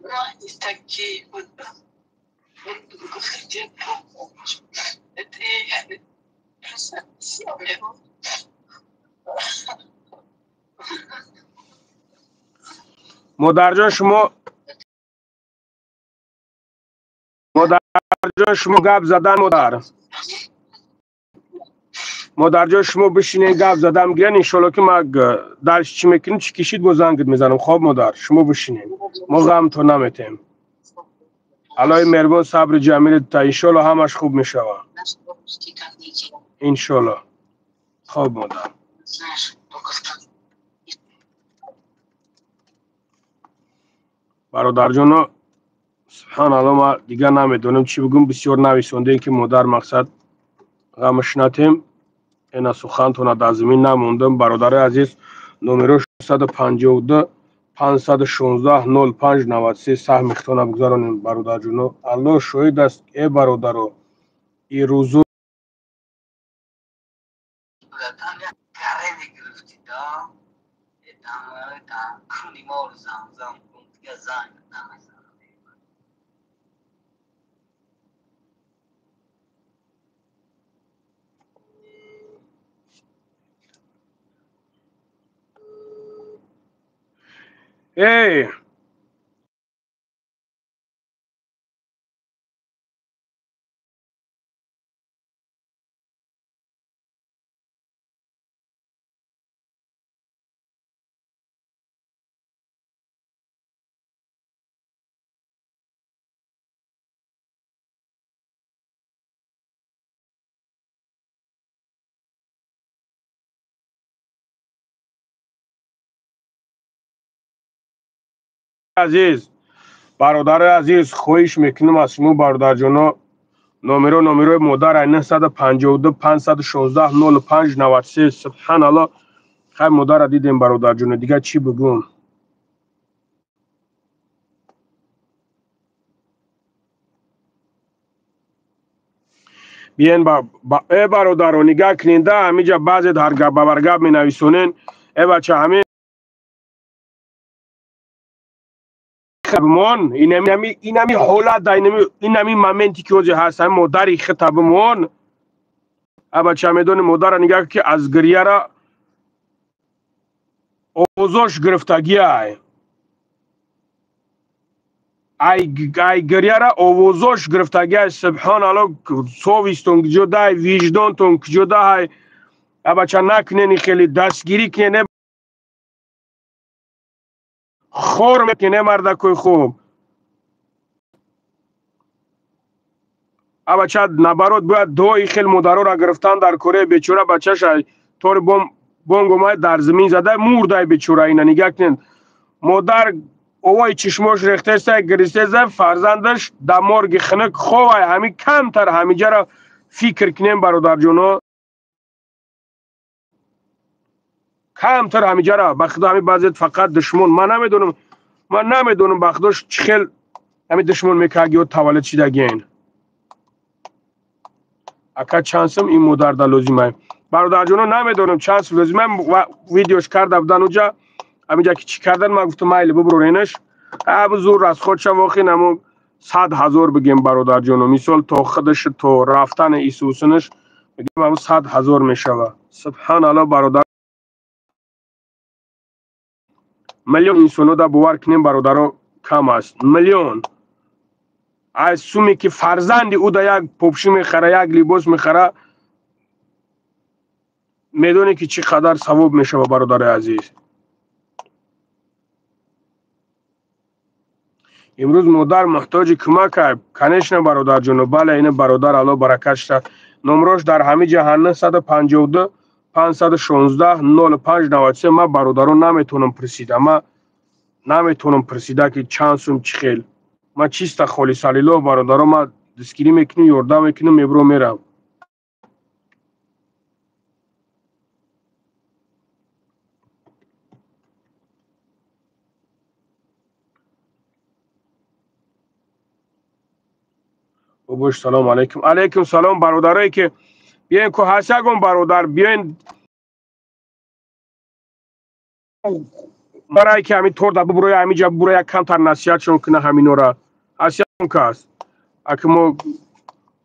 Ну, они такие вот, вот хотят помочь. Это я просто сами. Модарҷон, шумо, модарҷон, шумо гап задан, модар, модарҷон, шумо бишинед, гап задам гирен, иншолло ки ма дарш чӣ мекунем, чӣ кишид, бо зангит мезанам. Хоб, модар, шумо бишинед, мо ғамто наметем. Аллоҳи меҳрубон сабри ҷамил та, иншолло ҳамаш хуб мешавад, иншолло. Хоб, модар. Бародарҷоно, субҳаналло, ма дигар намедонам чӣ бигӯм. Бисёр нависондем, ки модар, мақсад, ғамаш натем, ена сухантона дар замин намондам. Бародарои азиз, номеро 652 516 05 93, саҳми хитона бигзаронем, бародарҷоно. Аллоҳ шоҳид аст, э бародаро, ирӯзу эй азиз, бародарои азиз, хоҳиш мекунам аз шумо, бародарҷоно, номеро, номерои модар 952 516 05 93. Субҳаналло, хай, модарра дидем, бародарҷоно, дигар чӣ бигӯм? Биен, э бародаро, нигаҳ куненда, ҳамиҷа баъзе ҳаргап менависонен. Э бача, ҳамин бимон, инами ҳолат, инами моменте ки ҳозир ҳаст, ҳами модари хита бимон. Абача, медони, модара нигаҳ, ки аз гирьяра овозош гирифтагиай, ай гирьяра овозош гирифтагиай. Субҳоналло, совистон куҷодай, виҷдонтон куҷодаҳай? Абача, накунени, хеле дастгирӣ кунене, хор мекуне, мардакои хуб. Абача, наоборот, бояд дуои хел модароро гирифтан дар корея. Бечора бачаша тори бонгомай дар замин зада мурдай, бечора. Ина нигаҳ кунед, модар овои чишмош рехтестай, гиристестай, фарзандаш дар морги хинук ховай. Ҳами камтар ҳамиҷаро фикр кунем, бародарҷоно, камтар ҳамиҷара. Ба худо, ҳами баъзет фақат душмон, ман намедонам, ман намедонам, ба худо, чӣ хел ҳами душмон мекард ё таваллуд шидагиен. Ака, чанд сум ин модарда лозимай? Бародарҷоно, намедонам чанд сум лозимай. Видеош карда будан уҷа, ҳамиҷа ки чӣ кардан, ман гуфтам, майли, бубуренаш, аб зур расход шав. Охин ҳамо 100 000 бигем, бародарҷоно, мисол, то худаш, то рафтани исусинаш бигем, ҳамо 100 000 мешава. Субҳаналло, бародар, миллион инсоно да бовар кунем, бародаро, кам аст. Миллион аз суме ки фарзанди ӯ да як попшӣ мехара, як либос мехара, медонӣ ки чӣ қадар савоб мешава, бародари азиз. Имрӯз модар муҳтоҷи кӯмак, конечно, бародарҷоно. Бале, ина бародар, Алло баракат шта. Номрош дар ҳами ҷа 952 516 05 93. Ман, бародарон, наметавонам пурсида, ман наметавонам пурсида, ки чанд сум, чӣ хел. Ман чиста холисалило, бародарон, ман дастгирӣ мекунем, ёрдам мекунем, мебро мерам. Бобош, салом алейкум. Алейкум салом. Бародарое ки биёен ку, ҳаст ягон бародар, биёен, барое ки ҳамин торда бубуроя, ҳаминҷа бубуроя, камтар насиҳатшон куна ҳаминора. Ҳаст ягон кас? Аки мо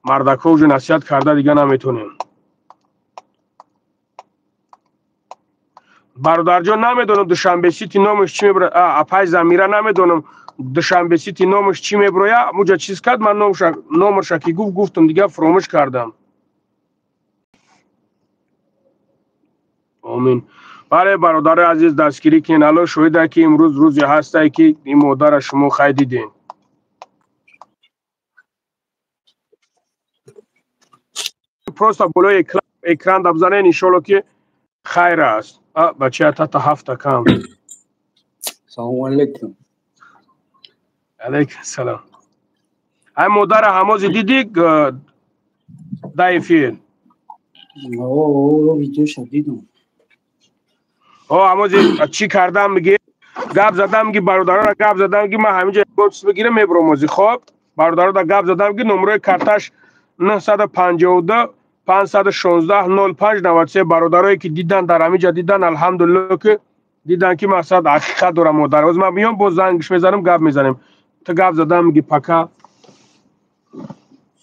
мардакҳо уже насиҳат карда дига наметонем. Бародарҷон, намедонам Душанбе Сити номаш чӣ меброяд. Апай Замира, намедонам Душанбе Сити номаш чӣ меброяд. Муҷа чиз кард, ман номерша ки гуфт, гуфтам, дигар фуромӯш кардам. Омин. Бале, бародари азиз, дастгирӣ кунед. Алло шоҳида, ки имрӯз рӯзе ҳастае, ки ин модара шумо хай дидем. Просто болои экран да бизанед, иншолло, ки хайр аст. Бача, тата ҳафта кам. Салому алейкум. Алейкум салом. Ай модара ҳамози дидӣ да эфир? Видеоша дидам. О, ҳамози чӣ кардам, миги, гап задам, миги, бародарора гап задам, ки ман ҳаминҷа ягон чиз бигирам, мебурам ози. Хоб, бародарода гап задам, ки номерои карташ 952 516 05 93. Бародарое ки дидан, дар ҳаминҷа дидан, алҳамдулилло, ки дидан, ки мақсад ҳақиқат дорам модар. Оз ман миём, боз зангш мезанам, гап мезанем. Ту гап задам, миги, пока.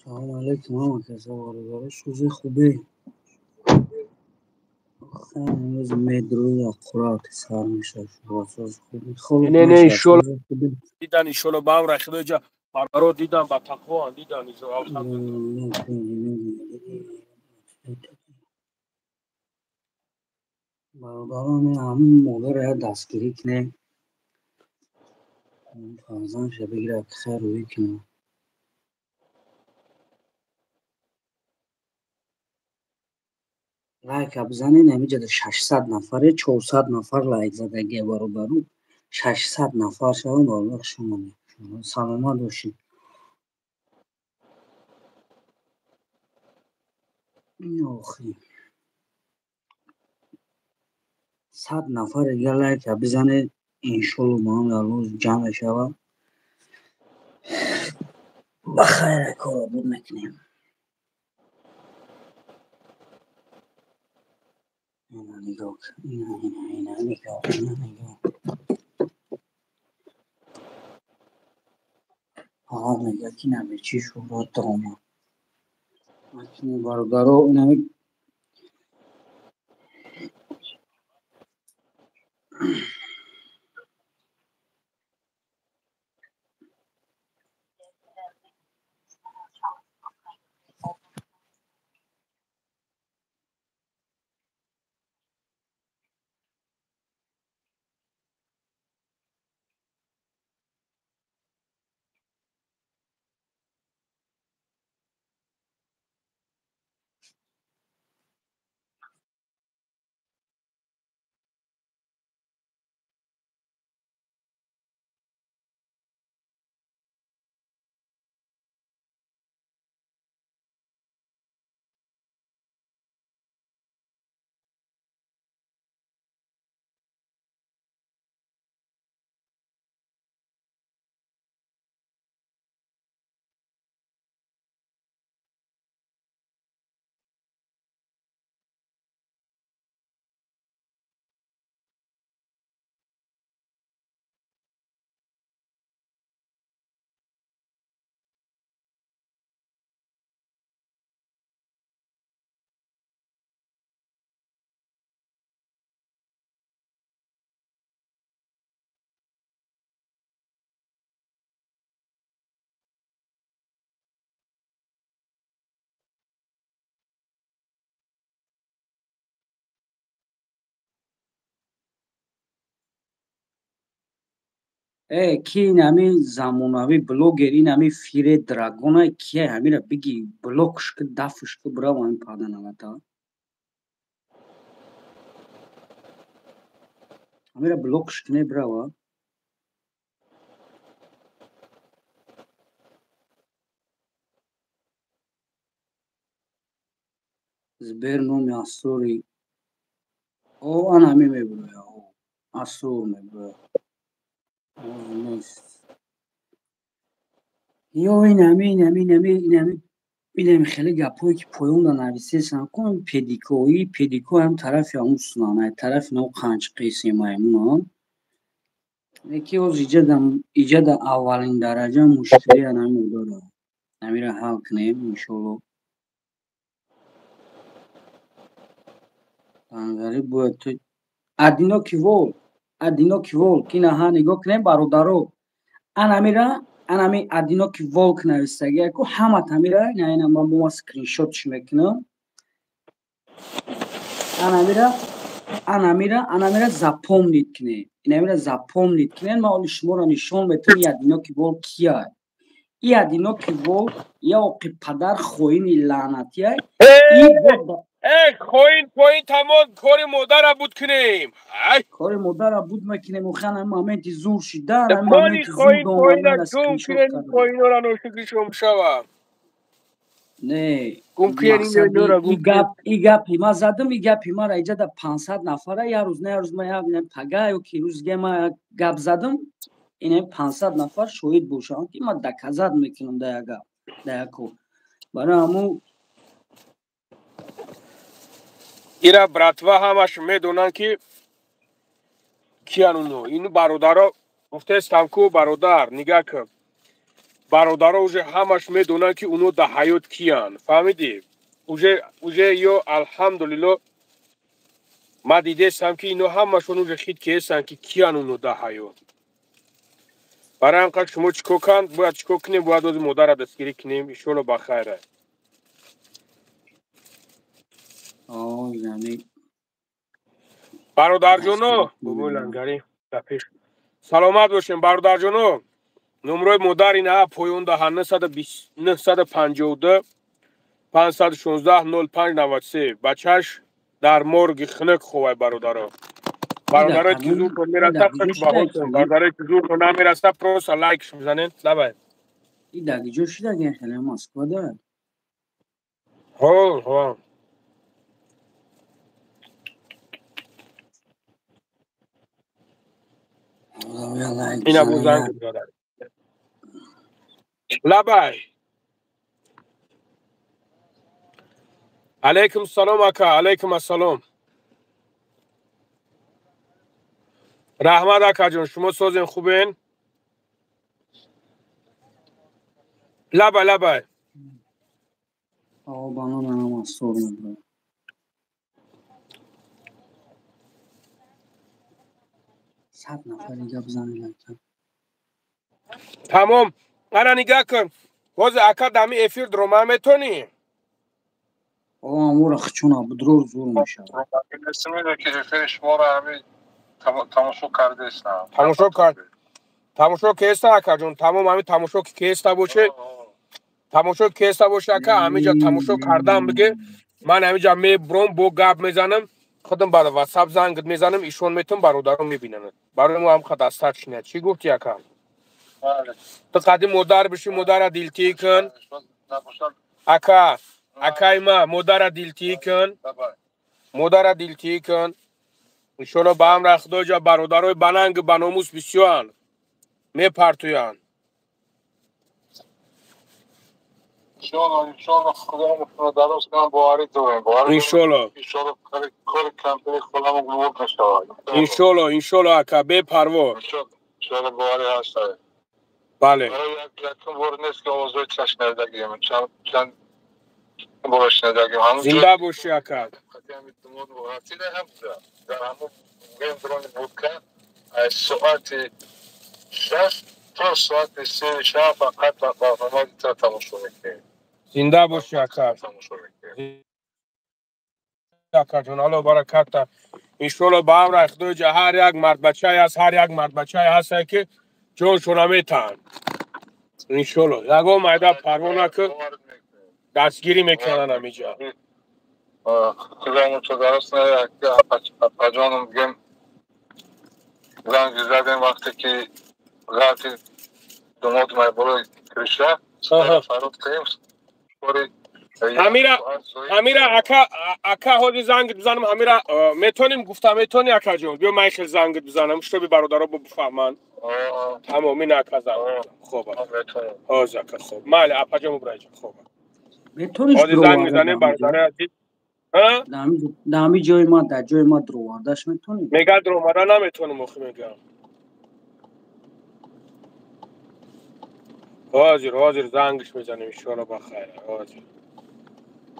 Салому алейкум ҳама каса, бародаро, шӯзи хубе. Имрӯз медрӯи аққурат сар мешавад. Не, не, иншолло дидан, иншолло, ба амри Худо ҷа бародаро дидан, ба тақвоан дидан. Бародарон, ҳамин модарро як дастгирӣ кунем, фарзандша бигирад, хайр рӯӣ кунад. Лайка бизанед. Ҳамиҷода 600 нафаре, 400 нафар лайк задагия, бародару, 600 нафар шаванд. Аллоҳ шумо саломат бошед. Охи, 100 нафар дига лайка бизанед, иншолло, ба ҳам аллоҳ ҷамъ мешавад, ба хайра корро буд мекунем. Ина нигоҳ, ина, ина, ина нигоҳ, ина нигоҳ. Фақат мегӯяд, ки набечи шӯҳрат омад. Бародаро, инами ки инами замонавӣ блогер, инами фире драгона кия, ҳамира биги, блокш ки, дафш ки, бирав ҳамин паданалата, ҳамира блокш кине, бирава. Сбер номи Асрори о, ана ҳамин мебироя, Асрор мебироя нест. Ё инами, инами, инами, инами, инами хеле гапҳое, ки поёнда нависесан кун, педикои педико ҳам тарафи ҳамун сунан, тарафи нао қанчқиси маймунан. Яки оз иҷада аввалин дараҷа мушкилӣ анами дора, ҳамира ҳал кунем, иншолло. Ангари бояд ту Одинокий волк, одинокий волк. Ина ҳа нигоҳ кунем, бародаро. Анамира, анами одинокий волк навистагия ку ҳама тамира, ина ина ман бо ма скриншотш мекунам. Анамира, анамира, анамира запомнить кунед. Инамира запомнить кунед, ман оли шуморо нишон метавам, и одинокий волк кия. И одинокий волк, я оқи падар хоини лаънатия. Э, хоин поин тамом кори модара буд кунем. Ай, кори модара буд мекунем, охан ҳами моменти зур шидан, ҳами кони моменти зур хоин поина домадана гум скриншот кунем, кардам. Поинора ношукришон шава. Не, Гум кунем мақсади инора и гум кунем. Гап, и гапи ма задам, и гапи мара иҷа да 500 нафара, як рӯз, на як рӯз, ма як пага ё ки рӯз дига ма як гап задам, ина 500 нафар шоҳид бошанд, ки ма доказать мекунам да як гап, да як кор. Барои ҳамун Ира братва ҳамаш медонанд ки киян уно. Ин бародаро гуфтестам ку бародар, нигаҳ кун. Бародаро уже ҳамаш медонанд ки уно да ҳаёт киян. Фаҳмидӣ? Уже ё алҳамдулилло ма дидестам ки ино ҳамашон уже хит киестанд ки киян уно да ҳаёт. Барои ҳам қадр шумо чӣ кор канд, бояд чӣ кор кунем, бояд ози модарра дастгирӣ кунем, иншоалло ба хайр. Яъне Бародарҷоно, дастгирӣ бобои кунем. Лангарӣ дар пеш. Саломат бошем, бародарҷоно. Номрои модар ина поёндаҳа 952 516 05 93. Бачаш дар морги хунук ховай бародаро. И дар Бародарое ки кадом зуртон и мераса, дар хуш куҷо ба шида ҳолтон. хеле? Бародарое ки зуртон намераса, просто лайкш мезанен. Лабай. И дар куҷо шида ген хеле Москва да? Ҳо, ҳо. Я лайк Ина бо бизанам занг як. зада. Лабай. Алейкум салом ака, алейкум ассалом. Раҳмат акаҷон, шумо созен хубен? Лабай, лабай. О, банон ҳама сор мебарад. 100 нафари гап занед ака. Тамом. Ана нигаҳ кун. Ҳозир ака дами эфир дурома метонӣ? О, амура хчуна будрор зур мешавад. Тамошо кард. Тамошо кеста акаҷон, тамом ҳами тамошо ки кеста боше, тамошо кеста боше ака, ҳамиҷа тамошо кардан биге, ман ҳамиҷа мебуром, бо гап мезанам, худам ба WhatsApp занг мезанам, ишон метум бародарон мебинанд. Барои мо ҳам қадастар чинад. Чӣ гуфти ака? Ту қади модар биши, модара дилтӣ кун. Ака, акай ма, модара дилтӣ кун. Модара дилтӣ кун. Иншоалло ба амра Худо ҷа бародарои бананг баномус бисёранд. Мепартоянд. Иншоалло. Иншоалло, иншоалло ака, бепарво. Бале. Зинда бошӣ ака. Зинда бошӣ ака. Акаҷон, Алло бараката. Иншоалло ба амра Худои ҷа ҳар як мардбачае ҳаст, ҳар як мардбачае ҳастае ки ҷоншона метаҳанд. Иншоалло. Ягон майда парво накун, дастгирӣ мекунанд ҳамиҷа. Ҳамира, ҳамира ака, ака ҳозир занг бизанам, ҳамира метоним гуфта метонӣ акаҷон? Биё ман хел занг бизанам, шутоби бародаро бо бифаҳманд. Тамом, ин ака занг. Хоб. Ҳозир ака, хоб. Майли апаҷон Иброҳимҷон, хоб. Метониш Ҳозир занг дуроварда мезанем дар ҳамиҷа? Бародари азиз. Ҳа? Дар ҳами ҷои ма, дар ҷои ма дуровардаш метонӣ? Мега дуромада наметонам охи мегам. Ҳозир, ҳозир зангш мезанем, иншоалло ба хайр. Ҳозир.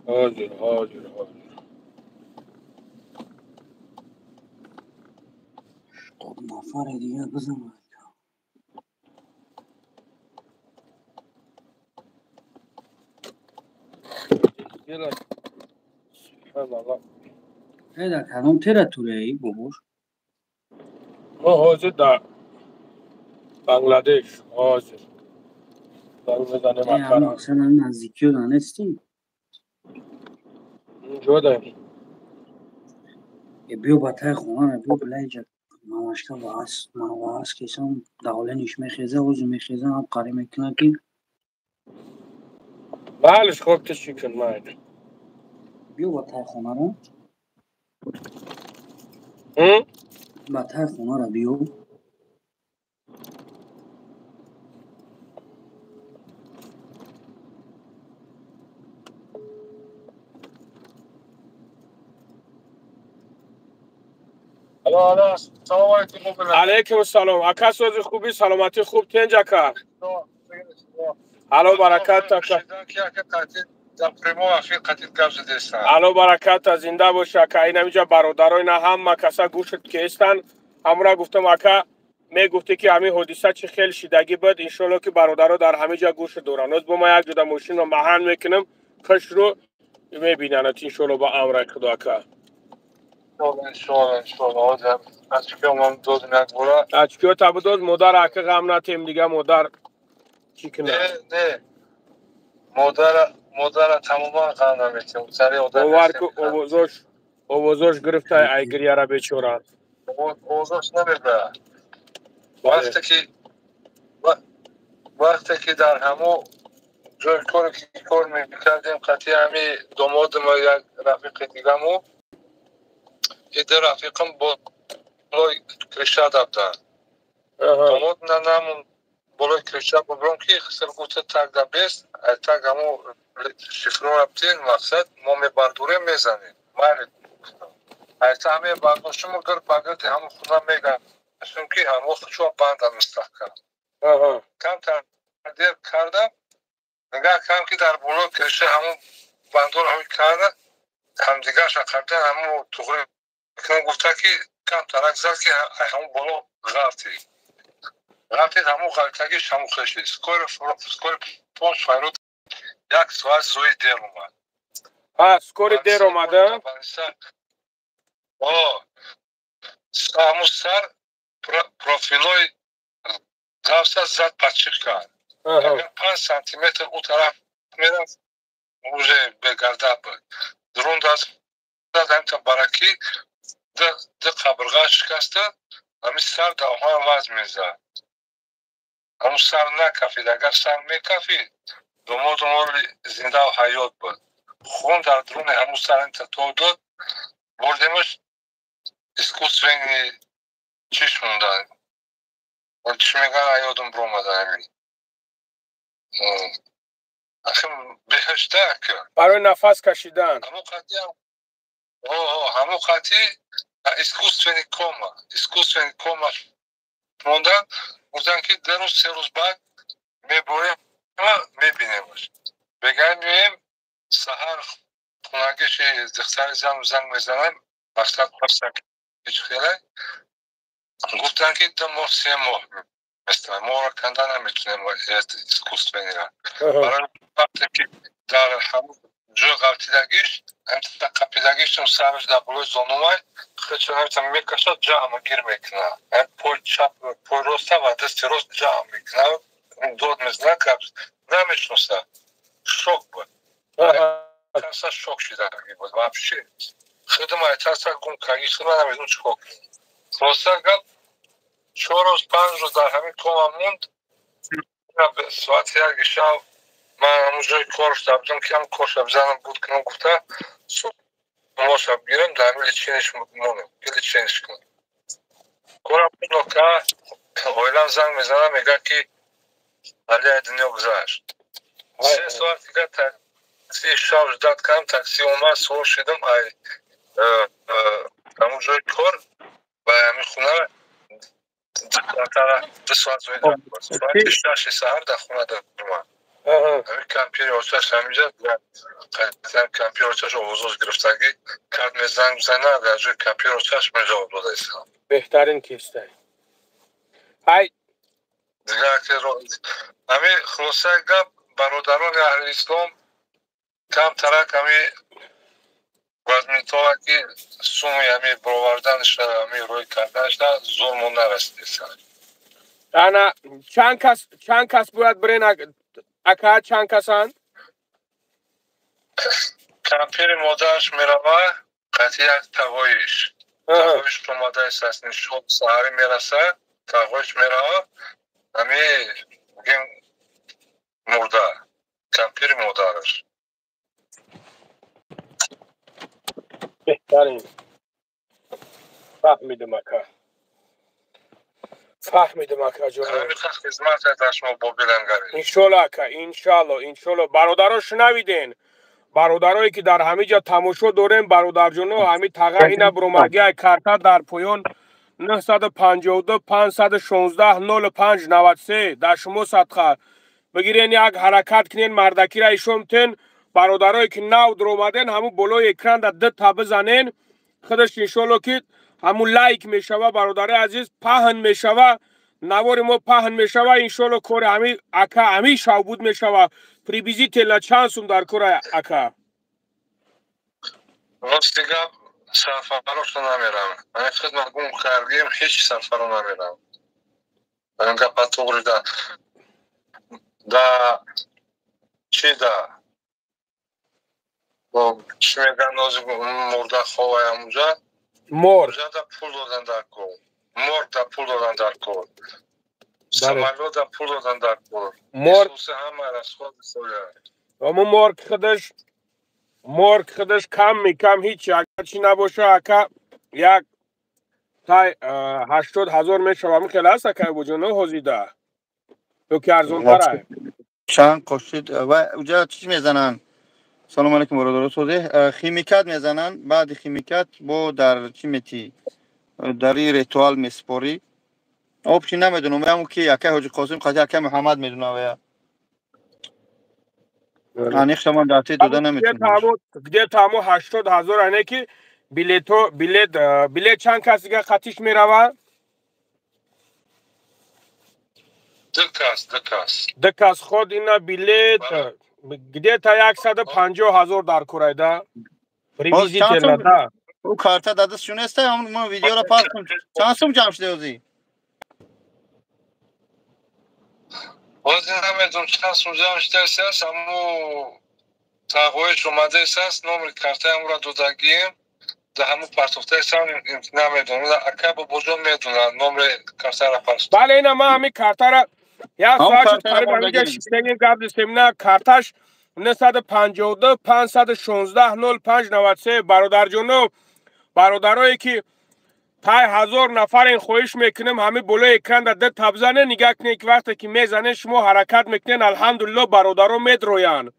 Ҳозир, ҳозир, ҳозир. Нафари дигар бизанад. Дар кадом территорияи бобош? Мо ҳозир дар Бангладеш ҳозир. Занг мезанем акара. Мақсад наздикиё нестӣ? Ҷо даем. Биё ба таи хонара, биё билайҷа мамашка ваас кесам давлениш мехеза, ҳозир мехеза, ҳам қарӣ мекунад ки Балеш, хоб ту чӣ кун майли. Биё ба таи хонара. Ба таи хонара биё. Салом алейкум. Алейкум салом. Ака сози хуби, саломатӣ хуб, тенҷ ака. Ало баракат ака. Ало баракат, зинда бош ака. Ин ҳаминҷа бародаро ина ҳама каса гӯшт ки ҳестанд. Ҳамура гуфтам ака, мегуфтӣ ки ҳамин ҳодиса чӣ хел шидагӣ буд. Иншоалло ки бародаро дар ҳамин ҷа гӯшт доранд. Ҳоз бо ман як ҷуда мошинро маҳан мекунам, кашро мебинанд иншоалло ба амраи худо ака. Иншоалло, иншоалло. Ҳозир ачкиёмам додем як бора. Ачкиё табу дод, модар ака ғам натем дига модар чӣ кунад? Не, не. Модара тамоман ғам наметем. Сари одам. Бовар ку овозош гирифта ай гирьяра бечора. Овозош намебарад. Вақте ки дар ҳамо ҷои коре ки кор мекардем, қатъи ҳами домодам як рафиқи дигамо ида рафиқам болои криша дабдан. Домод нанамон болои криша бубром ки хиср гуфта так да бест, так ҳамо шифро раптин мақсад мо мебардорем мезанем. Майли гуфтам. Айта ҳаме бардоштему гир ба гирди ҳамо хона мегаштем ки ҳамо хучо банда мустаҳкам. Камтар дер кардам, нигаҳ кардам ки дар болои криша ҳамо бандор ҳами карда, ҳамдигарша қабдан ҳамо туғри гуфта ки камтарак зад ки ҳамо боло ғалтид. Ғалтид ҳамо ғалтагиш ҳамо хешид. Скори понч файрод як соат зои дер омад. Ҳа, скори дер омада? Ҳамо сар профилои ғавса зад пачиқ кард. Агар 5 сантиметр у тараф мерафт, уже бегарда буд. Дурун даст зад ҳамта баракӣ ду қабрға шикаста, ҳамин сар дар оҳан вазн мезад. Ҳамун сар накафид. Агар сар мекафид, домодум оли зиндаву ҳаёт буд. Хун дар дуруни ҳамун сар инта тоб дод, бурдемаш искусственный чиш мондан. Чӣ мегӯянд, аёдум биромада ҳамин. Ахи беҳишта ака. Барои нафас кашидан. Ҳамон қатъи искусственный кома мондан, гуфтанд ки 2 рӯз 3 рӯз баъд меборем мебинемаш. Бегай меоем саҳар хонагиши духтари зан занг мезанам, мақсад пурсам ҳеҷ хеле. Гуфтанд ки 2 моҳ 3 моҳ местан, моро канда наметунем искусственныйра. Барои вақте ки дар ҳамон ҷои ғалтидагиш, ҳамта қапидагиш сараш дар болои зонумай, худшо ҳамта мекашад, ҷамъ гир мекунад. Ҳам пой чап, пой роста ва дасти рост ҷамъ мекунад. Дод мезанад, намешноса. Шок буд. Тарса шок шидаги буд вообще. Худам ай тарса гум карди, худам намедонам чӣ кор кунам. Хулоса гап 4 рӯз 5 рӯз дар ҳамин кома монд. Соати 1 шаб ман ҳамон ҷои корш будам ки ҳам корша бизанам буд кунам гуфта, моша бигирам дар ҳамин лечениш монам, лечениш кунам. Корам ка оилам занг мезанам, мегӯяд ки Али аз дунё гузашт. 3 соат дигар такси шаб ждат кардам, такси омад, сувор шидам ай ҳамон ҷои кор ба ҳамин хона 2 соат зоид рафт. Соати 6 саҳар дар хона даромад. Ҳамин компютери очаш ҳаминҷа, қатъан компютери очаш овозош гирифтагӣ, кард мезанг мезанад, дар ҷои компютери очаш ман ҷавоб дода истам. Беҳтарин кистай. Ай дигар ҳами хулосаи гап, бародарони аҳли ислом, камтарак ҳами вазминтова ки суми ҳами бироварданашра, ҳами рӯй карданашра зурмон нарасидеса. Ана чанд кас бояд бирен, ака, чанд касанд? Кампири модараш мерава, қати як тағоиш. Тағоиш омадаист, нишон саҳарӣ мераса, тағоиш мерава, ҳами гем мурда кампири модараш. Беҳтарин, фаҳмидам, ака, фаҳмидам, акаҷон. Иншолло, ака, иншалло, иншолло. Бародаро, шунавиден, бародарое ки дар ҳамин ҷа тамошо дорем, бародарҷоно, ҳами тага ина буромадгиай карта дар поён 952 516 05 93 дар шумо садқа бигирен, як ҳаракат кунен, мардакира ишомтен. Бародарое ки нав дуромаден, ҳамун болои экран да ду та бизанен, худаш иншолло ки ҳамун лайк мешава. Бародари азиз, паҳн мешава навори мо, паҳн мешава иншолло, кори ҳами ака ҳами шавбуд мешава. Приблизительно чанд сум дар кора, ака? Рости гап, сарфарошо намерам. Ами хидмат гум кардем, ҳеҷ сарфаро намерам. Ами гапа туғри да чи да чӣ мегӯянд, нози мурда ховай амуҷа. Мор да пул додан дар кор, морг да пул додан дар кор, самолёт да пул додан дар кор. Морг ҳама расход. Аму морг худаш кам мекам ҳичи, агар чӣ набоша, ака, як тай 80 000 мешава. Хеле аст, ака Буҷоно, ҳозида ё ки арзонтара? Чанд қошид ва уҷа чӣ мезананд? Салом алейкум, бародаро, созеҳ. Химикат мезананд, баъди химикат бо дар чӣ метӣ, дар ин ритуал месупорӣ. Об чи намедонам, ҳамн ки акай ҳоҷи Қосим қати акай Муҳаммад медонам, я аниқша ман дар те дода наметонам. Где-то ҳамо 80 000, ане ки билето, билет чанд кас дига қатиш мерава? Ду кас, ду кас. Ду кас. Худ ина билет где-то 150 000 дар курайда приблизительно да. Ӯ карта дадас шунеста, мо видеоро пас кун. Чанд сум ҷамъ шуда озӣ? Ҳозир намедонам чанд сум ҷамъ шудааст. Аммо тағоиш омадааст, номери картаамро додагием, да ҳамун партофтаистам. Намедонам, ака Бобоҷон медонад номери картаро партофта. Бале, ина ман ҳамин картара як соат шуд, қариб ҳаминҷа шиштагим, гап зистем. На, карташ 952 516 05 93. Бародарҷоно, бародарое ки тай 1000 нафарен, хоҳиш мекунем, ҳамин болои экран да ду та бизанен. Нигаҳ кунед, ки вақте ки мезанен, шумо ҳаракат мекунен, алҳамдулилло, бародаро медроянд.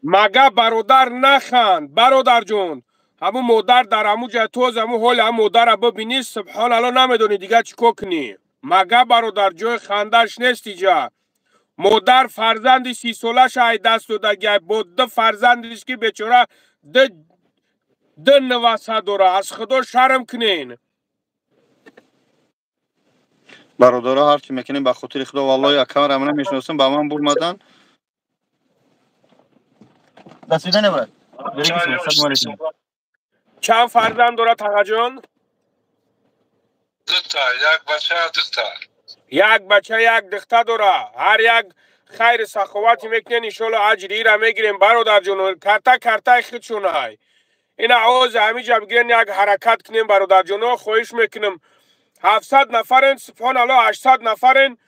Мага бародар наханд, бародарҷон, ҳамун модар дар ҳамун ҷай тоз, ҳамун ҳоли ҳамун модара бибинӣ, субҳоналло, намедонӣ дигар чӣ кор кунӣ. Мага бародар, ҷои хандаш нест иҷа. Модар фарзанди 30-солаша ай даст додагиай, бо ду фарзандиш ки бечора ду нуваса дора. Аз худо шарм кунен. Бародаро, ҳарчи мекунем, ба хотири худо. Валлоҳи, акамара ман мешиносам, ба ман бурмадан. До свидания, брат. Чанд фарзанд дорад, тағаҷон? Дута, як бача, духтар. Як бача, як духтар дора. Ҳар як хайри саховате мекунен, иншолло, аҷри ира мегирем. Бародарҷон, карта картаи худшонай. Ина ози ҳамиҷа бигирен, як ҳаракат кунем. Бародарҷоно, хоҳиш мекунам, 700 нафарен, субҳоналло, 800 нафарен.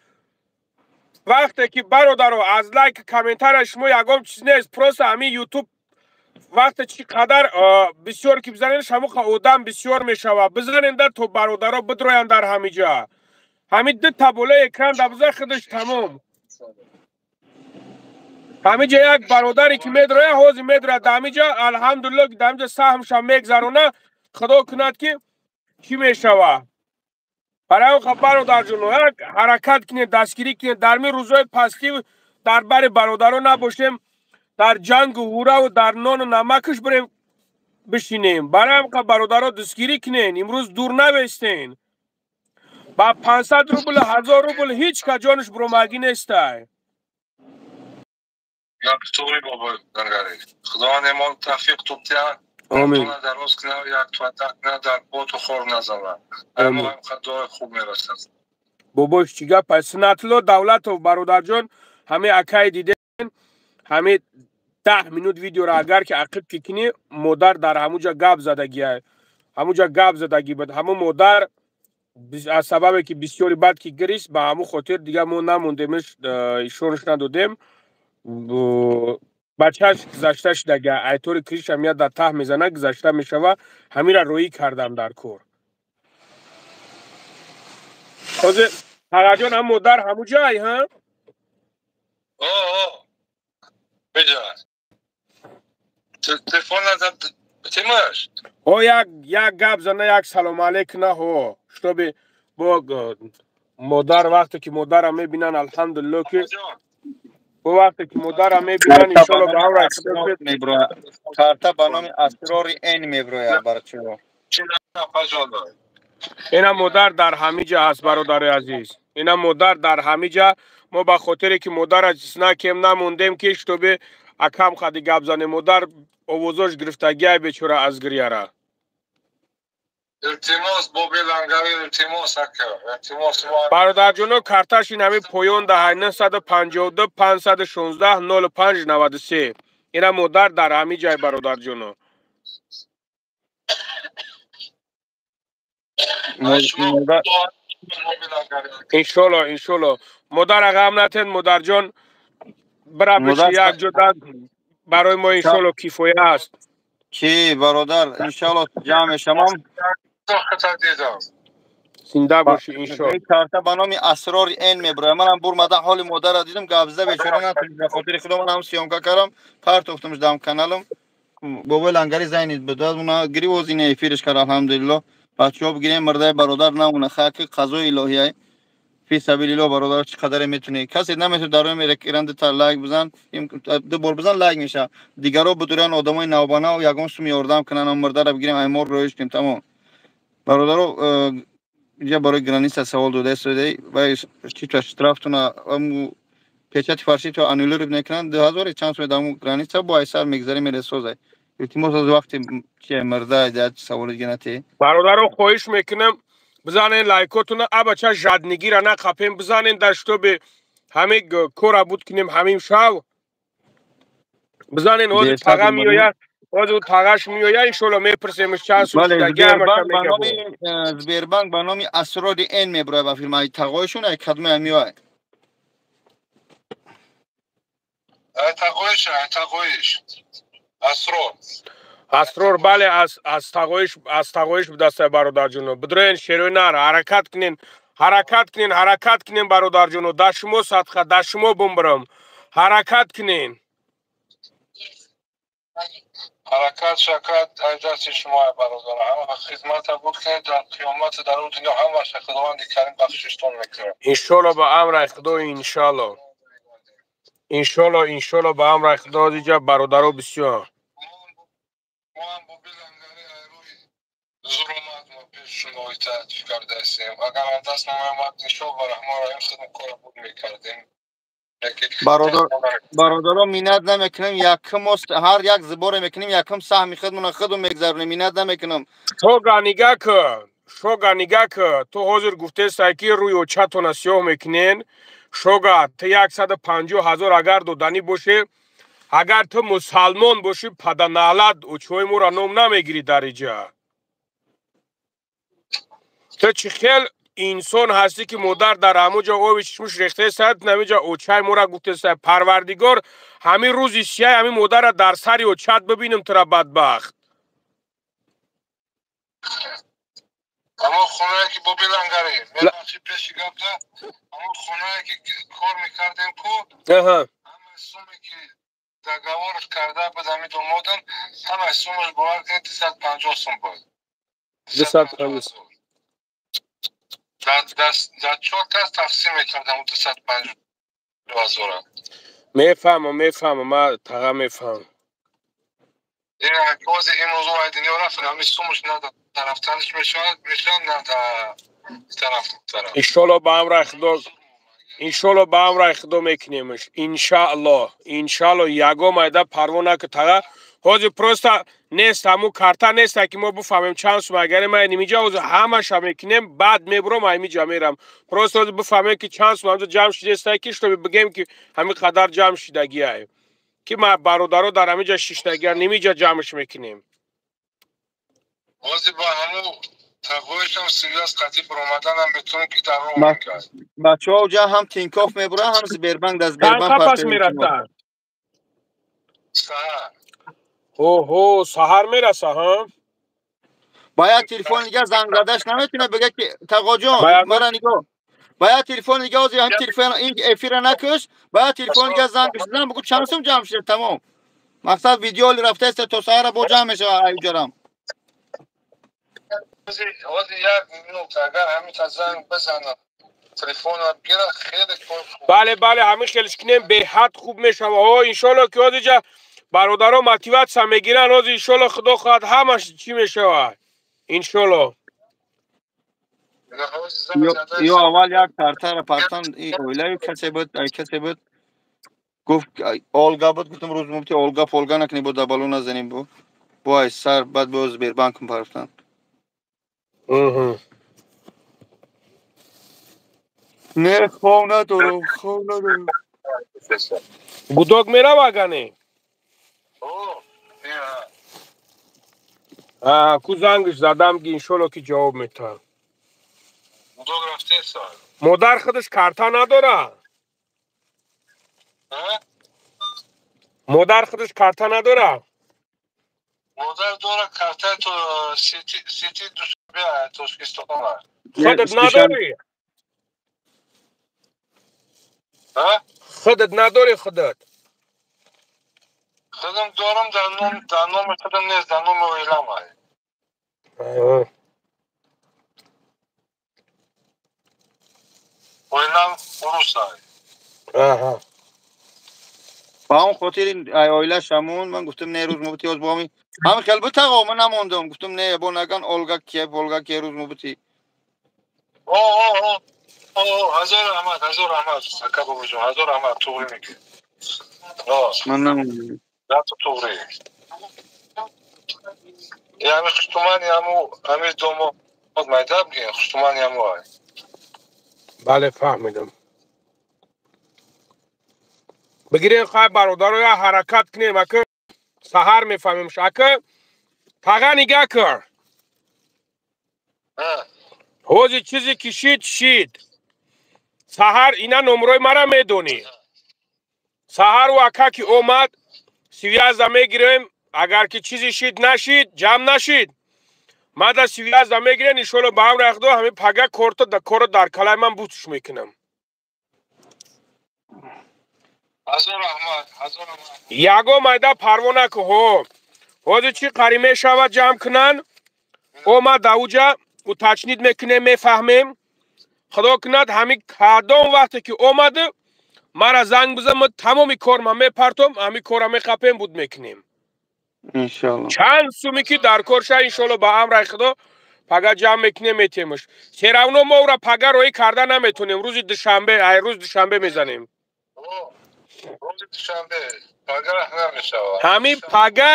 Вақте ки, бародаро, аз лайк, комментария шумо ягон чиз нест, просто ҳамин Ютуб вақте чӣ қадар бисёр ки бизанен, шамуқа одам бисёр мешава. Бизаненда, то бародаро бидроянд дар ҳамиҷа. Ҳамин ду та болои экран да бизан, худаш тамом. Ҳамиҷа як бародаре ки медроя, ҳозир медрояд дар ҳамиҷа, алҳамдулилло, ки дар ҳамиҷа саҳмша мегзарона, худо кунад ки чӣ мешава. Барои он бародарҷоно, як ҳаракат кунед, дастгирӣ кунед. Дар мин рӯзҳои пастӣ дар бари бародаро набошем, дар ҷангу ҳураву дар нону намакаш бирем бишинем. Барои ҳамқа, бародаро, дастгирӣ кунен, имрӯз дур навестен. Ба 500 рубл 1000 рубл ҳеҷ ка ҷонаш буромагӣ нестай. Гап туғри бобо Лангари. Худованд эмон тавфиқ тубтия. Омин. Дароз кунад, як туата кунад, дар боту хор назанад. Омин. Ама дуои хуб мерасад. Бобош чӣ гап аст? Сунатулло Давлатов бародарҷон, ҳамин акай диден, ҳамин 10 минут видеоро агар ки ақиб ки кунӣ, модар дар ҳамуҷа гап задагия. Ҳамуҷа гап задагӣ буд. Ҳамун модар аз сабабе ки бисёри бад ки гирист, ба ҳамун хотир дигар мо намондемш, ишораш надодем. Бачааш гузашта шудага, айтори криша меяд дар таҳ мезана, гузашта мешава. Ҳамира роӣ кардам дар кор. Ҳозир Тағаҷон, ҳам модар ҳамуҷай, ҳа? О, биҷа. Телефон назад тимаш. Ҳо, як гап зана, як салом алейк на, ҳо, штоби бо модар вақте ки модарам мебинан, алҳамдулилло ки бо вақте ки модарам мебинан, иншолло ба ҳамра меброя. Карта ба номи Асрори Н меброя барчаҳо. Ина модар дар ҳамиҷа ҳаст, бародари азиз. Ина модар дар ҳамиҷа. Мо ба хотире ки модара ҷиснакем намондем ки штоби акам хади гап занем. Модар овозош гирифтагиай бечора аз гирьяра. Илтимос, боби Лангари, илтимос, ака. Илтимос. Бародарҷоно, карташ ин ҳамин поён даҳай 952 516 05 93. Ина модар дар ҳамин ҷай, бародарҷоно. Иншолло, иншолло. Модара ғам натен, модарҷон, бира биши як ҷо барои мо иншолло кифоя аст. Чӣ бародар, иншолло ҷамъ мешавам. Зинда бошӣ иншолло. Карта ба номи Асрори Н меброя. Манам бурмада ҳоли модарро дидам, гап зада бечора натунистам. Ба хотири худо ман ҳам съёмка кардам, партофтамш дам каналам. Бобои Лангари зайнид буд. Уна гиривоз ина эфирш кард, алҳамдулилло. Бачаҳо бигирем, мурдаи бародар намона, хаки қазои илоҳияй. Фи сабилилло бародар, чӣ қадаре метунӣ. Касе наметуни дар рӯи экран дута лайк бизан, ду бор бизан лайк меша. Дигаро будуран одамои навбанав ягон сум ёрдам кунанд, мурдаро бигирем, аймор роиш кунем, тамом. Бародаро, инҷа барои граница савол дода истодаи, вай чита штрафтуна печати фаршито аннулир мекунанд, 2000 чанд сум дар граница бо айсар мегзарем мерасозай. Илтимос аз вақти чи мурда дар саволи дига натӣ. Бародаро, хоҳиш мекунам, бизанен лайкотуна, абача жаднигира нақапем, бизанен дар штоби ҳамин кора буд кунем ҳамин шав. Бизанен, ҳозир тага меояд, ҳозир тагаш меояд, иншолло мепурсемш чанд сум шудаги, ҳамаша мегабо. Сбербанк ба номи Асрори Н меброяд ба фирмаи тағоишон, ай кадмая меояд. Ай тағоиш, ай тағоиш. Асрор. Асрор, бале, аз тағоиш, аз тағоиш будастай, бародарҷоно. Бидроен шерои нар, ҳаракат кунен, ҳаракат кунен, ҳаракат кунен, бародарҷоно. Да шумо садқа, да шумо бумбирам. Ҳаракат кунен. Ҳаракат шакат аз дасти шумо, бародар. Ҳама хизмата буд кунед, дар қиёмат дар он дунё ҳамаша Худованди Карим бахшиштон мекунад. Иншолло ба амраи Худо, иншолло. Иншолло, иншолло ба амраи Худо, диҷа бародаро бисёр. Мо ҳам боби Лангари айрӯи зур омад, мо пеши шумо итоат кардаистем. Агар аз даст намеомад, иншолло ба Раҳмон Раҳим худам кора буд мекардем. Бародаро, минат намекунем, якум ҳар як зиборе мекунем, якум саҳми худмона худум мегзаронем, минат намекунам. Шога нигаҳ кӯ, шога нигаҳ кӯ, ту ҳозир гуфтесай ки рӯи очатона сиёҳ мекунен. Шога, ту 150 000 агар доданӣ бошӣ, агар ту мусалмон бошӣ, паданалат очҳои моро ном намегирӣ дар иҷа. Ту чӣ хел инсон ҳастӣ ки модар дар ҳамон ҷо оби чишмуш рехтаистад, ҳамин ҷо очаи мора гуфтаистад. Парвардигор ҳамин рӯзи сияи ҳамин модарра дар сари очат бибинам тура бадбахт. Ҳамон хонае ки боби Лангари, мебахши пеши гапта, ҳамон хонае ки кор мекардем ку, ҳамаи суме ки договорш карда буд ҳамин домодам, ҳамаи сумаш бовар кунед 250 сум буд. 250. Дар чор кас тақсим мекардам 250 000. Мефаҳмам, мефаҳмам, ман тага мефаҳмам. Бози имрӯз ай дунё рафт, ҳамин сумаш на дар рафтанаш мешавад, мешавад, на дар Иншоалло ба амраи Худо, иншоалло ба амраи Худо мекунемш. Иншаалло, иншаалло ягон майда парво нака тага. Ҳозир просто нест ҳамун карта нест, ки мо бифаҳмем чанд сум. Агар ма нимиҷа ҳозир ҳамаша мекунем, баъд мебурам, ҳамиҷа мерам. Просто ҳозир бифаҳмем, ки чанд сум ҳамҷо ҷамъ шидеста, ки чтобы бигем, ки ҳамин қадар ҷамъ шидагиай, ки ма бародаро дар ҳамиҷа шиштагиа, нимиҷа ҷамъш мекунем. Ҳозир ба ҳамун тағоишам связь қатӣ баромаданам метавонем, ки дар роҳ мекард. Бачаҳо уҷа ҳам Тинькофф мебуранд, ҳам Сбербанк, дар Сбербанк. Чанд пас мераса? Саҳар. Оҳо, саҳар мераса, ҳа? Ба як телефон дигар занг задаш наметуна, бигӯяд, ки тағоҷон, мара нигоҳ, ба як телефон дига, ҳозир ҳам телефон ин эфира накуш, ба як телефон дига занг зан, бугӯ чанд сум ҷамъ шуда, тамом. Мақсад, видеоли рафтааст, то саҳара бо ҷамъ мешавад аюҷарам. Ҳозир як минут агар ҳамита занг бизанам, телефонро бигира, хеле кор хуб. Бале, бале, ҳамин хелш кунем, беҳад хуб мешавад. О, иншоалло, ки ҳозир бародаро мотиватсия мегиранд. Ҳозир иншоалло, худо хоҳад, ҳамаш чӣ мешавад, иншоалло. Ё аввал як картара партан, оилаи касе буд, ай касе буд, гуфт, Олга буд. Гуфтам, рӯз мубти Олга полга накунӣ, бо дабалу назанем, бо ай сар, баъд бо Сбербанкм партан. Не, хов надорам, хов надорам. Гудок мерава, ага не? Ку зангш задам, ки иншолло, ки ҷавоб метаҳад. Модар худаш карта надора? Модар худаш карта надора? Модар дора карта, то сити Душанбе, Тоҷикистон. Худат надорӣ? Худат надорӣ, худат? Худам дорам, дар номи худам нест, дар номи оилам. Оилам урусай. Ба он хотири оила шамон ман гуфтам, не, рӯз мубти оз боми ҳами хел бу тағо, ман намондам, гуфтам, не, бо наган Олга кие, Олга кие, рӯз мубти. Ҳазор раҳмат, ҳазор раҳмат, ака бобоҷон, ҳазор раҳмат, туғрӣ мегӣ. Ман намондам. Туғрӣ. Ями хуштумани аму ами домод майда бигем, хуштумани аму ай. Бале, фаҳмидам. Бигирем, хай, бародаро, я ҳаракат кунем, ака саҳар мефаҳмем. Ака тага, нигаҳ кар. Ҳозир чизе ки шид, шид. Саҳар ина номрои мара медонӣ. Саҳару ака ки омад, связь а мегирем. Агар ки чизе шид, нашид, ҷамъ нашид, мада связь а мегирем. Иншолло, ба амри Худо, ҳамин пага корто да корро дар калаи ман бутш мекунам. Ягон майда парво наку. Ҳо, ҳозир чӣ қарӣ мешавад, ҷамъ кунанд, омад, ауҷа уточнить мекунем, мефаҳмем. Худо кунад, ҳамин кадом вақте ки омад, мара занг бизан, ма тамоми корма мепартом, ҳамин корра меқапем, буд мекунем. Иншалло. Чанд суме ки дар кор ша, иншолло, ба амраи Худо, пага ҷамъ мекунем, метемаш. Всё равно мо ӯра пага роҳӣ карда наметонем, рӯзи душанбе, ай рӯзи душанбе мезанем. Ҳамин пага,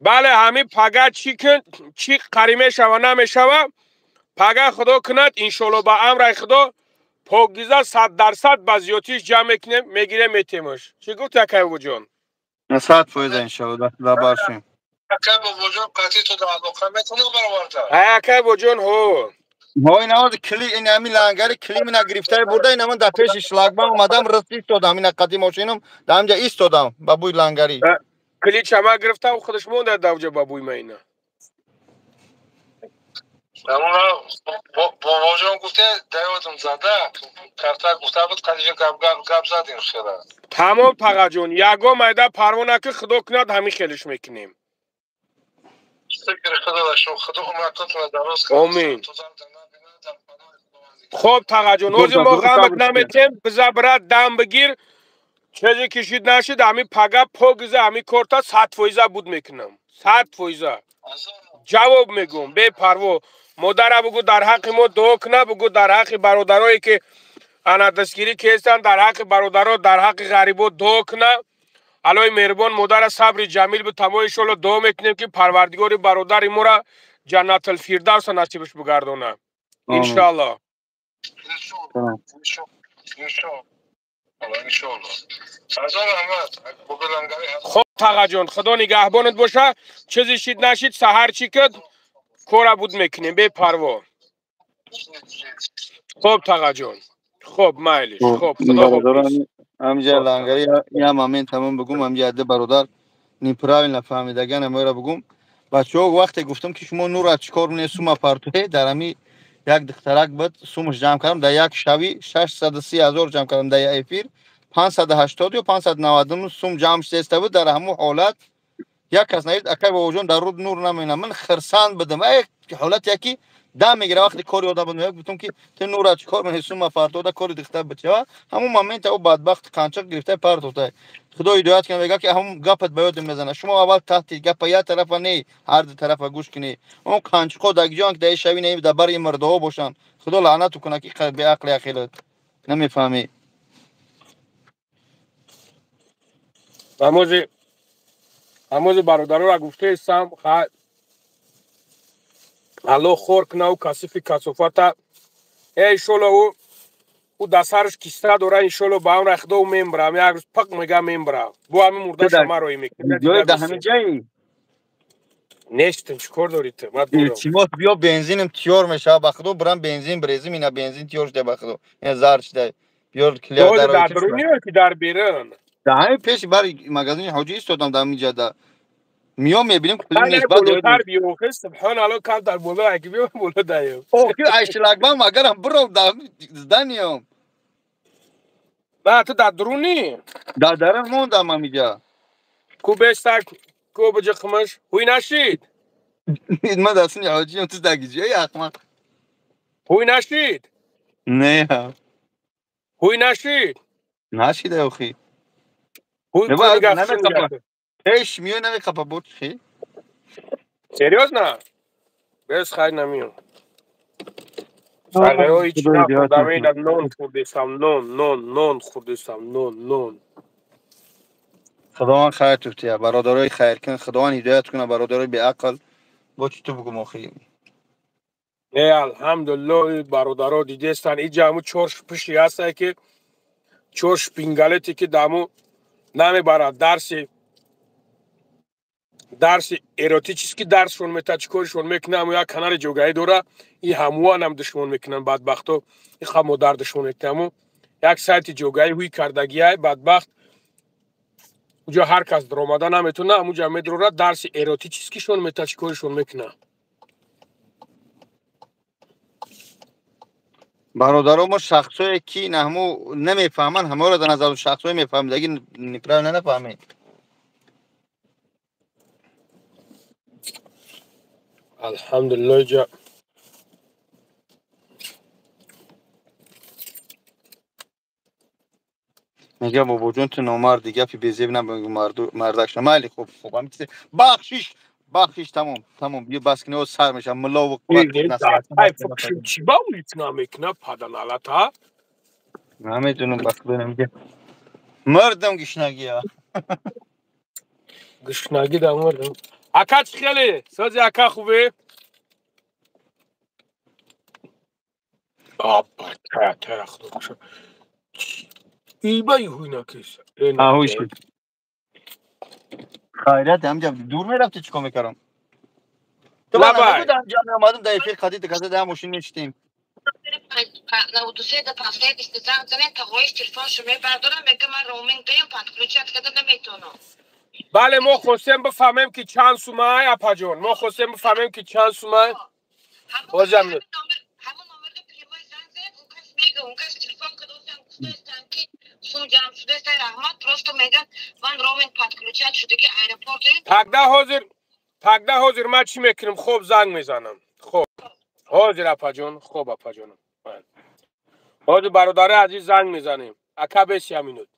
бале, ҳамин пага чӣ кун, чӣ қарӣ мешава, намешава, пага, худо кунад, иншолло, ба амраи Худо, покиза 100% ба зиёдтиш ҷамъ мекунем, мегирем, метемаш. Чӣ гуфти, акай бобоҷон? 100%, иншалло, дабаршем. Акай бобоҷон, қатъи ту дар алоқа метавонам бароварда? Ай, акай бобоҷон, ҳо. Ҳо, ин авози кли, ин ҳамин лангари климина гирифтаи бурда, ин ҳамин дар пеши шлагбаум омадам, рис истодам, ина қади мошинам дар ҳамҷа истодам ба бӯи лангарӣ. Клича ма гирифтам, худаш монда давҷа ба бӯи ма ина. Ҳамуна бобоҷон гуфте, даёдам зада, карта гуфта буд, қадиҷа гап задем хела. Тамом, тағаҷон, ягон майда парво наки, худо кунад, ҳамин хелиш мекунем. Шукри худо ва шумо, худо умратонро дароз. Омин. Хоб, тағаҷон, ҳозир мо ғамат наметем, биза, брат, дам бигир. Чизе ки шид, нашид, ҳамин пага покиза ҳамин корта 100% буд мекунам, 100% ҷавоб мегӯм, бепарво. Модара бугу дар ҳаққи мо дуо куна, бугу дар ҳаққи бародарое ки ана дастгирӣ кестанд, дар ҳаққи бародаро, дар ҳаққи ғарибо дуо куна. Аллоҳи меҳрубон модара сабри ҷамил битамо. Иншоалло дуо мекунем ки парвардигори бародари моро ҷаннатул фирдавса насибаш бигардона. Иншоалло. Хоб тағаҷон, худо нигаҳбонат боша. Чизе шид нашид, саҳар чӣ кад кора буд мекунем, бепарво. Хоб тағаҷон, хоб майлиш, хоб худо. Ҳамҷа лангари я момент ҳамон бугум, ҳамҷа адда бародар неправильно фаҳмидаган аморо бугум. Бачаҳо, вақте гуфтам ки шумо нура чӣ кор мекунед, сума партуе, дар ҳами як духтарак буд, сумаш ҷамъ кардам, дар як шави 630 ҳазор ҷамъ кардам, дар як эфир 580 ё 599 сум ҷамъ шудааста буд. Дар ҳамон ҳолат як кас навишт: акай бобоҷон, дар руд нур намебинам. Ман хирсанд будам. Ҳолат яки дам мегира вақте кори одам буд. Гуфтам ки ту нура чӣ кор мекунӣ, сума партода, кори духтар бичава. Ҳамон момента ӯ бадбахт қанчақ гирифта партофта. Худо ҳидоят кунад, мега ки ҳамон гапат ба ёдам мезанад. Шумо аввал таҳти гапа як тарафа не, ҳар ду тарафа гӯш кунӣ. Он қанчиқо дар ҷон ки дар шави не, дар бари мурдаҳо бошанд. Худо лаънату кунад ки беақли ақилат намефаҳмӣ. Ҳамози бародароро гуфтаистам, алло хор кунаву касифи касофата. Э иншолло ӯ дар сараш киста дора, иншолло ба амри худо ӯ мембирам. Як рӯз пақ мега мембирам. Бо ҳамин мурдаша ман роӣ мекунам. Нестам, чӣ кор дорӣ ту? Ман дурам. Илтимос, биё, бензинам тиёр мешавад, ба худо бирам бензин бирезим. Ина бензин тиёр шуда, ба худо ина зард шуда. Биёр клер. Дар дарун ё ки дар берун? Дар ҳамин пеши бари магазини ҳоҷӣ истодам, дар ҳамин ҷада. Миём, мебинем клуб нест. Баъд болотар биё, хе субҳоналло, камтар боло аки биё, боло даё. Охи айшлагбам агарам биром дар зданиям. На, ту дар дуруни? Дар дарун мондам ҳамиҷа. Ку бестак, ку биҷиқмаш, ҳуй нашид? Ман дар сини ҳоҷиям, ту дар ҷои ахмақ. Ҳуй нашид? Не. Ҳуй нашид? Нашида охи. Ҳуй. Пеш миёй, намеқапа бо хи. Серьёзно? Без хай намиём. Сағиро ҳеч нахӯрдам, ина нон хӯрдестам, нон, нон, нон хӯрдестам, нон, нон. Худованд хайр туфтия, бародарои хайркун, Худованд ҳидоят кунад бародарои беақл. Бо чӣ ту бугум охи? Э, алҳамдулилло, бародаро дидестан, иҷа ҳаму чор пиши ҳастае ки чор шпингалете ки даму намебарад дарси эротический дарсшон мета, чӣ коришон мекунад. Ҳаму як канали ҷогаӣ дора, и ҳамуанам душмон мекунанд бадбахто, иқа модар душмон мекунад. Ҳаму як сайти ҷогаӣ ҳуй кардагиай бадбахт, уҷо ҳар кас даромада наметавона, ҳамуҷа медурора, дарси эротическийшон мета, чӣ коришон мекунад. Бародаро, мо шахсое ки наҳму намефаҳманд, ҳамаро дар назар шахсое мефаҳмидаги неправильно нафаҳмед. Алҳамдулилло, ҷа Мега бобоҷон, ту номарди, гапи безеб набигӯ, мардак ша. Майли, хуб, хуб, бахшиш, бахшиш, тамом, тамом, биё, бас кини, сар меша мулову. Чӣ ба намекуна паданалата? Намедонам, ба худо намега. Мардам гишнагия. Гишнагӣ да мардам. Ака, чӣ хеле сози, ака, хубе? Апа, тая, худо куша. Иба ҳуй накес. Ҳуй шуд. Хайрат, ҳамҷа дур мерафти, чӣ кор мекардам? Ту ман намедонам, ҳамҷа меомадам дар эфир қадид каза дар мошин мешитем. 93 да 5 занг занем, тағоиш телефоншо мебардорам, мега ман роуминг даем, подключать карда наметавонам. Бале, мо хостем бифаҳмем ки чанд сумай, апаҷон, мо хостем бифаҳмем ки чанд сумай. Ҳозирам. Ҳамон номерда прямой занг занед, он кас мега, он кас телефон кардосам, гуфтаистам ки сум ҷамъ шудааст, раҳмат, просто меган ман роуминг подключать шудаги аэропорт. Тогда ҳозир ман чӣ мекунам? Хоб, занг мезанам. Хоб, ҳозир, апаҷон, хоб, апаҷонам, ҳозир бародари азиз занг мезанем. Ака, бес, як минут,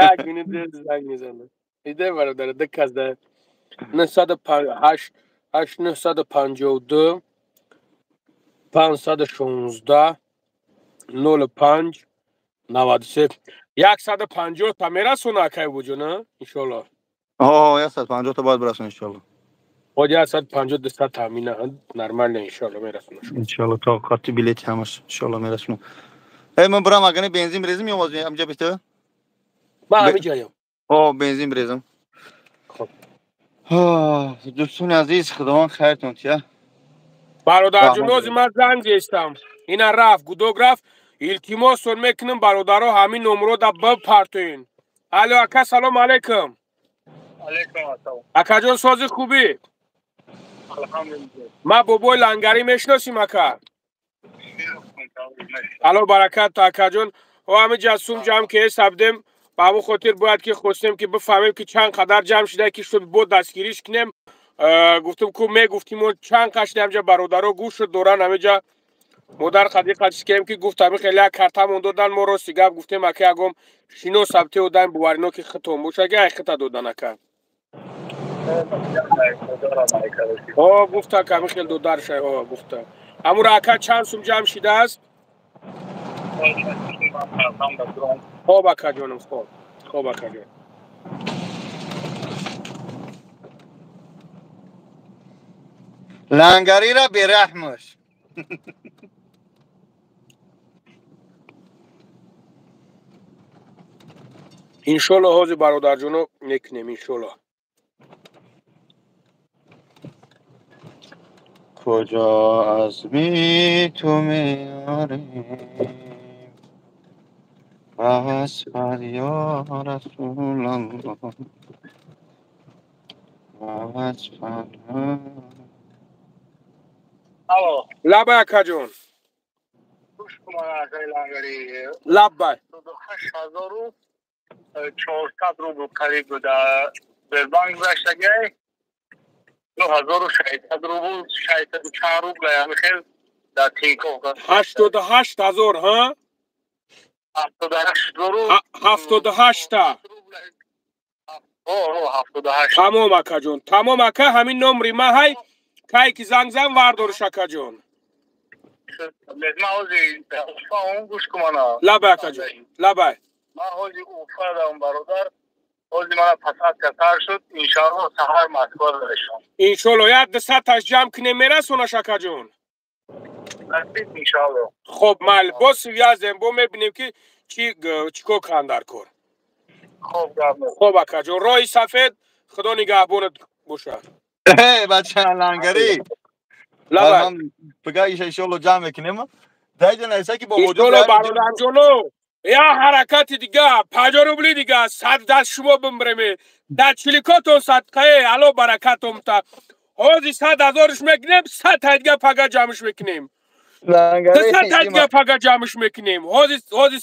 як минут, занг мезанам. Иде, бародар, ду кас да. 908 952 516 05 93 150 та мерасона акай буҷона иншоалло. О, 150 та бояд бирасона иншоалло. Од 150 200 тамина нормально иншоалло мерасона. Иншоалло то хати билети ҳамаш иншоалло мерасона. Эй ман бурам агани бензин брезим ё боз амҷа бита? Ба ҳамиҷаям. О, бензин брезим. Хоб. Дӯстони азиз, худованд хайртон тия. Бародарҷон, ози ман занг зестам. Ина рафт, гудок рафт. Илтимосон мекунам бародаро ҳамин номро да бипартоин. Алло ака, салом алейкум. Алейкум ассалом. Акаҷон, сози хубӣ? Алҳамдулиллоҳ. Ман бобои Лангарӣ мешиносим ака? Алло баракат акаҷон. О ҳамин ҷасум ҷамъ ки ҳесабдем, ба ҳамон хотир бояд ки хостем ки бифаҳмем ки чанд қадар ҷамъ шуда ки шуд бо дастгириш кунем. Гуфтем ку мегуфтим чанд қашди ҳамҷа бародаро гӯш доран ҳаминҷа модар қади қадискем ки гуфт ҳамин хеле як картамон додан мо рости гап гуфтем ака ягом шино сабте одан боварино ки хитон боша ки ай хита додан ака. О гуфта ка ҳамин хел додарша о гуфта. Ҳамура ака чанд сум ҷамъ шидааст? Хоб ака ҷонам, хоб. Хоб ака ҷон. Лангарира бераҳмаш. Иншолло ҳозир бародарҷоно мекунем иншолло. Куҷо аз ми ту меорем аз фарё расулаллоҳ аз фарё. Алло. Лабай акаҷон. Гӯш кун акаи Лангарӣ. Лабай. 8400 рубл қариб дар Сбербанк гузаштагиай. 9600 рубл, 600 чанд рубл ҳамин хел дар Тинькофф. 88 000 ҳа? 78 78 та. О, 78. Тамом акаҷон. Тамом ака, ҳамин номри ма ҳай. Кай ки занг зан вардориш акаҷон. Ман ҳозир Уфа он гӯш кун мана. Лабай акаҷон. Лабай. Ман ҳозир Уфа дам бародар. Ҳозир мана посадка сар шуд, иншоалло саҳар Москва дарешам. Иншоалло як 200 таш ҷамъ кунем мерасонаш акаҷон. Насиб иншоалло. Хоб майли, бо связем, бо мебинем ки чӣ чикор кунанд дар кор. Хоб гап. Хоб акаҷон, роҳи сафед, худо нигаҳбонат бошад. Э, бача Лангарӣ. Лабай. Пага иншоалло ҷамъ мекунем. Даҷа нависа ки бобоҷон. Иншоалло бародарҷоно, я ҳаракати дига, 50 рубли дига, сад даст шумо бимбреме. Дар чиликотон садқае, алло баракатон та. Ҳозир 100 000-ш мекунем, 100 тай дига пага ҷамъш мекунем. Лангарӣ. 200 тай дига пага ҷамъш мекунем. Ҳозир ҳозир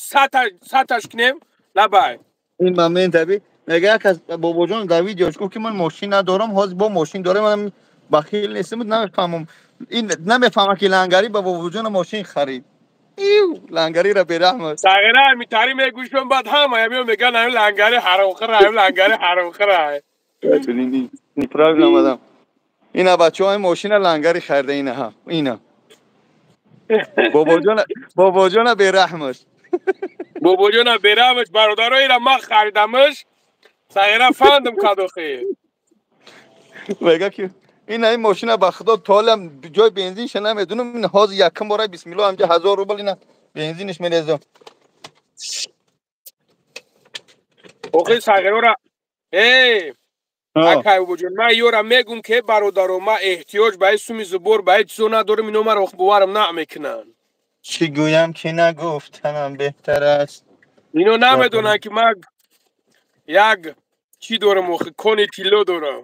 100-таш кунем. Лабай. Ин момент аби мега як аз бобоҷон дар видеош гуфт ки ман мошин надорам, ҳозир бо мошин дорам, ман бахил нестам, намефаҳмам. Ин намефаҳмам ки Лангарӣ ба бобоҷон мошин харид. Ив, Лангарира бераҳмаш. Сағира митари мегӯшам баъд ҳама мео меган ҳамин Лангари ҳаромхӯра, ҳамин Лангари ҳаромхӯра. Неправильно омадам. Ина бачаҳо ин мошина Лангари харида ина ҳа. Ина. Бобоҷон бобоҷона бераҳмаш. Бобоҷона бераҳмаш бародаро ира ман харидамаш. Сағира фандам кадохи. Мега ки ина ин мошина ба худо толам ҷои бензинша намедунам ин ҳозир якум бора бисмиллоҳ ҳамҷа 1000 рубл ина бензиниш мерезам. Охи сағирора э акай бобоҷон ман ёра мегум ки бародаро ман эҳтиёҷ ба ин суми зубор ба ин чизо надорам ино маро боварам намекунанд. Чӣ гӯям ки нагуфтанам беҳтар аст. Ино намедонанд ки ман як чӣ дорам охи кони тилло дорам.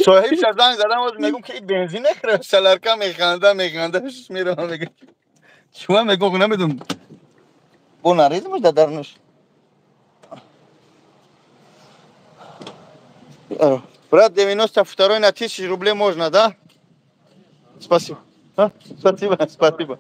Соҳибша занг задам ҳозир мегум ки бензин нахӯра саларка механда механда меравам мега шума мегум намедонам бо нарезмаш дар дарунаш. Брат, 92 на 1000 рублей можно, да? Спасибо. А? Спасибо, спасибо.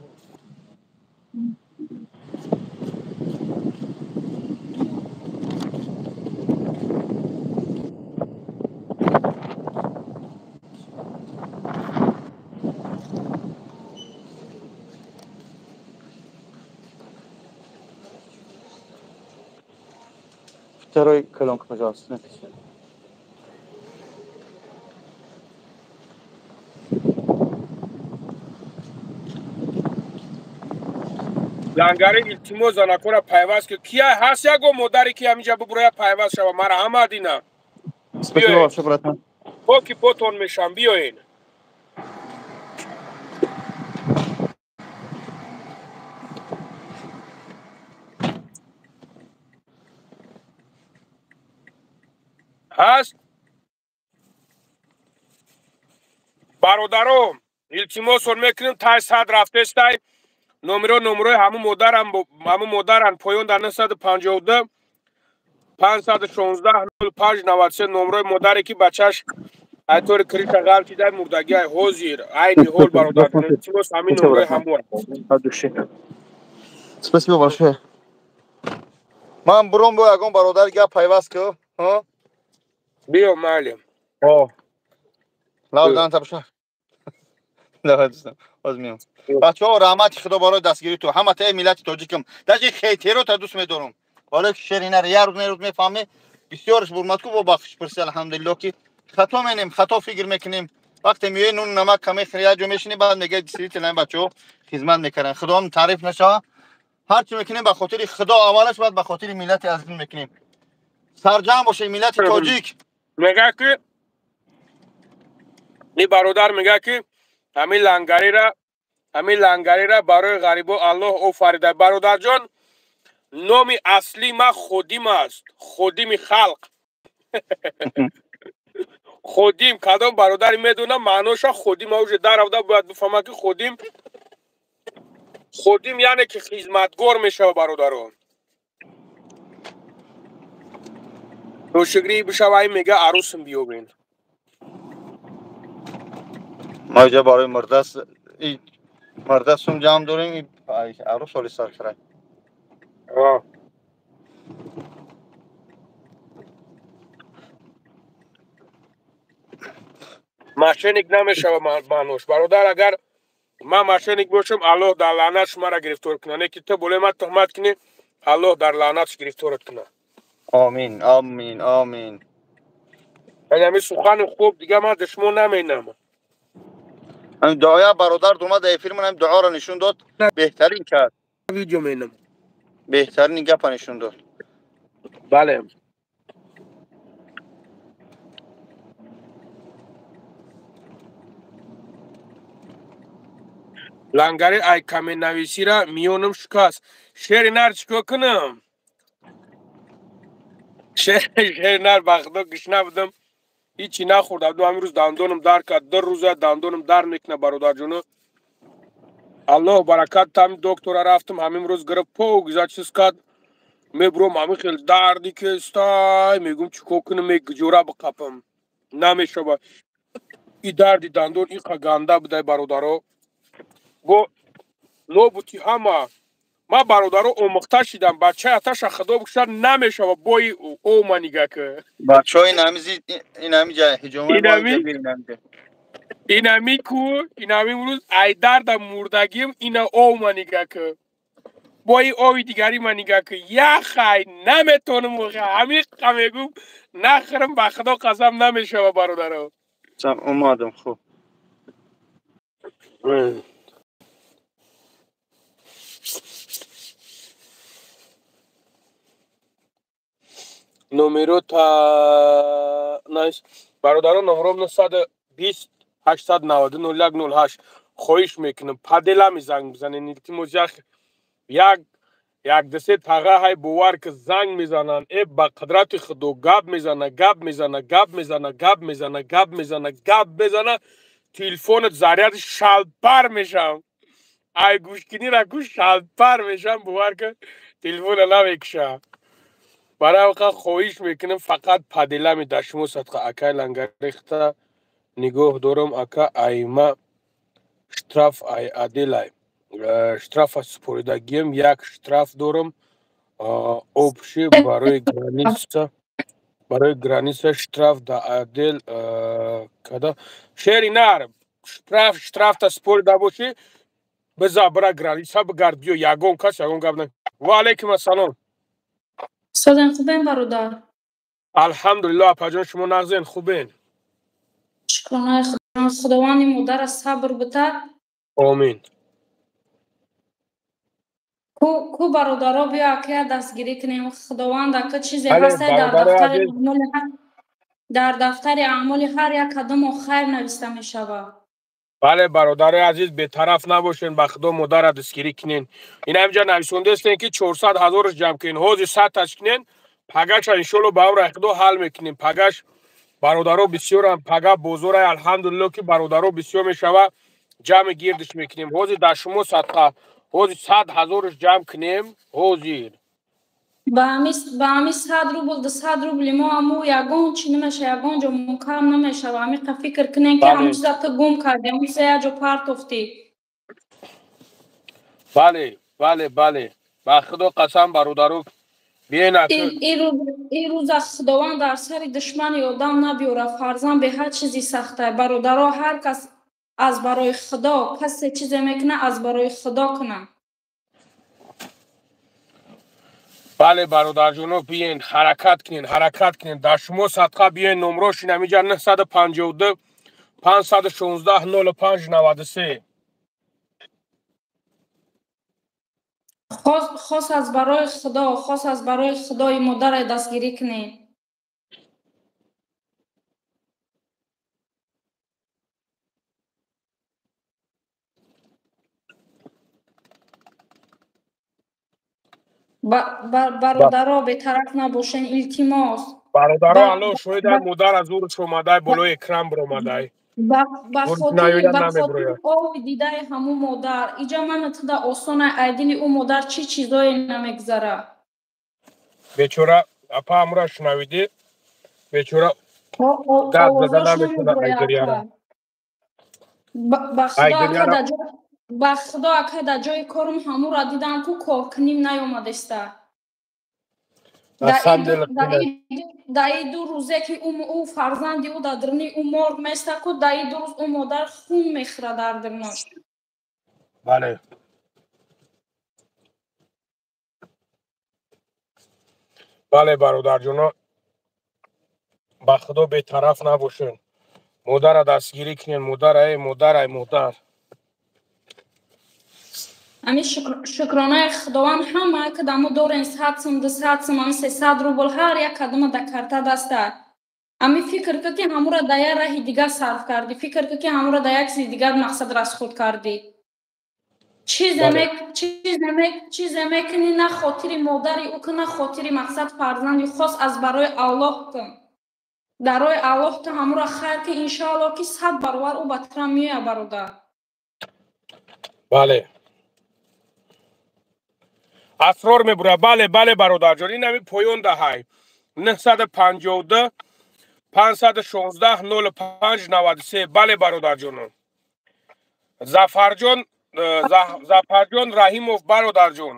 Второй колонка, пожалуйста, написано. Лангари илтимос занакора пайваст ки кия ҳаст яго модаре ки ҳаминҷа бубуроя пайваст шава марҳамат ина. Спасибо большое, братан. Поки потон мешам биёен. Ҳаст бародаром илтимосон мекунем тай сад рафтестай номеро номерои ҳамун модарам ҳамун модаран поён дар 952 516 05 93 номерои модаре ки бачаш айтори криша ғалтидай мурдагиай ҳозир айни ҳол бародар илтимос ҳамин номерои ҳамун. От души. Спасибо большое. Ман буром бо ягон бародар гап пайваст ку. Ҳо? Биё майли. О. Лав дан табша. Давай дӯстам. Боз меом. Бачаҳо раҳмати худо барои дастгирии ту. Ҳама таи миллати тоҷикам. Даже хейтеро та дӯст медорам. Вале ки шери наре як рӯз не рӯз мефаҳме. Бисёрш бурмад ку бо бахшиш пурси алҳамдулилло ки хато менем, хато фикр мекунем. Вақте меои нуну намак каме хӯри як ҷо мешинӣ баъд мегӯяд действительно ин бачаҳо хизмат мекарданд. Худоам таъриф нашава. Ҳар чӣ мекунем ба хотири худо аввалаш баъд ба хотири миллати азиз мекунем. Сарҷамъ бошед миллати тоҷик. Мегӯяд ки ин бародар мегӯяд ки ҳамин лангарира барои ғарибо Аллоҳ офарида. Бародарҷон, номи аслии ман Ходим аст, Ходими халқ. Ходим кадом бародари медонам маъноша Ходим уже даравда бояд бифаҳмад ки Ходим Ходим яъне ки хизматгор мешава бародарон. Рошигрӣ бишава ин мега арӯсм биёбен. Ма иҷа барои мурдас мурдасум ҷамъ дорем арӯс оли сар кара. Мошенник намешава маънош. Бародар, агар ман мошенник бошам, Аллоҳ дар лаънат шуморо гирифтор кунад. Не ки ту болои ман туҳмат кунӣ, Аллоҳ дар лаънатш гирифторат кунад. Омин, омин, омин. Яъне ҳамин сухани хуб дига ман душмон наменам. Ҳамин дуоя бародар омад дар эфир ман ҳамин дуоро нишон дод, беҳтарин кард. Видео менам. Беҳтарин гапа нишон дод. Бале. Лангари ай каменнависира миёнам шикаст. Шери нар чикор кунам? Шери нар ба худо гушна будам. Ҳичи нахӯрда будам. Ҳамин рӯз дандонам дар кард. 2 рӯза дандонам дар мекунад бародарҷоно. Аллоҳ баракат тами доктора рафтам. Ҳамин рӯз гирифт пок чиз кард. Мебурам ҳамин хел дарди кестай. Мегӯм чикор кунам, мегуҷора биқапам. Намешава. И дарди дандон иқа ганда будай бародаро. Бо нобути ҳама. Ман бародаро омӯхта шидам. Бачаи аташа худо бикушад намешава бои ома нига ки. Бачаҳо инами ҷай ҳиҷома инами ку инами рӯз ай дарда мурдагим ина ома нига ки. Бои ови дигари ма нига ки. Яхай наметонам ҳамиқа мегӯм нахӯрам ба худо қасам намешава бародаро. Омадам хуб. Номеро та найс бародарон номером 920 890 01 08 хоҳиш мекунам паделами занг бизанен илтимос. Як як дасе таға ҳай бовар ки занг мезананд э ба қудрати худо гап мезана гап мезана гап мезана гап мезана гап мезана гап мезана телефонат заряди шалпар мешавам. Ай гӯшкунира гӯш шалпар мешавам бовар ки телефона намекушам. Барои оқа хоҳиш мекунам фақат паделами дар шумо садқа акай лангарихта нигоҳ дорам ака айма штраф ай аделай штрафа супоридагием як штраф дорам обши барои граница штраф да адел када шери нар штрафта супорида бошӣ биза бира граница бигард биё ягон кас ягон гап на. Ва алайкум ассалом. Созен хубем бародар. Алҳамдулилло, апаҷон, шумо нағзен, хубен? Шукронаи Худо, Худованди модара сабр бита. Омин. Ку бародаро, биё акая дастгирӣ кунем. Худованд ака чизе ҳастай дар дафтари аъмоли ҳар як кадомо хайр нависта мешавад. Бале, бародарои азиз, бетараф набошен, ба худо модара дастгирӣ кунен. Ин ҳамҷа нависондаестен ки 400 ҳазораш ҷамъ кунен, ҳозир 100-таш кунен, пагаша иншолло ба амри худо ҳал мекунем. Пагаш бародаро бисёрам, пага бозорай, алҳамдулилло ки бародаро бисёр мешава, ҷамъи гирдиш мекунем. Ҳозир дар шумо садқа, ҳозир 100 ҳазораш ҷамъ кунем, ҳозир. Ба ҳами 100 рубл, 200 рубли мо ҳаму ягон чи намеша, ягон ҷо мукам намешава. Ҳамиқа фикр кунем ки ҳамун чиза ту гум кардӣ, ҳамун чиза як ҷо партофтӣ. Бале, бале, бале. Ба худо қасам, бародаро, ин рӯза Худованд дар сари душмани одам набиёра. Фарзанд беҳад чизи сахта. Бародаро, ҳар кас аз барои Худо касе чизе мекуна, аз барои Худо куна. Бале, бародарҷоно, биен, ҳаракат кунен, ҳаракат кунен. Дар шумо садқа, биен, номрошин ҳамиҷа 952 516 05 93. Хос аз барои Худо, хос аз барои Худои модаре дастгирӣ кунед. Бародаро, бетараф набошен, илтимос. Бародаро, алло, шоҳида модар аз зурш омадай, болои экран баромадай. Ба хотири ови дидаи ҳамун модар, иҷа мана туда осона, ай дили ӯ модар чӣ чизое намегузара. Бечора, апа, амра шунавидӣ? Бечора гап зада наметавонад, айгиряра. Ба худо ака, дар ҷои корум ҳамура дидам, ку коркуним наёмадеста. Дар и ду рӯзе ки ӯ фарзанди ӯ дар дурни ӯ морг места, ку дар и ду рӯз ӯ модар хун мехӯра дар дурнош. Бале. Бале, бародарҷоно, ба худо бетараф набошен. Модара дастгирӣ кунен, модара, эй модар, ай модар. Ами шукронаи Худованд, ҳама кадамо дорен 100 сум, 200 сум, ами 300 рубл, ҳар як кадома дар карта даста. Ами фикр ка ки ҳамура дар як раҳи дигар сарф кардӣ, фикр ка ки ҳамура дар як чизи дигар мақсад расход кардӣ. Чизе мекунӣ на хотири модари ӯ кун, на хотири мақсад фарзанди, хос аз барои Аллоҳ кун. Дар роҳи Аллоҳ ту ҳамура хайр ки иншоаллоҳ ки 100 баробар ӯ ба тура меояд, бародар. Бале. Асрор мебурад. Бале, бале, бародарҷон, ин ҳами поён даҳай. 952 516 05 93. Бале, бародарҷоно. Зафарҷон, Зафарҷон Раҳимов, бародарҷон,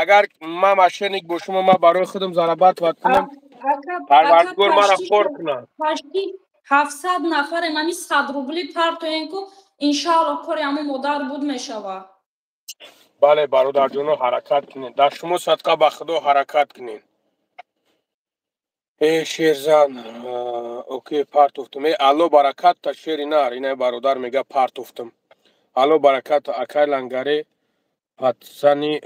агар ман мошенник бошам, ман барои худам зарабат кунам, Парвардигор мара хор кунад. Пашти 700 нафарем, ҳами 100 рубли партоем, ку иншоаллоҳ кори ҳамун модар буд мешавад. Бале, бародарҷоно, ҳаракат кунед. Дар шумо садқа, ба худо ҳаракат кунед. Э шерзан, окей, партофтум. Э алло баракатта, шери нар, инай бародар мега партофтум. Алло баракатта, акай Лангаре, патсани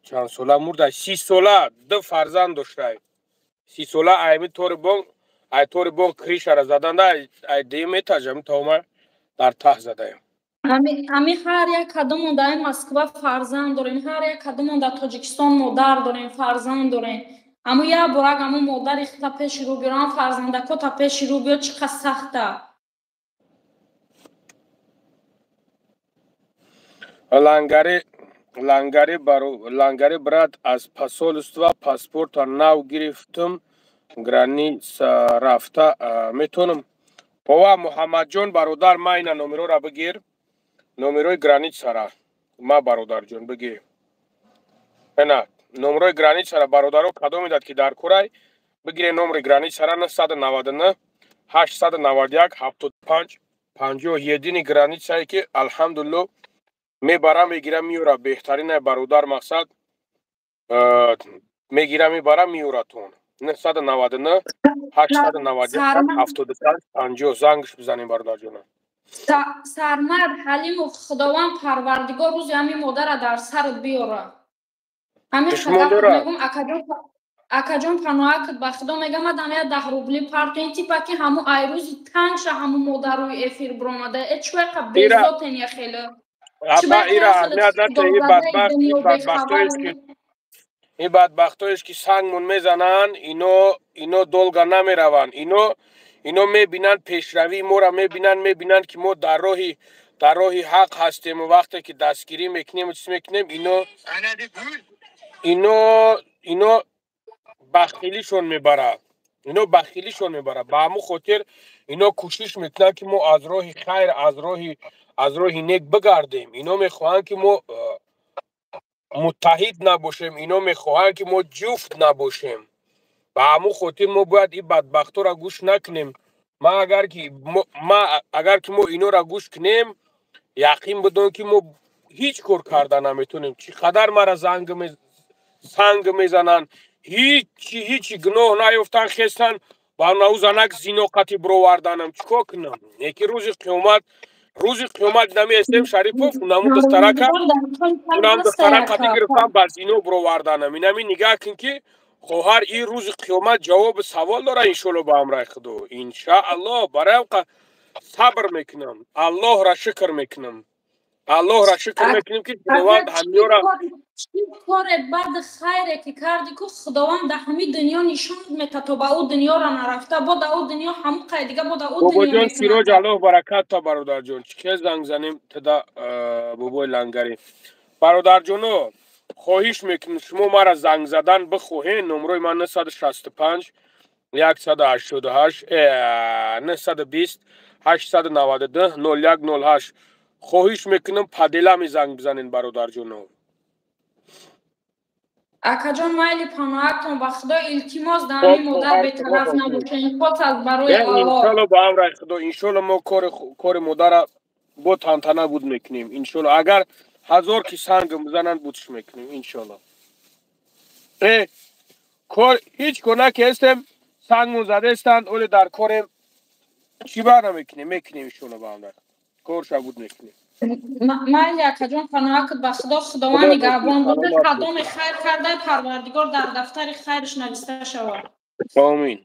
чанд сола мурда? 30 сола, ду фарзанд доштай. 30 сола, айми тори бон, ай тори бон кришара заданда, ай дуюм этажам тома дар таҳ задаем. Ами ҳар як кадомон дар Москва фарзанд дорем, ҳар як кадомон дар Тоҷикистон модар дорем, фарзанд дорем. Аммо як борак аммо модари та пеши рӯ биёрам, фарзандако та пеши рӯ биёд, чӣ қад сахта. Лангари, лангари, лангари, брат, аз посольства паспорта нав гирифтум, граница рафта метонам? Ова Муҳаммадҷон, бародар, ма ина номерора бигир, номерои границара ма, бародарҷон, бигир. Ина номерои границара, бародаро, кадом медад ки дар курай, бигире номери границара: 999 891 75 50. Едини границае ки алҳамдулилло мебарам, мегирам, меёра, беҳтарина, бародар, мақсад мегирам, мебарам, меёратон. 999 891 75 50 зангш бизанем бародарҷонам. Сармад Ҳалимов, Худованд Парвардигор рӯзи ҳамин модара дар сарат биёра. Ҳамин мегум, акаҷон паноҳакат ба Худо мегам, мадам я 10 рубли партоин типа ки ҳаму айрӯзи тангша ҳаму модарои эфир биромада. Э чӯяқа безотен я хеле. Апа ира аҳамият надиҳ, ин бадбахт, ин бадбахтоест ки ин бадбахтоест ки сангмон мезананд, ино долга намераванд. Ино мебинанд пешравии моро, мебинанд ки мо дар роҳи ҳақ ҳастем ва вақте ки дастгирӣ мекунем ва чиз мекунем, ино бахилишон мебарад. Ино бахилишон мебарад. Ба ҳамун хотир ино кӯшиш мекунанд ки мо аз роҳи хайр, аз роҳи нек бигардем. Ино мехоҳанд ки мо муттаҳид набошем, ино мехоҳанд ки мо ҷуфт набошем. Ба ҳамун хотир мо бояд ин бадбахтҳоро гӯш накунем. Ма агар ки мо инора гӯш кунем, яқин бидон ки мо ҳеҷ кор карда наметонем. Чӣ қадар мара санг мезананд, ҳичи гуноҳ наёфтан, хестан ба наву занак зиноқати бироварданам. Чӣ кор кунам? Яки рӯзи қиёмат намеестем Шарипов, унаму духтарака гирифтан ба зино бироварданам. Инами нигаҳ кун ки хоҳар, ин рӯзи қиёмат ҷавоби савол дора иншоалло ба амраи Худо. Иншааллоҳ барои сабр мекунам, Аллоҳра шукр мекунам. Аллоҳра шукр мекунем ки Худованд ҳамёра чӣ коре баъд хайре ки карди ку Худованд дар ҳамин дунё нишон мета то ба ӯ дунёра нарафта, бо да ӯ дунё ҳамун қай дига бо да ӯ дунё. Бобоҷон Сироҷ, Аллоҳ баракат та бародарҷон. Чӣ ке занг занем тада бобои лангари. Бародарҷоно, хоҳиш мекунем шумо мара занг задан бихоҳед, номрои ман 965 188 920 892 0108. Хоҳиш мекунам паделами занг бизанед бародарҷоно. Акаҷон майли паноҳатон ба Худо илтимос дар ҳамин модар бетараф набошед. Инқос аз барои Аллоҳ. Иншоалло ба амраи Худо, иншоалло мо кори модара бо тантана буд мекунем. Иншоалло агар 1000 ки санг бизананд будш мекунем иншоалло. Кор ҳеҷ кор накестем, сангмон задестанд, оле дар корем чӣ бар намекунем, мекунем иншоалло ба амраи Худо. Корша буд мекунем. Майли акаҷон паноҳакат ба Худо, Худованд нигаҳбон бошад. Кадоме хайр карда, Парвардигор дар дафтари хайраш нависта шавад. Омин.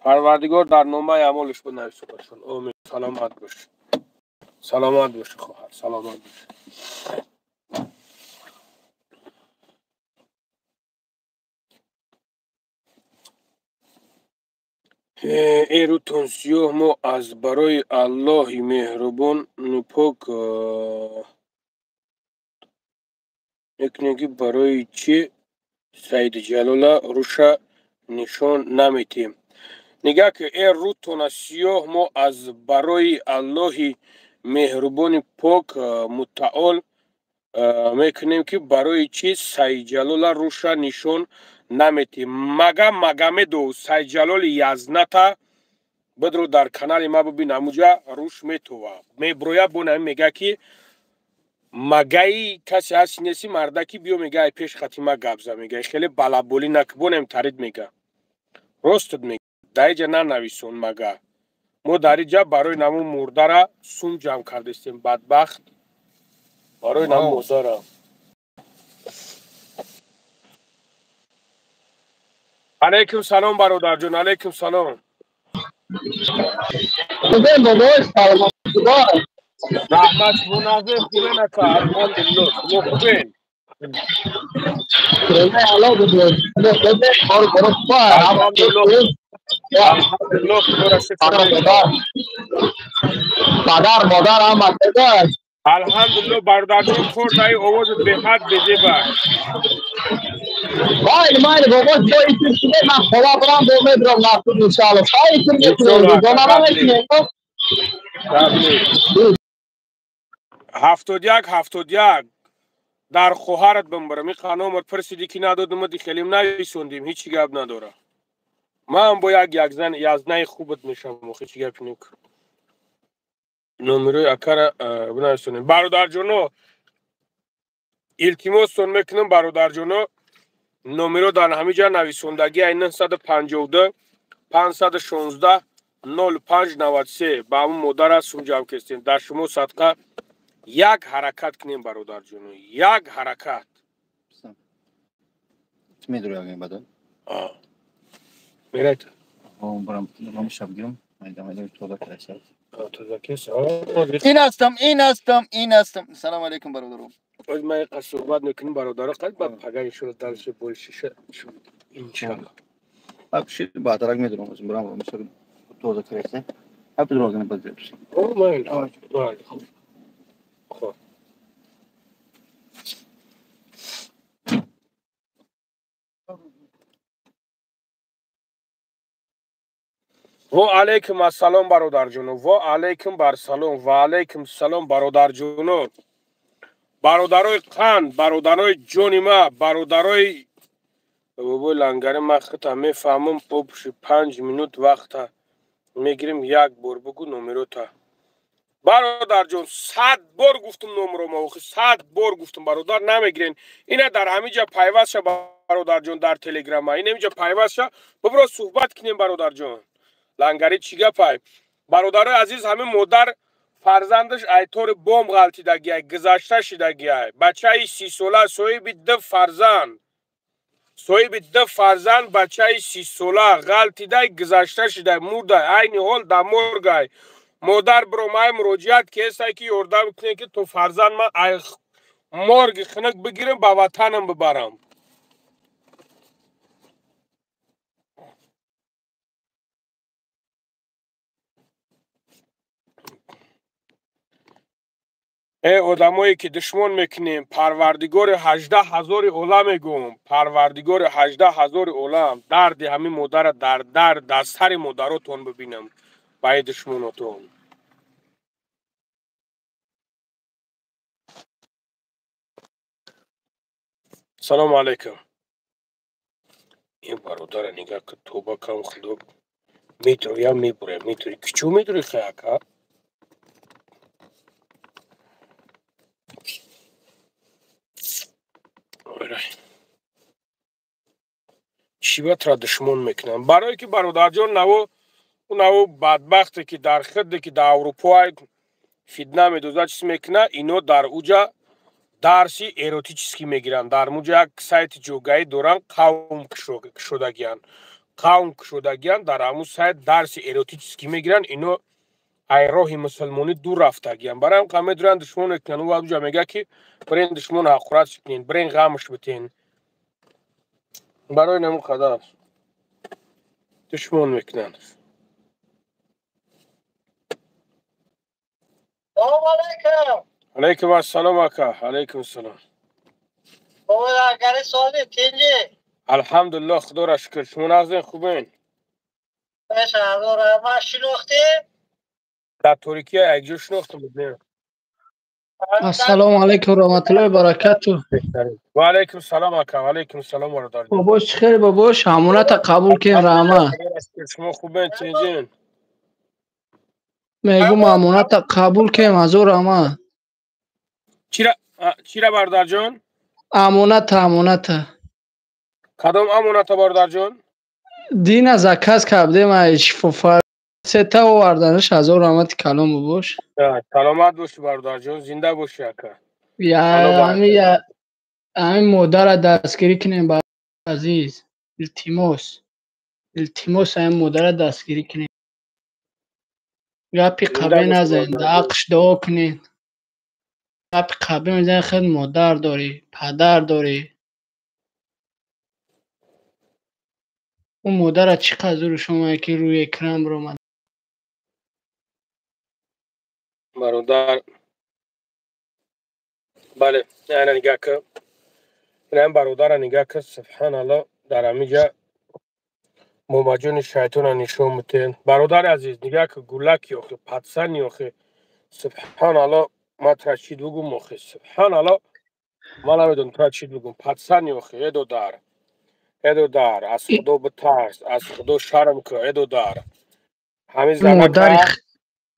Парвардигор дар номаи амолаш бинависа бошад. Омин. Саломат бош. Саломат бош хоҳар, саломат бош. Эй рӯтон сиёҳ, мо аз барои Аллоҳи меҳрубон нупок мекунем ки барои чӣ Саидҷалола рӯша нишон наметиҳем. Нигаҳ ки э рӯтона сиёҳ, мо аз барои Аллоҳи меҳрубони пок мутаол мекунем ки барои чӣ Саидҷалола рӯша нишон наметиҳем. Мага Магомедов Саидҷалоли язната бидро дар канали ма бибин, ҳамуҷа рӯш метова меброя бонами мега ки магаи касе ҳасти неси мардаки биё мега ай пеш хати ма гап за мега хеле балаболӣ накбонем тарид мега ростат мега дар иҷа нанависон мага мо дар иҷа барои наму мурдара сум ҷамъ кардестем бадбахт барои наму мурдара. Алейкум салом бародарҷон, алейкум салом. Раҳмат, шумо назир хубен ака, алҳамдулиллоҳ, шумо хубен? Алҳамдулиллоҳ, худоро шукр. Падар модар ҳама хуб. Алҳамдулиллоҳ бародарҷон, кор даи овозат беҳад безеба. Майли, майли, бобо, бо итир шуде, ман хола бурам, бо медрам нафтуд иншоалло. Хай итир мекунем, рӯзона мекунем. 71 71 дар хоҳарат бимбарам. Ин қаномар пурсидӣ ки надодам, ди хелим нависондим, ҳеҷ гап надора. Ман бо як язнаи хубат мешавам, ҳеҷ гапи нек. Номерои акара бинависонем. Бародарҷоно, илтимостон мекунам бародарҷоно, Номеро дар ҳамин ҷа нависондагӣ ай 952 516 0593. Ба ҳамун модара сум ҷамъ кестем. Дар шумо садқа як ҳаракат кунем, бародарҷоно, як ҳаракат. Мерайт. Ин ҳастам, ин ҳастам, ин ҳастам. Салом алейкум, бародаро. Оз ман як суҳбат мекунем, бародаро, қад баъд пага иншоалло дальше больше иншоалло. Баъдарак медурам, бурам тоза киресе. Ҳапи дурогана базир. О, майли. Майли. Хоб. Во алейкум ассалом, бародарҷоно. Во алейкум барсалом. Ва алейкум салом, бародарҷоно. Бародарои қанд, бародарои ҷони ма, бародарои бобои лангари ма, хита мефаҳмам, попуши 5 минут вақта мегирем, як бор бугу номерота. Бародарҷон, 100 бор гуфтум номро ма, охи 100 бор гуфтум, бародар, намегирен. Ина дар ҳамин ҷа пайваст ша, бародарҷон, дар телеграма. Ина инҷа пайваст ша, бибро суҳбат кунем, бародарҷон. Лангари чӣ гапай? Бародарои азиз, ҳамин модар фарзандаш айтори бомб ғалтидагиай, гузашта шидагиай. Бачаи 30-сола, соҳиби ду фарзанд. Соҳиби ду фарзанд, бачаи 30-сола ғалтидай, гузашта шидай, мурдай, айни ҳол дар моргай. Модар биромай муроҷиат кесай, ки ёрдам кунем, ки то фарзанд ман ай морги хунук бигирам, ба ватанам бибарам. Э, одамое ки душмон мекунем, парвардигори 18 000 олам мегӯм, парвардигори 18 000 олам, дарди ҳамин модара дар дар дар сари модаротон бибинам ба ин душмонотон. Салому алайкум. Ин бародара нигаҳ ки, тоба кам, худо метроям мебурем, метрои кичу метрои хаяка. Чӣ ба тра душмон мекунам? Барое ки, бародарҷон, наво наво бадбахте ки дар хидде ки дар Аврупо фитна медозад, чиз мекуна, ино дар уҷа дарси эротический мегиранд. Дар муҷа як сайти ҷогаӣ доранд, қавм кушодагиянд, қавм кушодагиянд, дар ҳамун сайт дарси эротический мегиранд. Ино ай роҳи мусулмонӣ дур рафтагиянд. Барои ҳам қа медуранд, душмон мекунанд. Ӯ уҷа мега, ки бирен душмон ҳақорат кунен, бирен ғамш битен. Барои намун қадар душмон мекунанд. Салом алейкум. Алейкум ассалом, ака, алейкум салом. Агари соли тинҷи? Алҳамдулиллоҳ, худоро шукр. Шумо нағзен, хубен? Ман шинохтӣ? Дар Туркия якҷо шинохтам. Ассалому алайкум раҳматуллоҳи баракату. Ва алайкум салом, ака, ва алайкум салом, бародар. Бобош, чӣ хел, бобош? Амоната қабул кин, раҳмат. Шумо хубен, тинҷин? Мегум, амоната қабул кин, ҳазор раҳмат. Чира, бародарҷон? Амоната, амоната. Кадом амоната, бародарҷон? Дина заказ кардем ай шифофар, сета оварданаш, ҳазор раҳмати калом, бобош. Саломат бошӣ, бародарҷон, зинда бошӣ, ака. Ҳамин модара дастгирӣ кунем, азиз, илтимос, илтимос, ҳамин модара дастгирӣ кунем. Гапи қабе назанед, ҳаққш дуо кунед. Гапи қабе мезанед, худ модар дорӣ, падар дорӣ. Ӯ модара чӣ қадр зуруш омад, ки рӯи экран биромад. Бародар, бале, ана нигаҳ кун, инам бародара нигаҳ кун. Субҳаналло, дар ҳамин ҷа момаҷони шайтона нишон бутен. Бародари азиз, нигаҳ кун, гулаки охи, пацани охи, субҳаналло, ман тра чӣ бугум охи? Субҳаналло, ман намедонам тра чӣ бугум. Пацани охи, эдодар, эдодар, аз худо битарс, аз худо шарм кун, эдодар. Ҳамин занака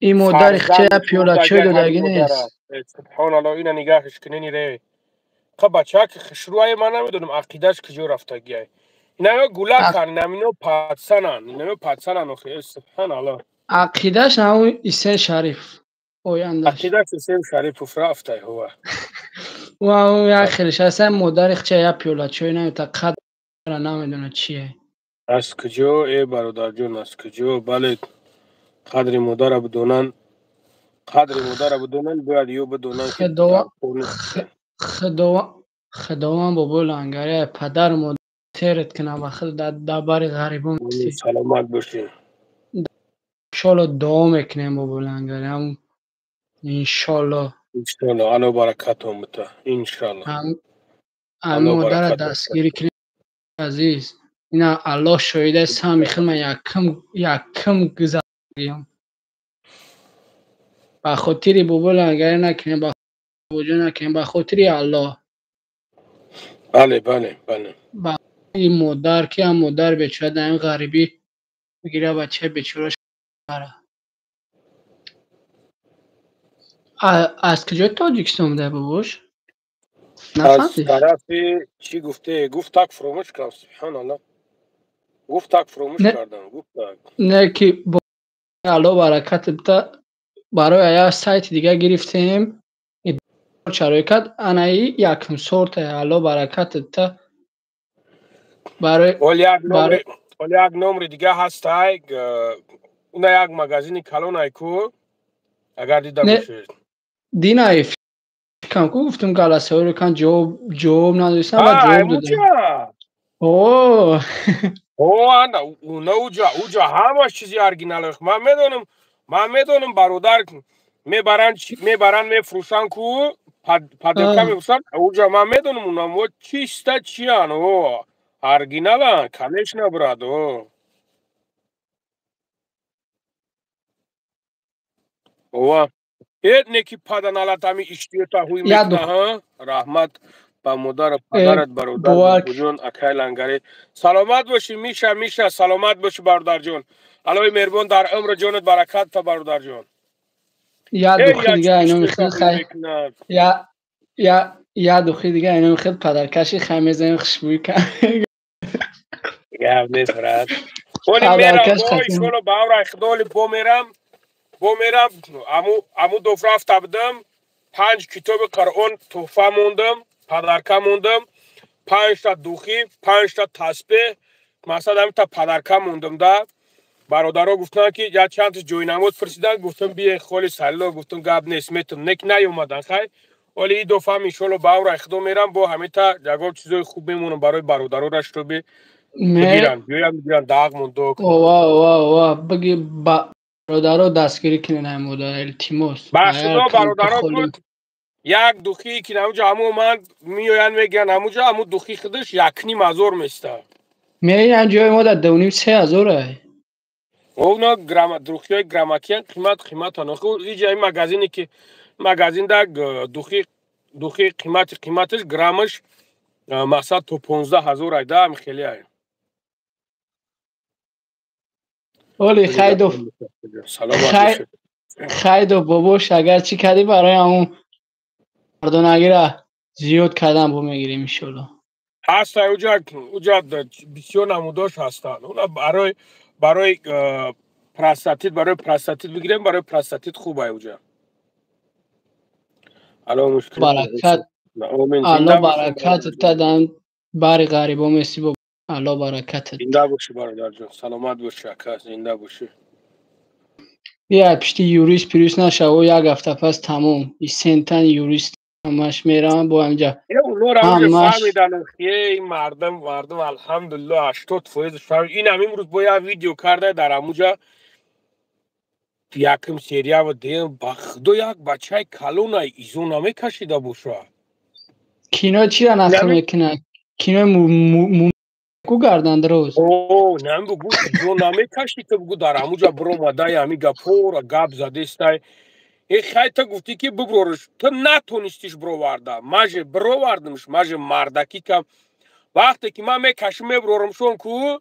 Ин модари хчая пиёла чой додагӣ нест. Субҳоналло, ина нигаҳш кунени ре. Ха бачаки хушрӯае, ман намедонам ақидаш куҷо рафтагиай. Инаё гулакан, инамино патсанан, инамино патсанан охи, субҳаналлоҳ. Ақидаш ҳамун Исен Шариф ояндаш. Ақидаш Исен Шарипов рафтай ҳува. Ӯ ҳамун як хелеш аст, модари хча як пиёла чой намета, қадра намедона чие. Аз куҷо, э бародарҷон, аз куҷо? Бале, қадри модара бидонанд, қадри модара бидонанд, бояд ё бидонанд ки Худованд бобои Лангари падару модар терет кунад ба худ дар бари ғарибон. Саломат бошед. Иншолло дуо мекунем бобои Лангари, ҳам иншолло. Иншолло Алло баракатон бита, иншолло. Ҳам модара дастгирӣ кунем азиз. Ина Аллоҳ шоҳид аст, сами худ ман якум гузаргиям. Ба хотири бобои Лангари накунем, ба бобоҷон накунем, ба хотири Аллоҳ. Бале, бале, бале. Ба ин модар ки ҳам модар бечора дар ин ғарибӣ мегира бачаи бечора шара. Аз куҷои Тоҷикистон буда бобош? Аз тарафи чӣ гуфте? Гуфт так фуромӯш кардам, субҳаналлоҳ. Гуфт так фуромӯш кардам, гуфт так. Не ки Аллоҳ баракат бита, барои як сайти дига гирифтем, чарои кард, анаи якум сорта, Аллоҳ баракат бита. Барои Оли як номри дига ҳастай, уна як магазини калонай ку, агар дида бошед. Дина кам ку гуфтум галасаҳоро кан ҷавоб надодистам ва ҷавоб додам. О, О, ана уна уҷа ҳамаш чизи оригинал. Ман медонам, ман медонам бародар, мебаранд, мебаранд, мефурӯшанд ку, поделка мефурӯшанд. Уҷа ман медонам унамо чиста чиян, о, оригиналан, конечно, брат, о. Ова. Э, неки паданалат ами иштиёта ҳуй мекуна, ҳа? Раҳмат ба модару падарат, бародар бобоҷон, акай Лангари. Саломат бошӣ, Миша, Миша, саломат бошӣ бародарҷон. Аллоҳи меҳрубон дар умру ҷонат баракат та бародарҷон. Я духи дига айноми хел хай. Я духи дига айноми хел падаркаши хай мезанем хушбӯй кан. Гап нест, брат. Оли мерам, бо иншолло ба амри Худо оли бо мерам. Бо мерам, аму доф рафта будам, 5 китоби Қуръон туҳфа мондам, падарка мондам, 5та духи, 5та таспеҳ, масалан ҳамита падарка мондам да. Бародаро гуфтанд ки я чанд ҷойнамоз пурсиданд, гуфтам бие холи салло, гуфтам гап нест, метам, нек наёмадан хай. Оли и дофам иншолло ба амри Худо мерам, бо ҳамита ягон чизои хуб мемонам барои бародарора, шутоби бигиранд, биёянд бигиранд, даъқ мондо. Ова, ова, ова, биги бародаро дастгирӣ кунед ай модар, илтимос. Ба Худо бародаро буд як духи ки ҳамуҷа ҳаму ман меоянд мегиранд ҳамуҷа ҳаму духи худаш 1,5 ҳазор места. Меоянд ҷои мо дар 2,5-3 ҳазор ай. Оно грамма духиҳои граммакиян қимат қиматан. Охи иҷа ин магазине ки магазинда духи қимати қиматаш граммаш мақсад то 15 ҳазор ай да, ҳами хеле ай. Оли хайдов хайдов бобош, агар чӣ кардӣ барои ҳамун мардонагира зиёд кардан бо мегирем иншолло. Ҳаста уҷа бисёр намудош ҳастанд. Уна барои простатит, барои простатит бигирем, барои простатит хуб ай уҷа. Алло мушкил. Баракат. Алло баракат тадан бари ғарибо меси бо Алло баракат. Зинда бошӣ бародарҷон, саломат бошӣ ака, зинда бошӣ. Бия пишти юрист пирус нашаво, як ҳафта пас тамом. Исентан юрист ҳамаш меравам бо ҳамҷа. Унора уҷа фаҳмидан, эй мардум, мардум алҳамдулиллоҳ 80% фаҳмид. Ин ҳам имрӯз бо як видео карда дар ҳамуҷа якум серия ва дем, ба худо як бачаи калонай изо намекашида боша. Кино чира нақл мекунад? Кинои ку гардан дроз. О, нами бугу изо намекаши, ту бугу дар ҳамуҷа биромадай ҳами гапҳоро гап задестай. Э хай та гуфтӣ ки биброриш, ту натонистиш бироварда. Маже бировардимш, маже мардакӣ кам. Вақте ки ман мекашим мебирорам-шон ку,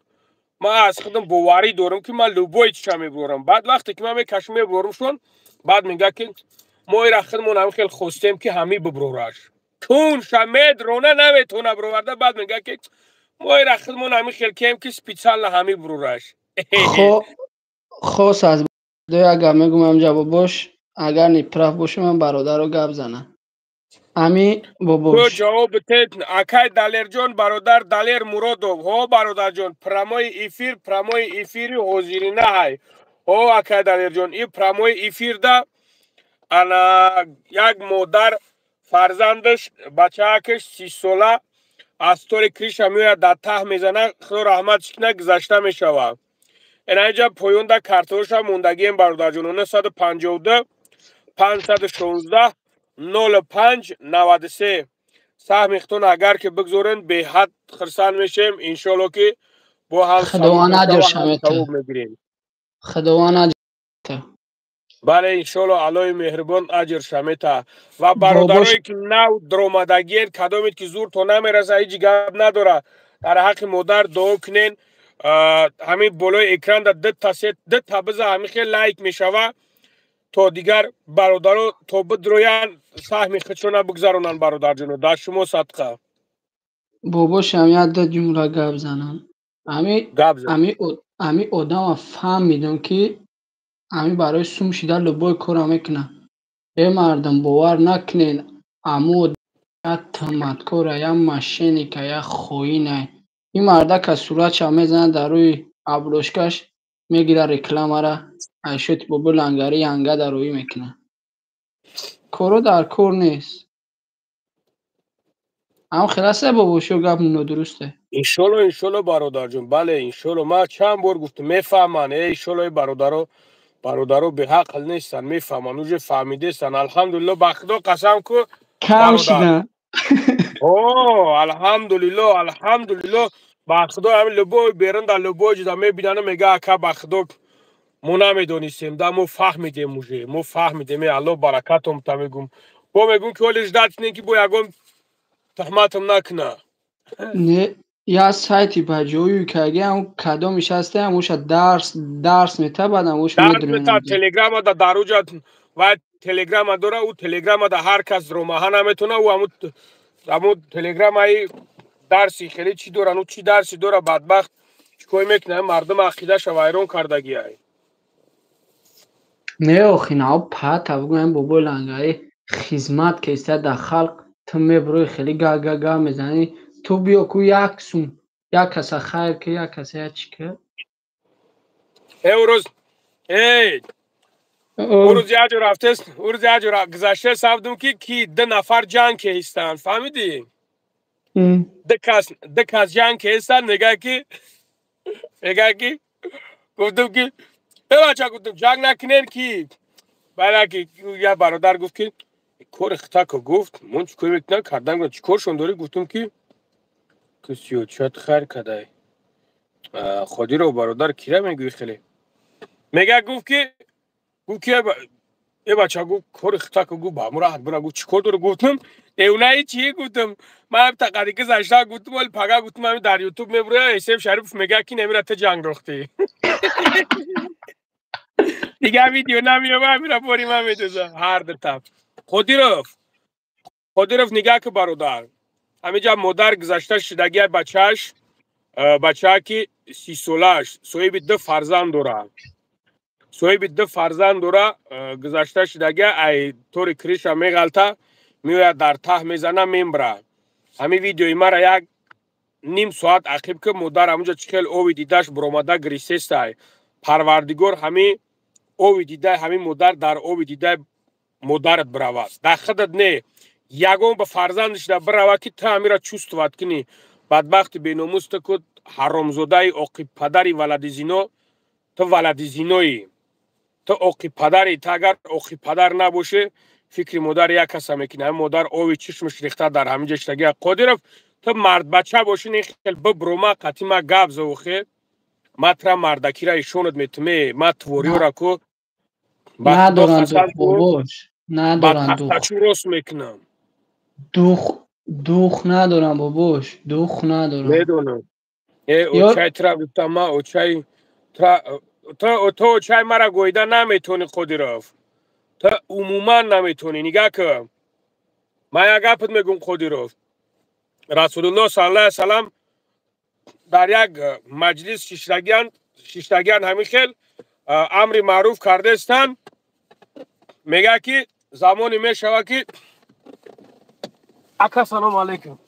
ман аз худам боварӣ дорам ки ман любой чиша мебирорам. Баъд вақте ки ман мекашим мебирорам-шон, баъд мега ки мо ира худмон ҳами хел хостем ки ҳами бибирораш. Тунша медрона, наметона бироварда. Баъд мега, ки мо ира худмон ҳами хел кем, ки специально ҳами бурураш. Хос аз як гап мегум ҳамҷа, бобош, агар неправ бошам, ман бародаро гап занам. Ами бобош. Ҷавоб битед, акай Далерҷон, бародар Далер Муродов. Ҳо, бародарҷон, прямой эфир, прямой эфири ҳозирина ҳай. Ҳо, акай Далерҷон, и прямой эфирда ана як модар фарзандаш, бачаакаш 30-сола, аз тори крыша меояд, дар таҳ мезана, худо раҳматш кина, гузашта мешавад. Инаинҷа поёнда картоша мондагием, бародарҷон: 952 516 05 93. Саҳми худтон агар ки бигзорен, беҳад хирсанд мешем. Иншолло, ки бо ҳам Худованд аҷр шамета. мегирем. Худованд аҷр. Бале, иншолло, Аллоҳи меҳрубон аҷр шамета. Ва бародарое ки нав даромадагиен, кадомед ки зур то намераса, ҳеҷ гап надора, дар ҳаққи модар дуо кунен. Ҳамин болои экранда дута, се дута биза, ҳамин хел лайк мешава, то дигар бародаро то бидроянд, саҳми худшона бигзаронанд. Бародарҷоно, дар шумо садқа. Бобошам, як ду ҷумла гап занам. Ами одама фаҳмидам, ки ами барои сум шида любой кора мекунад. Э, мардум, бовар накунен, аму як тӯҳматкора, як мошенника, як хоина. Ин мардака суратша мезанад дар рӯи обложкаш, мегирад рекламара, айшоти бобо Лангари янга дароӣ мекунад. Коро дар кор нест. Ам хеласе, бобошо, гап нодурусте? Иншолло, иншолло, бародарҷон, бале, иншолло. Ман чанд бор гуфтам, мефаҳманд. Э, иншолло, бародаро, бародаро беҳақл нестанд, мефаҳманд, уже фаҳмидестанд, алҳамдулилло. Ба худо қасам ку. Кам шида. О, алҳамдулилло, алҳамдулилло, ба худо, ҳами любой берун дар любой ҷода мебинана, мега: «Ака, ба худо, мо намедонистем да, мо фаҳмидем, уже мо фаҳмидем». Э, Алло баракатом та мегум. Бо мегум, ки ҳоли ждать кунем, ки бо ягон туҳматам накуна. Не, я сайти ба ҷою каги ам кадомиш ҳасте, амоша дарс мета, баъд амош. Дарс мета, телеграма да даруҷа ва телеграма дора. Ӯ телеграма да ҳар кас ромаҳа наметона. Ӯ аму телеграмаи дарси хеле чӣ доран, ӯ чӣ дарси дора, бадбахт, чӣ кор мекунад, мардум ақидаша вайрон кардагиай. Не, охи, нао пата бугӯям, бобои Лангари хизмат кеста дар халқ, ту мебурои, хеле га-га-га мезанӣ. Ту биё ку, як сум як каса хайр ки, як каса як чӣ ки. Э, урӯз, эй, урӯз як ҷо рафтест, урӯз як ҷо гузашта савдум, ки ду нафар ҷанг кеҳистанд, фаҳмидӣ? Ду кас ҷанг кеҳистанд. Мега ки гуфтум, ки э, бача, гуфтум, ҷанг накунен. Ки баъда ки як бародар гуфт, ки кори хитако гуфт, мон чӣ кор мекунам кардам, чӣ коршон дорӣ? Гуфтум, ки кисиёчат хайр кадай. Ходиро, бародар, кира мегӯӣ? Хеле мега, гуфт ки э, бача, гуфт, кори хитако, гуфт, ба ҳамун раҳат бура. Гуфт, чӣ кор дорӣ? Гуфтум, эунаи чӣ? Гуфтум, ман тақади гузашта гуфтум, оли пага, гуфтум, ами дар Ютуб мебуроя, Эсем Шарипов мега, ки немира ту ҷанг рохтӣ. Дигар видео намеёба, амира бори ман медоза ҳар дута. Қодиров, Қодиров, нигаҳ ки, бародар, ҳаминҷа модар гузашта шидагия бачааш, бачаа ки 30-солааш, соҳиби ду фарзанд дорад, соҳиби ду фарзанд дора, гузашта шидагия, ай тори крыша меғалта, меояд, дар таҳ мезана, мембра. Ҳамин видеои мара як ним соат ақиб ки, модар ҳамунҷа чӣ хел ови дидаш буромада гирисестай. Парвардигор ҳамин ови дидаи ҳамин модар дар ови дидаи модарат биравад, дар худат не, ягон ба фарзандаш да бирава, ки ту ҳамира чувствовать кунӣ. Бадбахти беномус, ту ку ҳаромзодаи оқибпадари валади зино, ту валади зиноӣ, ту оқибпадари. Ту агар оқибпадар набошӣ, фикри модар як каса мекунӣ. Ҳамин модар ови чишмаш рехта дар ҳамин ҷа шидагия. Қодиров, ту мардбача бошӣ, не хел биброма қати ма гап завохе, ма тра мардакира ишонат метуме, ма твориёра ку. Надоранд, бобош, надоранд. Тахтачу рост мекунам. Дух, дух надорам, бобош, дух надорам. Медонам. Э, очай тра гуфтам, ма очай тра, ту очай мара гоида наметонӣ, Қодиров, ту умуман наметонӣ. Нигаҳ кун. Ман як гапат мегум, Қодиров. Расулуллоҳ саллаллоҳу алайҳи васаллам дар як маҷлис шиштагиян, ҳамин хел амри маъруф кардаистанд. Мегӯяд, ки замоне мешавад, ки ака, салому алайкум.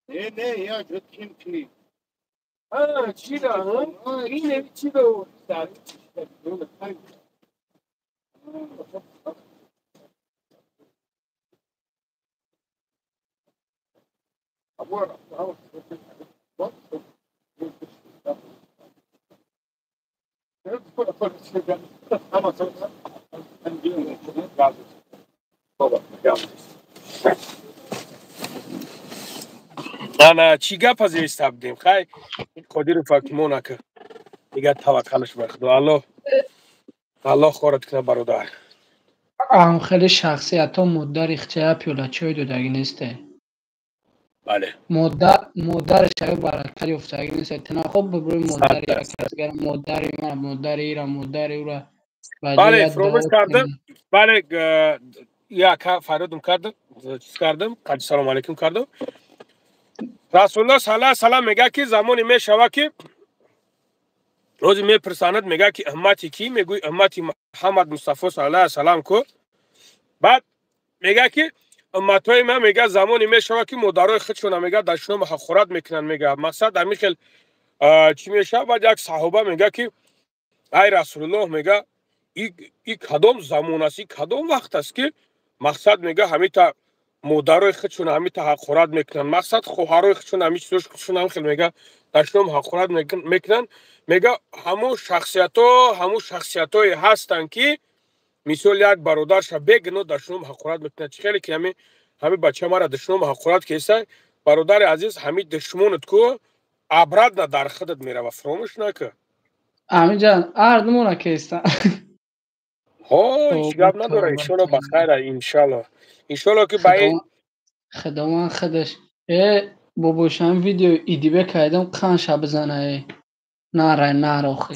Не, не, я ким кни. Чӣ да? Ин чӣ да? Ана, чӣ гапа зеиста будем? Хай, Қодиров мо нака. Дига таваккалаш бар Худо. Аллоҳ, Аллоҳ хорат кунад, бародар. Ам хеле шахсиятҳо модари хчая пиёла чой додагӣ несте. Бале. Модари шави баракат ёфтагӣ несте. Тана хоб бибурӣ модари як касгара, модари ман, модари ира, модари ура. Бале, фуромӯш кардам. Бале, як фарёдум кардам, чиз кардам, қади салому алайкум кардам. Расулуллоҳ саллаллоҳу алайҳи васаллам мегӯяд, ки замоне мешавад, ки рӯзе мепурсанад, мегӯяд, ки уммати кӣ? Мегӯй, уммати Муҳаммад Мустафо саллаллоҳу алайҳи васаллам ку. Баъд мегӯяд, ки умматҳои ман, мегӯяд, замоне мешавад, ки модарои худшона, мегӯяд, дашном ҳақорат мекунанд, мегӯяд. Мақсад ҳамин хел чӣ мешавад. Баъд як саҳоба мегӯяд, ки ай Расулуллоҳ, мегӯяд, и кадом замон аст, и кадом вақт аст, ки мақсад, мегӯяд, ҳамита модарои худшона ҳамита ҳақорат мекунанд, мақсад, хоҳарои худшона, ҳами чизош худшона ҳам хел, мега, дашном ҳақорат мекунанд. Мега, ҳамун шахсиятҳо, ҳамун шахсиятҳое ҳастанд, ки мисол як бародарша бегуноҳ дашном ҳақорат мекунад. Чӣ хеле ки ҳами бача мара дашном ҳақорат кеса, бародари азиз, ҳами душмонат ку обратно дар худат мерава, фуромӯш накун. Амиҷан, ардумона кеста. Ҳо, ҳеҷ гап надора, иншолло ба хайра, иншалло, иншолло, ки ба ин Худованд худаш. Бобошам, видео идибе кардам, қанша бизана, э нарай нарохи.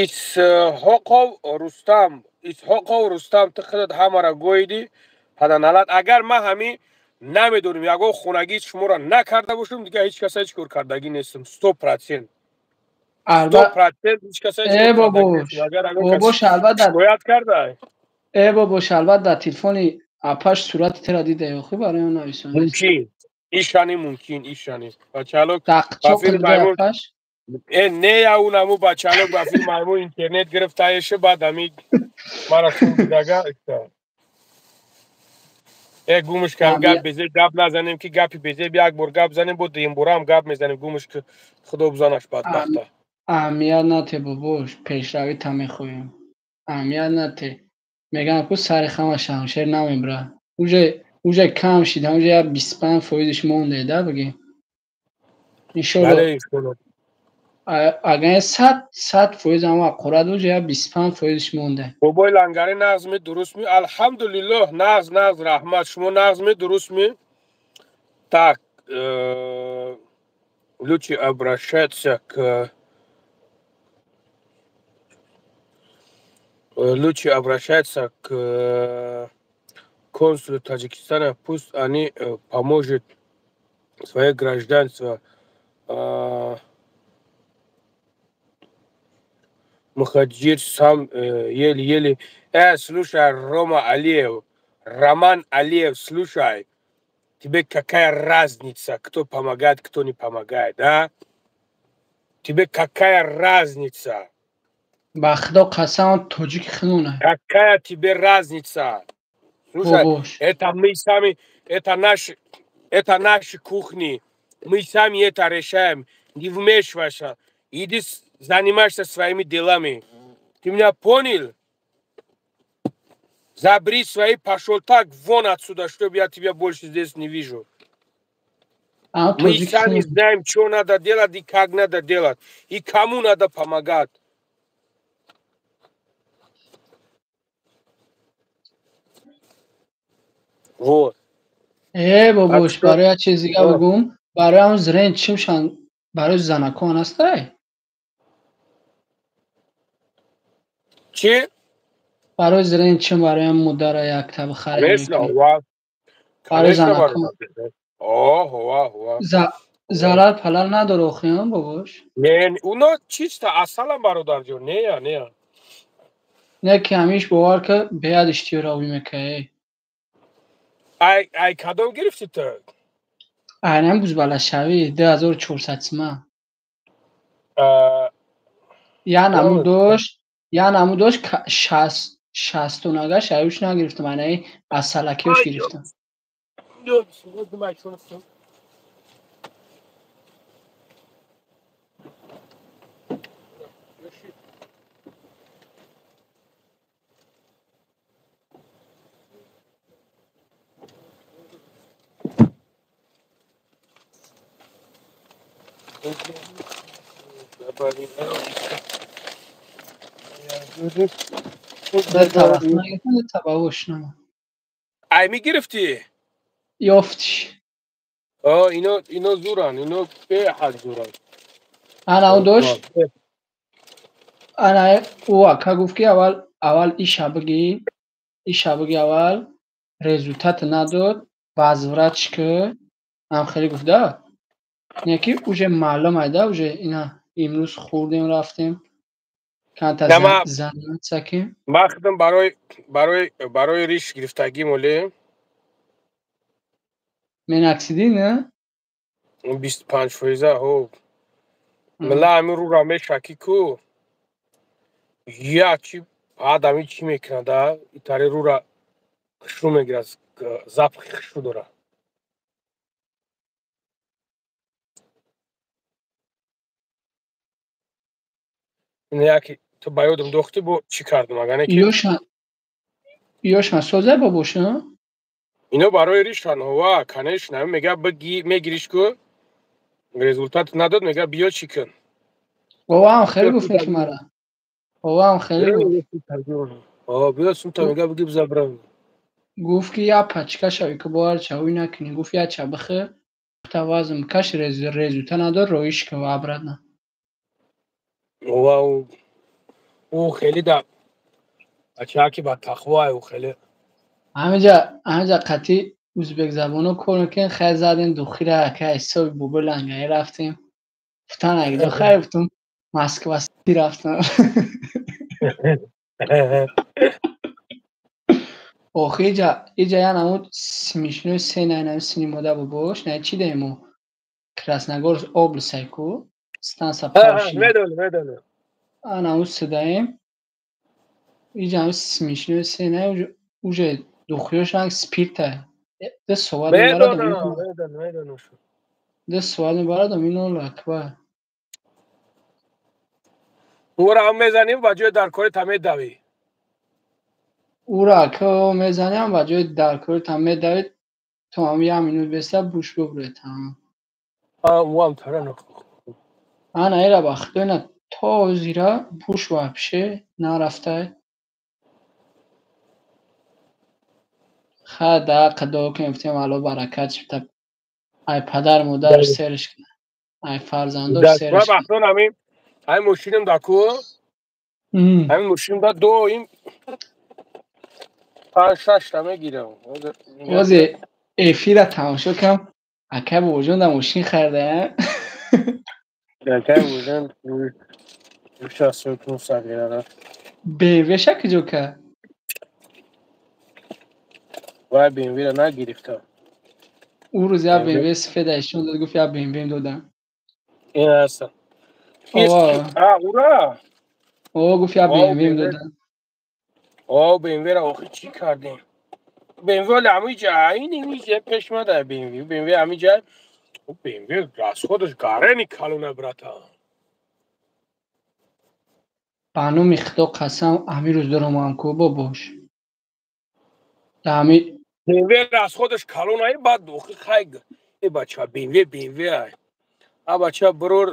Исҳоқов Рустам, Исҳоқов Рустам, ту худат ҳамаро гӯйдӣ паданалат. Агар ман ҳамин намедонем, ягон хонагии шуморо накарда бошам, дигар ҳеҷ каса ҳеҷ кор кардагӣ нестам, 100%, 100% ҳеҷ каса ҳеҷ Э кор кардагӣ бобош, нестам. Агар ягон бобош, кас албатта. шикоят карда. Э бобош, албатта, дар телефони апаш сурати тира дида, охи, барои он нависонест. Мумкин ишани, мумкин ишани бачалок ба Дақчоқ филм дида маймун. апаш. Э, не, яунаму бачалок ба филм маймун интернет гирифтаешу, баъд ами мара сум дидага. Э, гумш кам, гап безеб гап назанем, ки гапи безеб як бор гап занем, бо дуюмбораам гап мезанем. Гумш ки, худо бизанаш бадбахта. Аҳамият нате, бобош, пешравита мехоҳем. Аҳамият нате. Мегӯям ку, сари хама шамшер намебра. Уже кам шида, уже як 25 фоизиш монде, да, бигем. Иншолло. Бале, иншолло. Агар 100% ҳама ҳақорат, уже як 25 фоизиш монде. Бобои Лангари, нағзми, дурустми? Алҳамдулиллоҳ, нағз, нағз, раҳмат. Шумо нағзми, дурустми? Так, лучше обращаться к лучше обращаться к консулу Таджикистана, пусть они поможет свое гражданство. Мухаджир сам еле-еле. Слушай, Рома Алиев, Роман Алиев, слушай, тебе какая разница, кто помогает, кто не помогает, да? Тебе какая разница? Ба худо қасам, тоҷики хунуна. Какая тебе разница? Слушай, Бобош. это мы сами, это наши кухни. Мы сами это решаем. Не вмешивайся. Иди занимайся своими делами. Ты меня понял? Забери свои, пошел так вон отсюда, чтобы я тебя больше здесь не вижу. А Мы тоҷики сами хунуна. знаем, что надо делать и как надо делать. И кому надо помогать. Вот. Э, бобош, барои як чиз дига бигӯм, барои ҳамн зрен чимшан, барои занакон ҳастай? Чи? Барои зрен чим, барои ҳам муддара якта бихарем. Конечно, ва. Барои занакон. О, ва. Зарар палар надора охи, бобош? Не, уно чисто асалам, бародарҷон, не, не. Не ки ҳамиш бовар ка, беяд иштиёравӣ мекае. Ай кадом гирифти ту? Айнан бузбалашавӣ 2400 сима. Я намуд дошт, я намуд дошт шастонагаш аюш нагирифтам, айнаи асалакиёш гирифтам. Ай мегирифтӣ? Ёфтиш. Ино зуран, ино беҳад зуран. Ана ӯ дошт, ана ӯ ака гуфт ки аввал иша бигӣ, иша бигӣ, аввал результат надод, возвратш ки ам хеле гуфт да. Не ки уже маълум айда, уже ина имрӯз хӯрдем, рафтем канта занацакем. Ман худам барои риш гирифтагӣ моле. Менаксидӣ, не? 25%, ҳо. Мила ҳамин рӯра мешакӣ ку. Я чи баъд ҳамин чӣ мекунад, да? Итари рӯра хушрӯ мегирад, запахи хушрӯ дорад. Яки ту ба ёдам дохтӣ, бо чӣ кардам, агар не ки Ёшан соза бобоша? Ино барои ришан, ҳова, конечно, мега мегириш ку, результат надод, мега биё чӣ кун. Бобоам хеле гуфт ки мара. Бобоам хеле гуфт. О, биё сумта мега биги бизабрам. Гуфт ки я пачка шави ки бовар чавӣ накунӣ. Гуфт я ча бихӯр, та вазм каш, результат надод, роиш ки ва обратно. Ова, ӯ хеле да бачаки ба тақвое, ӯ хеле. Ҳамиҷа қатъи узбекзабоно кор мекунем, хайр задем духира, ака ҳисоби бобои лангаӣ рафтем. Гуфтан акҷо хайр, гуфтум Москва си рафтам. Охи иҷа я намуд смешной сцена, инами синимода бобош, на чи даемо? Красногорск область ку, станция Павшино. Медонам, медонам. Ана уз сидаем. Иҷа ҳами смешной сцена, уже духиёш ранг спирта. Ду соат мебарад. Медонам, медонам. Ду соат мебарад, минол акбар. Ура ҳам мезанем, ба ҷои дар кори та медавӣ. Ура ака мезанем, ба ҷои дар кори та медавӣ, то ҳам як минут беста буш бубуред тамом. Уам тарана. Ана ира ба худо ина то зира буш вообще нарафтай. Ха да қадо кунем, гуфтем алло баракат шуда. Ай падар модар серш кунад. Ай фарзандош серш кунад. Бахтон ҳамин ҳамин мошинам да ку. Ҳамин мошинам да доим панҷ шаш та мегирам. Озе эфира тамошо кам. Акай бобоҷон да мошин харида. Акай бобоҷон 69 сагира. BMW-ша куҷо кард? Вай BMW-ра нагирифтам. Ӯ рӯз як BMW сафеда ишон дод, гуфт як BMW додам. Ин ҳаста. Ура! О, гуфт як BMW додам. О, BMW-ра охи чӣ кардем? BMW вале ҳамиҷа, ин инҷа пеш мада BMW. BMW ҳамиҷа, BMW расходаш гарени калона, братан. Ба номи Худо қасам, ҳамин рӯз доромам ку бобош. Ҳами BMW расходаш калона, баъд охи хай э бача BMW BMW ай. А бача бирор.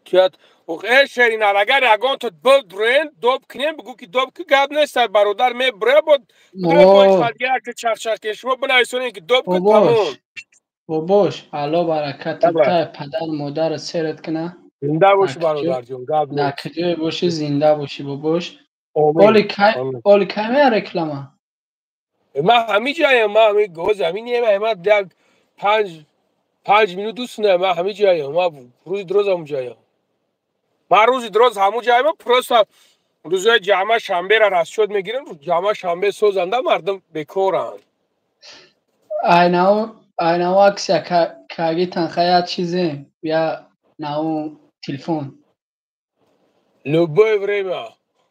Тият э Шеринар, агар ягон то бибрен, доб кунем, бигӯ ки доб ки гап нест, бародар мебуре бод. Ки чахчах ки шумо бинависонед ки доб ки тамом. Бобош, Алло баракат та падар модар серат кина. Зинда бошӣ бародарҷон, гап нест. Дар куҷое бошӣ зинда бошӣ бобош. Оли кай, оли кай мея реклама? Ман ҳамин ҷаям, ман ҳамин гоз ҳамин нема, ман як 5 минут дӯст не, ман ҳамин ҷаям, ман рӯзи дроз ҳамун ҷаям. Ман рӯзи дроз ҳамун ҷаям, просто рӯзои ҷамъа шанбера расчёт мегирам, ҷамъа шанбе созанда мардум бекоранд. Айнау аксия каги танха я чизе, я нау телефон. Любое время.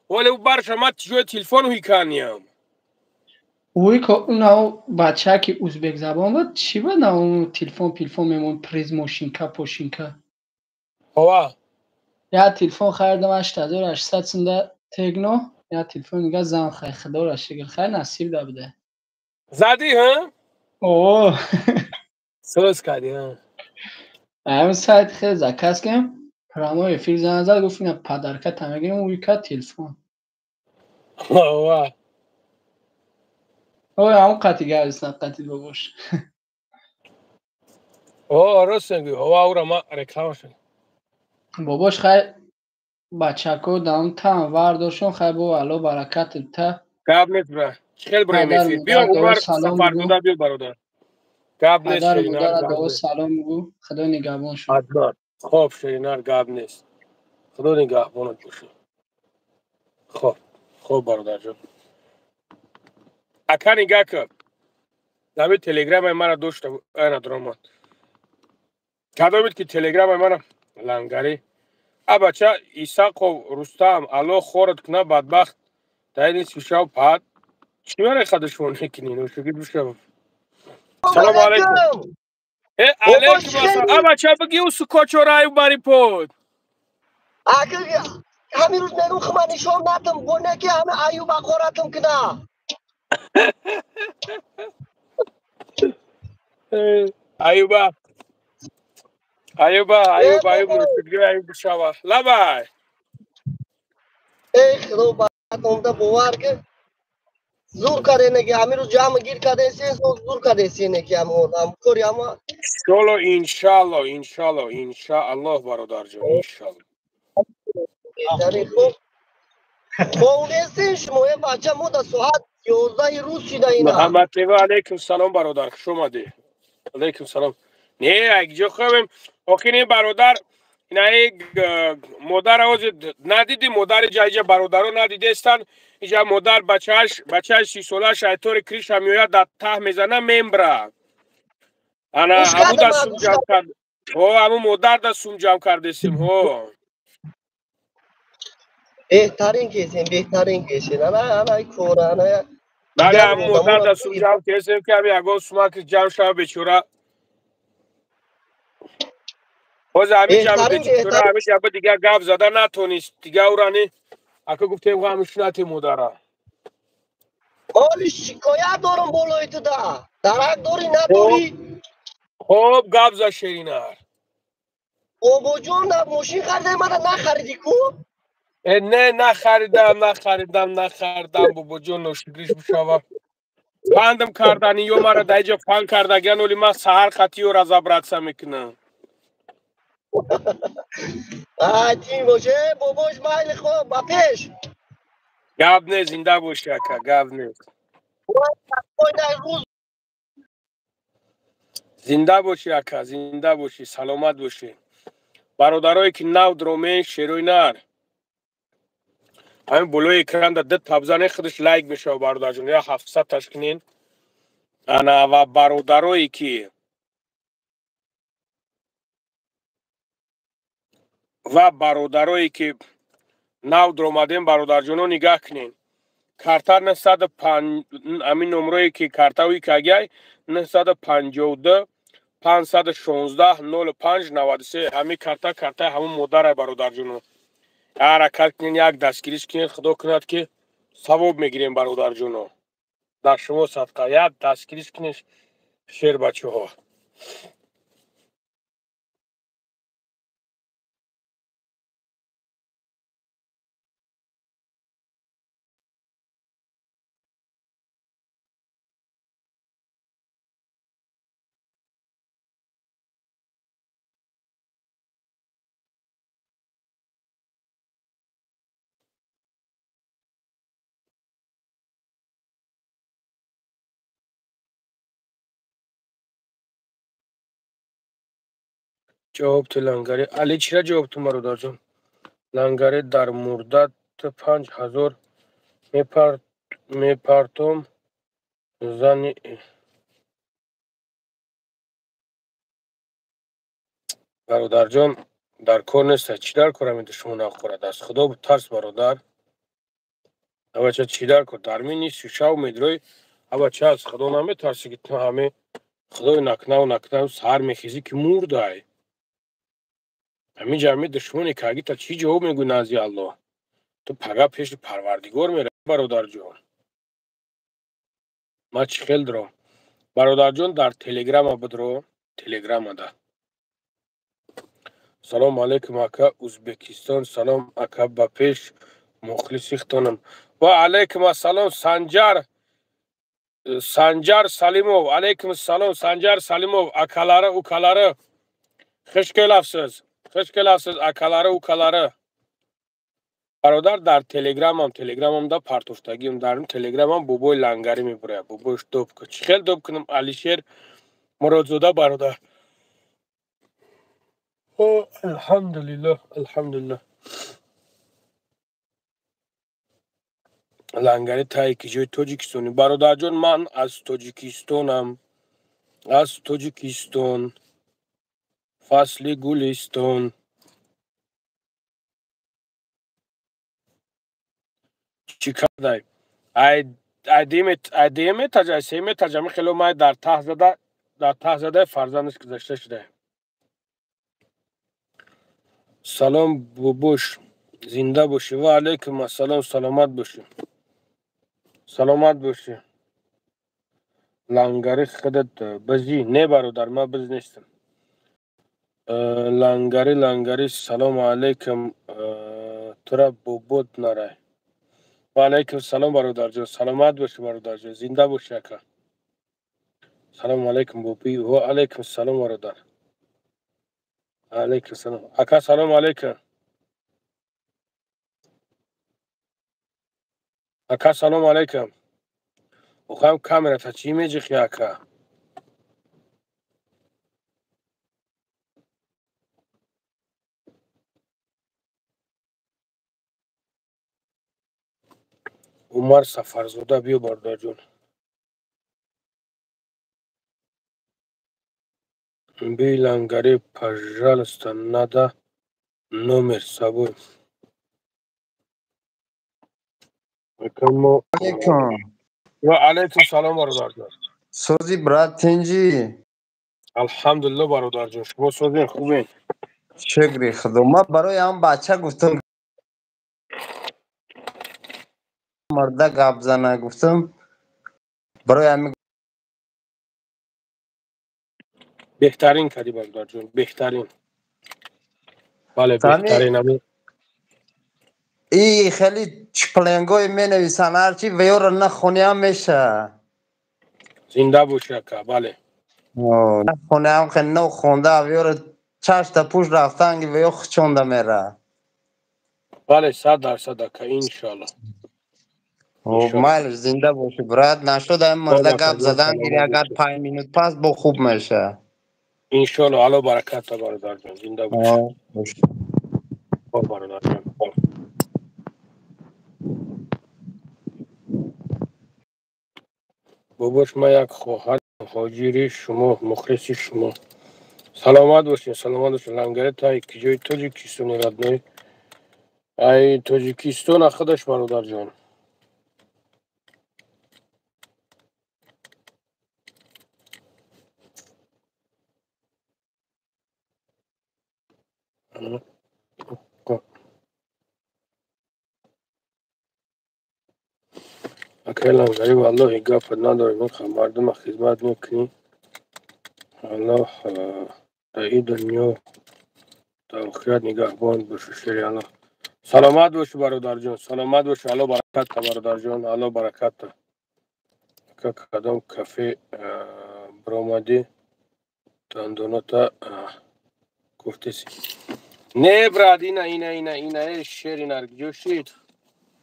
Вале барша ман ҷои телефон ҳиканиям. Уй ко нау бача ки узбек забон буд, чӣ буд нау телефон пилфон мемон приз мошинка пошинка. Ова. Я телефон харидам 8800 сумда тегно, я телефон дига зан хай худоро шукр хай насиб да буде. Задӣ ҳа? О. Соз кардӣ ҳа? Ам сайт хел заказ кардем, прямой эфир зан зад, гуфт ина подарка та мегирем, уй ка телефон. Ова. Ой, ам қати гависна қати бобош. О, рост мегӯӣ, ова ура ма реклама шуд. Бобош хай бачако даун там вардошон хай бо Алло баракат та. Гап нест бра. Хел бра мефир. Биё Умар Сафарзода биё бародар. Гап нест Шеринар. Дуо салом бигӯ. Худо нигаҳбон шуд. Ҳатман. Хоб Шеринар гап нест. Худо нигаҳбонат бошад. Хоб. Хоб бародарҷон. Ака нигаҳ кун. Ҳамин телеграмаи мара дошта ана дромад. Кадомид ки телеграмаи мара лангарӣ. А бача Исақов Рустам Алло хорат куна бадбахт. Дар ин сишав пад. Чӣ барои хадашон мекунӣ? Ношуги бишав. Салом алейкум. Э алейкум ассалом. А бача бигӣ усу кочораю бари под. Ака ҳамин рӯз мегӯм хума нишон натам, бо не ки ҳама аюб ақоратам куна. Аюба. Аюба, аюб, аюб, ношуги аюб бишава. Лабай. Эй худо баракат бовар ки зур кардене ки ҳамин рӯз ҷамъ гир кардесен, зур кардесене ки ҳам кори ҳама. Иншалло, иншалло, иншалло, иншааллоҳ бародарҷон, иншалло. Хонесен шумо е бача мо да соат 11 рӯз шида ина. Муҳаммад Тева алейкум салом бародар, хуш омадӣ. Алейкум салом. Не, якҷо хобем. Охир ин бародар инаи модар ози надиди, модари ҷа бародаро надидестан. Иҷа модар бачааш, бачааш 6 солааш айтори криша меояд, дар таҳ мезана мембра. Ана ҳаму да сум ҷамъ кард. Ҳо, ҳаму модар да сум ҷамъ кардесим, ҳо. Беҳтарин кесем, беҳтарин кесем. Ана ана кора, ана. Бале, ҳаму модар да сум ҷамъ кесем ки ҳами ягон сумак ҷамъ шава бечора. Боз ҳамин ҷамъ бечора, ҳамин ҷамъ дигар гап зада натонист. Дигар урани ака гуфтем ҳамин шунати модара. Оли шикоят дорам болои ту да. Дарак дорӣ надорӣ? Хоб гап за Шеринар. Бобоҷон да мошин харида мана нахаридӣ ку? Э не, нахаридам, нахаридам, нахаридам бобоҷон ношукриш бишава. Пандам кардани ё мара дар иҷо панд кардагиан, оли ман саҳар қатиё разобраться мекунам. Ай тин боше, бобош майли хоб, ба пеш. Гап нест, зинда бошӣ ака, гап нест. Зинда бошӣ ака, зинда бошӣ, саломат бошӣ. Бародарое ки нав дромен шерои нар. Ҳамин болои экран да ду табзане худаш лайк мешава бародарҷон, я 700 таш кунен. Ана ва бародарое ки нав дромадем бародарҷоно нигаҳ кунен. Карта 905 ҳамин номрое ки картаи кагиай 952 516 05 93 ҳамин карта картаи ҳамун модарай бародарҷоно. Ҳаракат кунен, як дастгириш кунед, худо кунад ки савоб мегирем бародарҷоно. Дар шумо садқа, як дастгириш кунед шербачаҳо. Ҷавоб ту лангари. Али чира ҷавоб ту бародарҷон? Лангари дар мурдат 5000 мепартом зани бародарҷон дар кор нест. Чӣ дар кор ҳамин душмона хӯрад? Аз худо тарс бародар. Абача чӣ дар кор? Дар ми нисфи шав медрои абача аз худо наметарсӣ ки ту ҳаме худои накнаву накнаву саҳар мехезӣ ки мурдай. Ҳамин ҷамъи душмоне кагита чӣ ҷавоб мегӯй назди Аллоҳ? Ту пага пеши Парвардигор меравӣ бародарҷон. Ман чӣ хел дорам? Бародарҷон дар телеграма бидро, телеграмада. Салом алейкум ака Узбекистон, салом ака ба пеш мухлиси хитонам. Ва алейкум ассалом Санҷар Санҷар Салимов, алейкум ассалом Санҷар Салимов, акалары, укалары. Хуш келафсиз. Хуш келафсиз акалары, укалары. Бародар дар телеграмам, телеграмамда партофтагиам, дар телеграмам бобои лангари мебурая. Бобои доб кун. Чӣ хел доб кунам Алишер Муродзода бародар? О, алҳамдулиллоҳ, алҳамдулиллоҳ. Лангари таи ки ҷои Тоҷикистони. Бародарҷон, ман аз Тоҷикистонам. Аз Тоҷикистон. Фасли Гулистон. Чӣ кардай? Ай ай метаҷ, ай се метаҷ, ами хело май дар таҳ зада, дар таҳ зада фарзандаш гузашта шуда. Салом бобош, зинда бошӣ. Ва алейкум ассалом, саломат бошӣ. Саломат бошӣ. Лангари худат бизӣ. Не бародар, ман биз нестам. Лангари, лангари, салому алейкум, тура бобот нарай. Ва алейкум салом бародарҷон, саломат бошӣ бародарҷон, зинда бошӣ ака. Салому алейкум боби. Ва алейкум салом бародар. Алейкум салом. Ака салому алейкум. Ака салому алейкум. Охам камерата чӣ меҷихи ака? Умар Сафарзода биё бародарҷон. Би лангари, пожалуйста, надо номер с собой. Алейкум. Ва алейкум салом бародарҷон. Сози брат тинҷи? Алҳамдулиллоҳ бародарҷон, шумо созин хубен? Шукри худо. Ман барои ҳам бача гуфтам марда гап зана гуфтам. Барои ҳамин беҳтарин кардӣ бародарҷон, беҳтарин. Бале, беҳтарин ҳамин. И хеле чпленгои менависанд, ҳарчи веёро нахониам меша. Зинда бошӣ ака, бале. Нахониам хе нохонда, веёро чашта пӯш рафтанги веё хучонда мера. Бале, 100% ака, иншоаллоҳ. Майлиш, зинда бошӣ брат. Нашуд ҳамин марда гап задан гири, агар 5 минут пас бо хуб меша. Иншоаллоҳ, Аллоҳ баракат бародарҷон, зинда бошӣ. Хоб бародарҷон. Бобош, ман як хоҳар муҳоҷири шумо, мухлиси шумо. Саломат бошед, саломат бошед. Лангари таи ки ҷои Тоҷикистони родной? Ай Тоҷикистона худаш бародарҷон. Акай лангари, валлоҳи гапат надорем, инқа мардума хизмат мекунӣ. Аллоҳ дар ин дунё дар охират нигаҳбон бошӣ, шери Аллоҳ. Саломат бошӣ бародарҷон, саломат бошӣ. Аллоҳ баракат та бародарҷон, Аллоҳ баракат та. Ака кадом кафе баромадӣ дандонота гуфтеси? Не брат, ина ина ина ина э шери наргиҷо шид.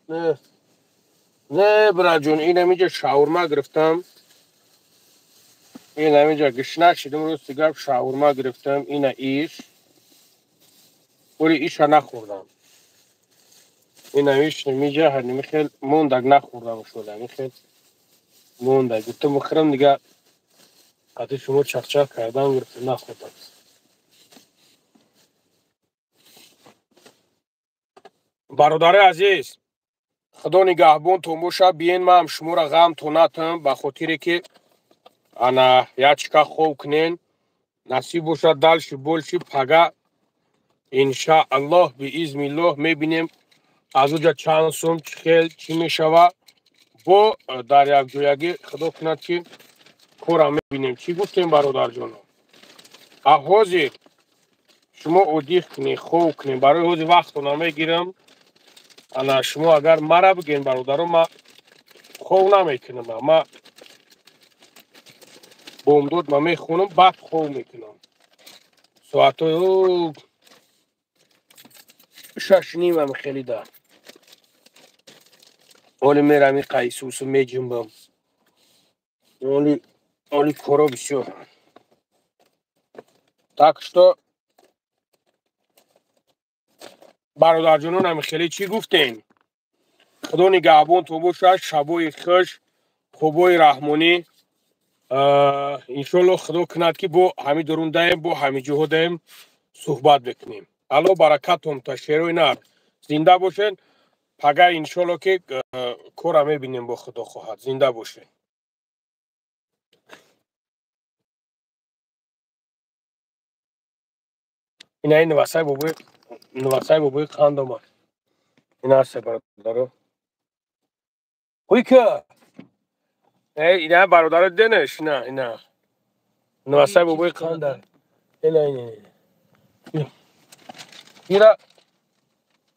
Не. Не братҷон, ин ҳаминҷа шаурма гирифтам. Ин ҳаминҷа гишна шидам, рости гап шаурма гирифтам. Ина иш. Оли иша нахӯрдам. Инамиш миҷа ҳаними хел мондаг нахӯрдам шуда. Хел мондаг. Гуфтам бихӯрам дига қати шумо чақчақ кардан гирифтам нахӯрдам. Бародари азиз, худо нигаҳбонтон бошад. Биен ман шуморо ғамтон натам ба хотире ки ана ячка хоб кунен. Насиб бошад дальше больше пага иншааллоҳ биизниллоҳ мебинем аз уҷа чанд сум чӣ хел чӣ мешава. Бо дар якҷоягӣ худо кунад ки кора мебинем. Чӣ гуфтем бародарҷоно? А ҳозир шумо одиқ кунед, хоб кунед. Барои ҳозир вақтро намегирам. Ана шумо агар мара бигӯен бародаро, ма хов намекунам. Ма бомдод ма мехонам, баъд хов мекунам. Соатҳои 6:30 хеле да. Оли мерам и қайсусу меҷунбам. Оли коро бисёр. Так что бародарҷононам хеле чӣ гуфтем? Худо нигаҳбонтон бошад. Шабои хуш, хубои раҳмонӣ. Иншоаллоҳ худо кунад ки бо ҳами дурун даем, бо ҳами ҷоҳо даем суҳбат бикунем. Алло баракатон та шерои нар. Зинда бошед. Пага иншоаллоҳ ки кора мебинем бо худо хоҳад. Зинда бошед. Ина ин васай бобои нвасай бобои қанд омад. Ина аст бародаро. Ҳуйка. Ина бародаро денеш, ина, ина. Нвасай бобои қанд. Ина, ина, ина.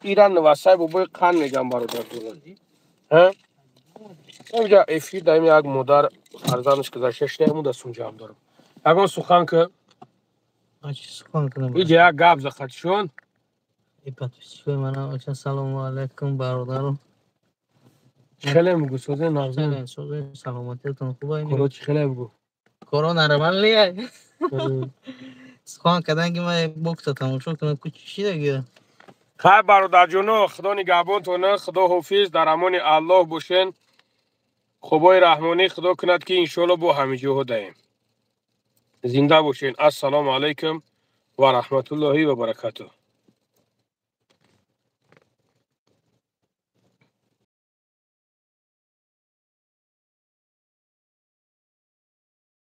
Ира нвасай бобои қанд мегам бародарҷонон. Ҳа? Инҷа эфир даим як модар фарзандаш гузашта шуда, ҳамун да сунҷам дорам. Ягон сухан ки? Сухан кунам. Иҷа як гап захатшон. Подписчикои манам оча салому алайкум бародаро. Хеле мегӯ созе нағз. Хеле созе саломатиятон хуба. Коро чӣ хеле мегӯ? Коро нормалия. Сухан кардан ки ман бокса тамошо кунам ку чӣ шидаги? Хайр бародарҷоно, худо нигаҳбонтон, худо ҳофиз, дар амони Аллоҳ бошен. Хубои раҳмонӣ худо кунад ки иншоаллоҳ бо ҳамин ҷоҳо даем. Зинда бошен. Ассалому алайкум ва раҳматуллоҳи ва баракатуҳ.